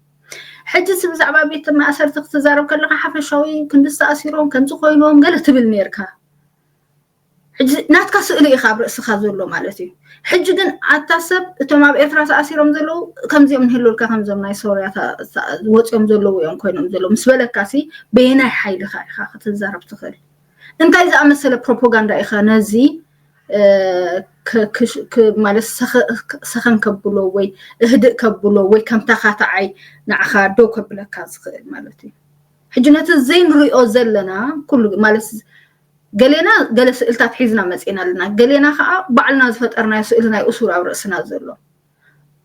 ሕጂ ሲ ብዛዕባ ቤት ማእሰርቲ ክትዛረብ ከለካ ሓፈሻዊ ክንዲ ዝተኣሲሮም ከምዚ ኮይኖም ገለ ትብል ነርካ። ሕጂ ናትካ ስእሊ እዩ ካብ ርእስኻ ዘሎ ማለት እዩ። ሕጂ ግን ኣታ ሰብ እቶም ኣብ ኤርትራ ተኣሲሮም ዘለዉ ከምዚኦም ንህልውልካ ከምዞም ናይ ሶርያ ወፂኦም ዘለዉ እዮም ኮይኖም ዘለዉ ምስ በለካ ሲ በየናይ ሓይልኻ ኢኻ ክትዛረብ ትኽእል? እንታይ ዝኣመሰለ ፕሮፓጋንዳ ኢኻ ነዚ ማለት ሰኸን ከብሎ ወይ እህድእ ከብሎ ወይ ከምታ ካታዓይ ንዓኻ ደው ከብለካ ዝኽእል ማለት እዩ። ሕጂ ነቲ ዘይንሪኦ ዘለና ኩሉ ማለት ገሌና ገለ ስእልታት ሒዝና መፂና ኣለና፣ ገሌና ከዓ ባዕልና ዝፈጠርናዮ ስእሊ ናይ እሱር ኣብ ርእስና ዘሎ።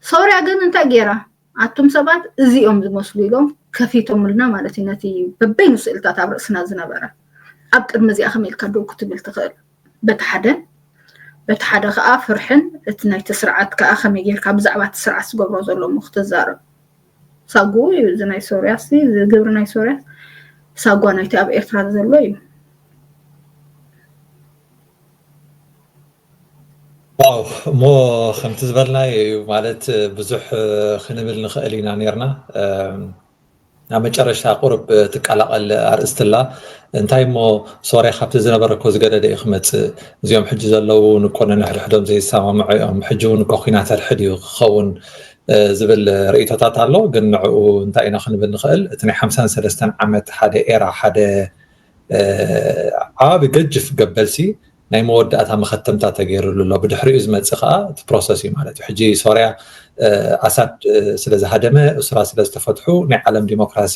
ሶርያ ግን እንታይ ገይራ? ኣቱም ሰባት እዚኦም ዝመስሉ ኢሎም ከፊቶምልና ማለት እዩ ነቲ በበይኑ ስእልታት ኣብ ርእስና ዝነበረ። ኣብ ቅድሚ እዚኣ ከመይ ኢልካ ደው ክትብል ትኽእል? በቲ ሓደ በቲ ሓደ ከዓ ፍርሕን እቲ ናይቲ ስርዓት ከዓ ከመይ ጌርካ ብዛዕባ እቲ ስርዓት ዝገብሮ ዘሎ እሞ ክትዛረብ ሳጉኡ እዩ። እዚ ናይ ሶርያ ሲ እዚ ግብሪ ናይ ሶርያ ሳጓ ናይቲ ኣብ ኤርትራ ዘሎ እዩ። ዋው እሞ ከምቲ ዝበልናዮ እዩ ማለት ብዙሕ ክንብል ንኽእል ኢና ነርና። ናብ መጨረሽታ ቁሩብ ትቀላቐል ኣርእስቲ ኣላ። እንታይ እሞ ሶርያ ካብቲ ዝነበረ እኮ ዝገደደ እዩ ክመፅእ። እዚኦም ሕጂ ዘለዉ እውን እኮ ነንሕድሕዶም ዘይሰማምዑ እዮም። ሕጂ እውን እኮ ኲናት ሕድሕድ እዩ ክኸውን ዝብል ርእይቶታት ኣሎ። ግን ንዕኡ እንታይ ኢና ክንብል ንኽእል? እቲ ናይ ሓምሳን ሰለስተን ዓመት ሓደ ኤራ ሓደ ዓቢ ገጅፍ ገበልሲ ናይ መወዳእታ መኸተምታ ተገይርሉ ኣሎ። ብድሕሪኡ ዝመፅእ ከዓ እቲ ፕሮሰስ እዩ ማለት እዩ። ሕጂ ሶርያ ኣሳድ ስለ ዝሃደመ፣ እሱራት ስለ ዝተፈትሑ ናይ ዓለም ዲሞክራሲ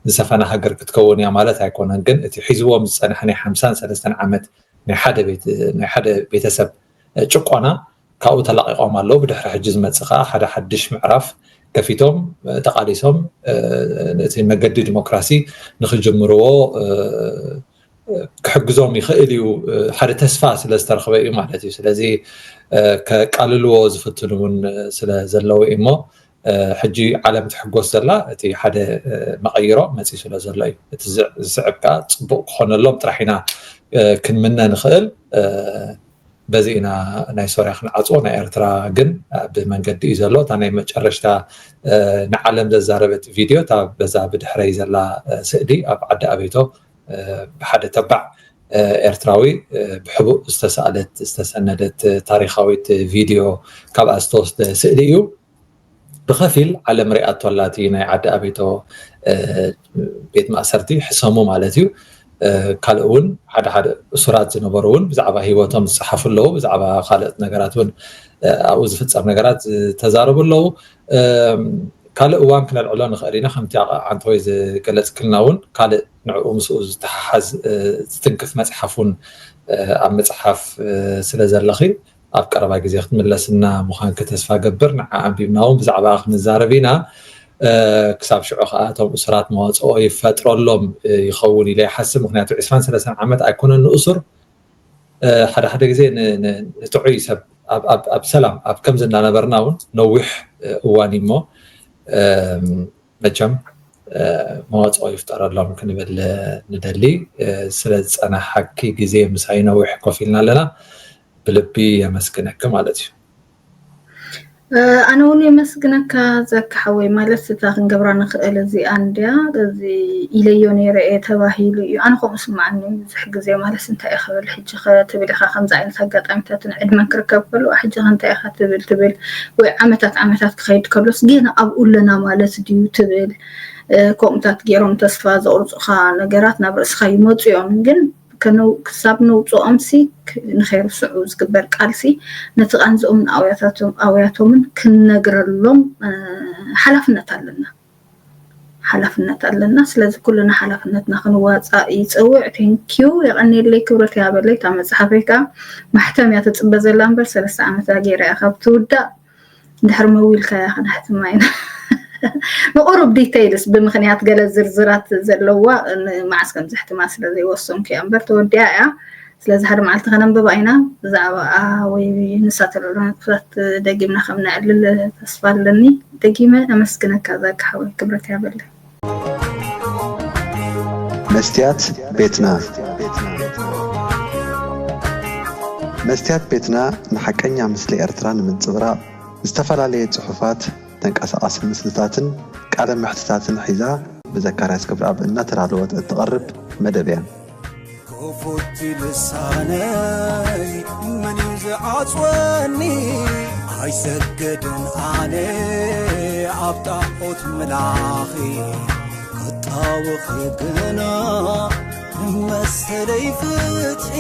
ዝሰፈና ሃገር ክትከውን እያ ማለት ኣይኮነን። ግን እቲ ሒዝዎም ዝፀንሐ ናይ ሓምሳን ሰለስተን ዓመት ናይ ሓደ ቤተሰብ ጭቆና ካብኡ ተላቒቖም ኣለዉ። ብድሕሪ ሕጂ ዝመፅእ ከዓ ሓደ ሓድሽ ምዕራፍ ከፊቶም ተቓሊሶም እቲ መገዲ ዲሞክራሲ ንክጅምርዎ ክሕግዞም ይኽእል እዩ ሓደ ተስፋ ስለ ዝተረኽበ እዩ ማለት እዩ። ስለዚ ከቃልልዎ ዝፍትኑ እውን ስለ ዘለዉ እዩ እሞ ሕጂ ዓለም ትሕጎስ ዘላ እቲ ሓደ መቐይሮ መፂኡ ስለ ዘሎ እዩ። እቲ ዝስዕብ ከዓ ፅቡቕ ክኾነሎም ጥራሕ ኢና ክንምነ ንኽእል። በዚ ኢና ናይ ሶርያ ክንዓፅዎ፣ ናይ ኤርትራ ግን ብመንገዲ እዩ ዘሎ። እታ ናይ መጨረሽታ ንዓለም ዘዛረበት ቪድዮ እታ በዛ ብድሕረይ ዘላ ስእሊ ኣብ ዓዲ ኣቤቶ ብሓደ ተባዕ ኤርትራዊ ብሕቡእ ዝተሳእለት ዝተሰነደት ታሪኻዊት ቪድዮ ካብኣ ዝተወስደ ስእሊ እዩ። ብኸፊል ዓለም ሪኣቶ ኣላ እቲ ናይ ዓዲ ኣቤቶ ቤት ማእሰርቲ ሕሰሙ ማለት እዩ። ካልእ እውን ሓደ ሓደ እሱራት ዝነበሩ እውን ብዛዕባ ሂወቶም ዝፀሓፉ ኣለዉ። ብዛዕባ ካልኦት ነገራት እውን ኣብኡ ዝፍፀም ነገራት ዝተዛረቡ ኣለዉ። ካልእ እዋን ክነልዕሎ ንኽእል ኢና። ከምቲ ዓንተወይ ዝገለፅክልና እውን ካልእ ንዕኡ ምስኡ ዝተሓሓዝ ዝትንክፍ መፅሓፍ እውን ኣብ ምፅሓፍ ስለ ዘለኺ ኣብ ቀረባ ግዜ ክትምለስና ምዃንኪ ተስፋ ገብር። ንዓ ኣንቢብና እውን ብዛዕባ ክንዛረብ ኢና። ክሳብ ሽዑ ከዓ እቶም እሱራት መዋፅኦ ይፈጥረሎም ይኸውን ኢለ ይሓስብ። ምክንያቱ ዕስራን ሰለስተን ዓመት ኣይኮነን ንእሱር። ሓደ ሓደ ግዜ ንጥዑይ ሰብ ኣብ ሰላም ኣብ ከምዚ እናነበርና እውን ነዊሕ እዋን እሞ መቸም መዋፅኦ ይፍጠረሎም ክንብል ንደሊ። ስለ ዝፀናሓኪ ግዜ ምሳይ ነዊሕ ኮፍ ኢልና ኣለና። ብልቢ የመስግነኪ ማለት እዩ። ኣነ እውን የመስግነካ ዘካ ሓወይ። ማለት እታ ክንገብራ ንኽእል እዚኣ እንድያ እዚ ኢለዮ ነይረ እየ ተባሂሉ እዩ። ኣነ ከምኡ ስማዓኒ ብዙሕ ግዜ ማለት እንታይ እየ ክብል ሕጂ ትብል ኢኻ። ከምዚ ዓይነት ኣጋጣሚታትን ዕድመን ክርከብ ከሎ ሕጂ እንታይ ኢኻ ትብል ትብል ወይ ዓመታት ዓመታት ክኸይድ ከሎስ ጌና ኣብኡ ኣለና ማለት ድዩ ትብል። ከምኡታት ገይሮም ተስፋ ዘቑርፁኻ ነገራት ናብ ርእስኻ ይመፁ እዮም። ግን ክሳብ ነውፅኦም ሲ ንኸይርስዑ ዝግበር ቃልሲ ነቲ ቃንዝኦምን ኣውያቶምን ክንነግረሎም ሓላፍነት ኣለና። ሓላፍነት ኣለና። ስለዚ ኩልና ሓላፍነትና ክንዋፃእ ይፀውዕ። ቴንኪዩ የቐንየለይ ክብረት ያበለይ። እታ መፅሓፈይ ከዓ ማሕተም እያ ተፅበ ዘላ እምበር ሰለስተ ዓመት ገይራ እያ ካብ ትውዳእ። ድሕሪ መዊልካ እያ ክነሕትማ ኢና። ንቁሩብ ዲተይልስ ብምክንያት ገለ ዝርዝራት ዘለዋ መዓስ ከም ዘሕትማ ስለ ዘይወሰንኩ እያ እምበር ተወዲኣ እያ። ስለዚ ሓደ መዓልቲ ከነንብባ ኢና። ብዛዕባኣ ወይ ንሳ ተልዕሎ ነጥብታት ደጊምና ከም ነዕልል ተስፋ ኣለኒ። ደጊመ ኣመስግነካ ዛካ ሓወይ፣ ክብረት ያበለይ። መስትያት ቤትና መስትያት ቤትና ንሓቀኛ ምስሊ ኤርትራ ንምንጽብራቕ ዝተፈላለየ ጽሑፋት፣ ተንቀሳቓሲ ምስልታትን ቃለ መሕትታትን ሒዛ ብዘካርያስ ክብረኣብ እናተዳለወት እትቐርብ መደብ እያ። ክፉት ልሳነይ መን እዩ ዝዓጽወኒ? ኣይሰግድን ኣነ ኣብ ጣዖት ምላኺ ክጣወኺ ግና መሰለይ ፍትሒ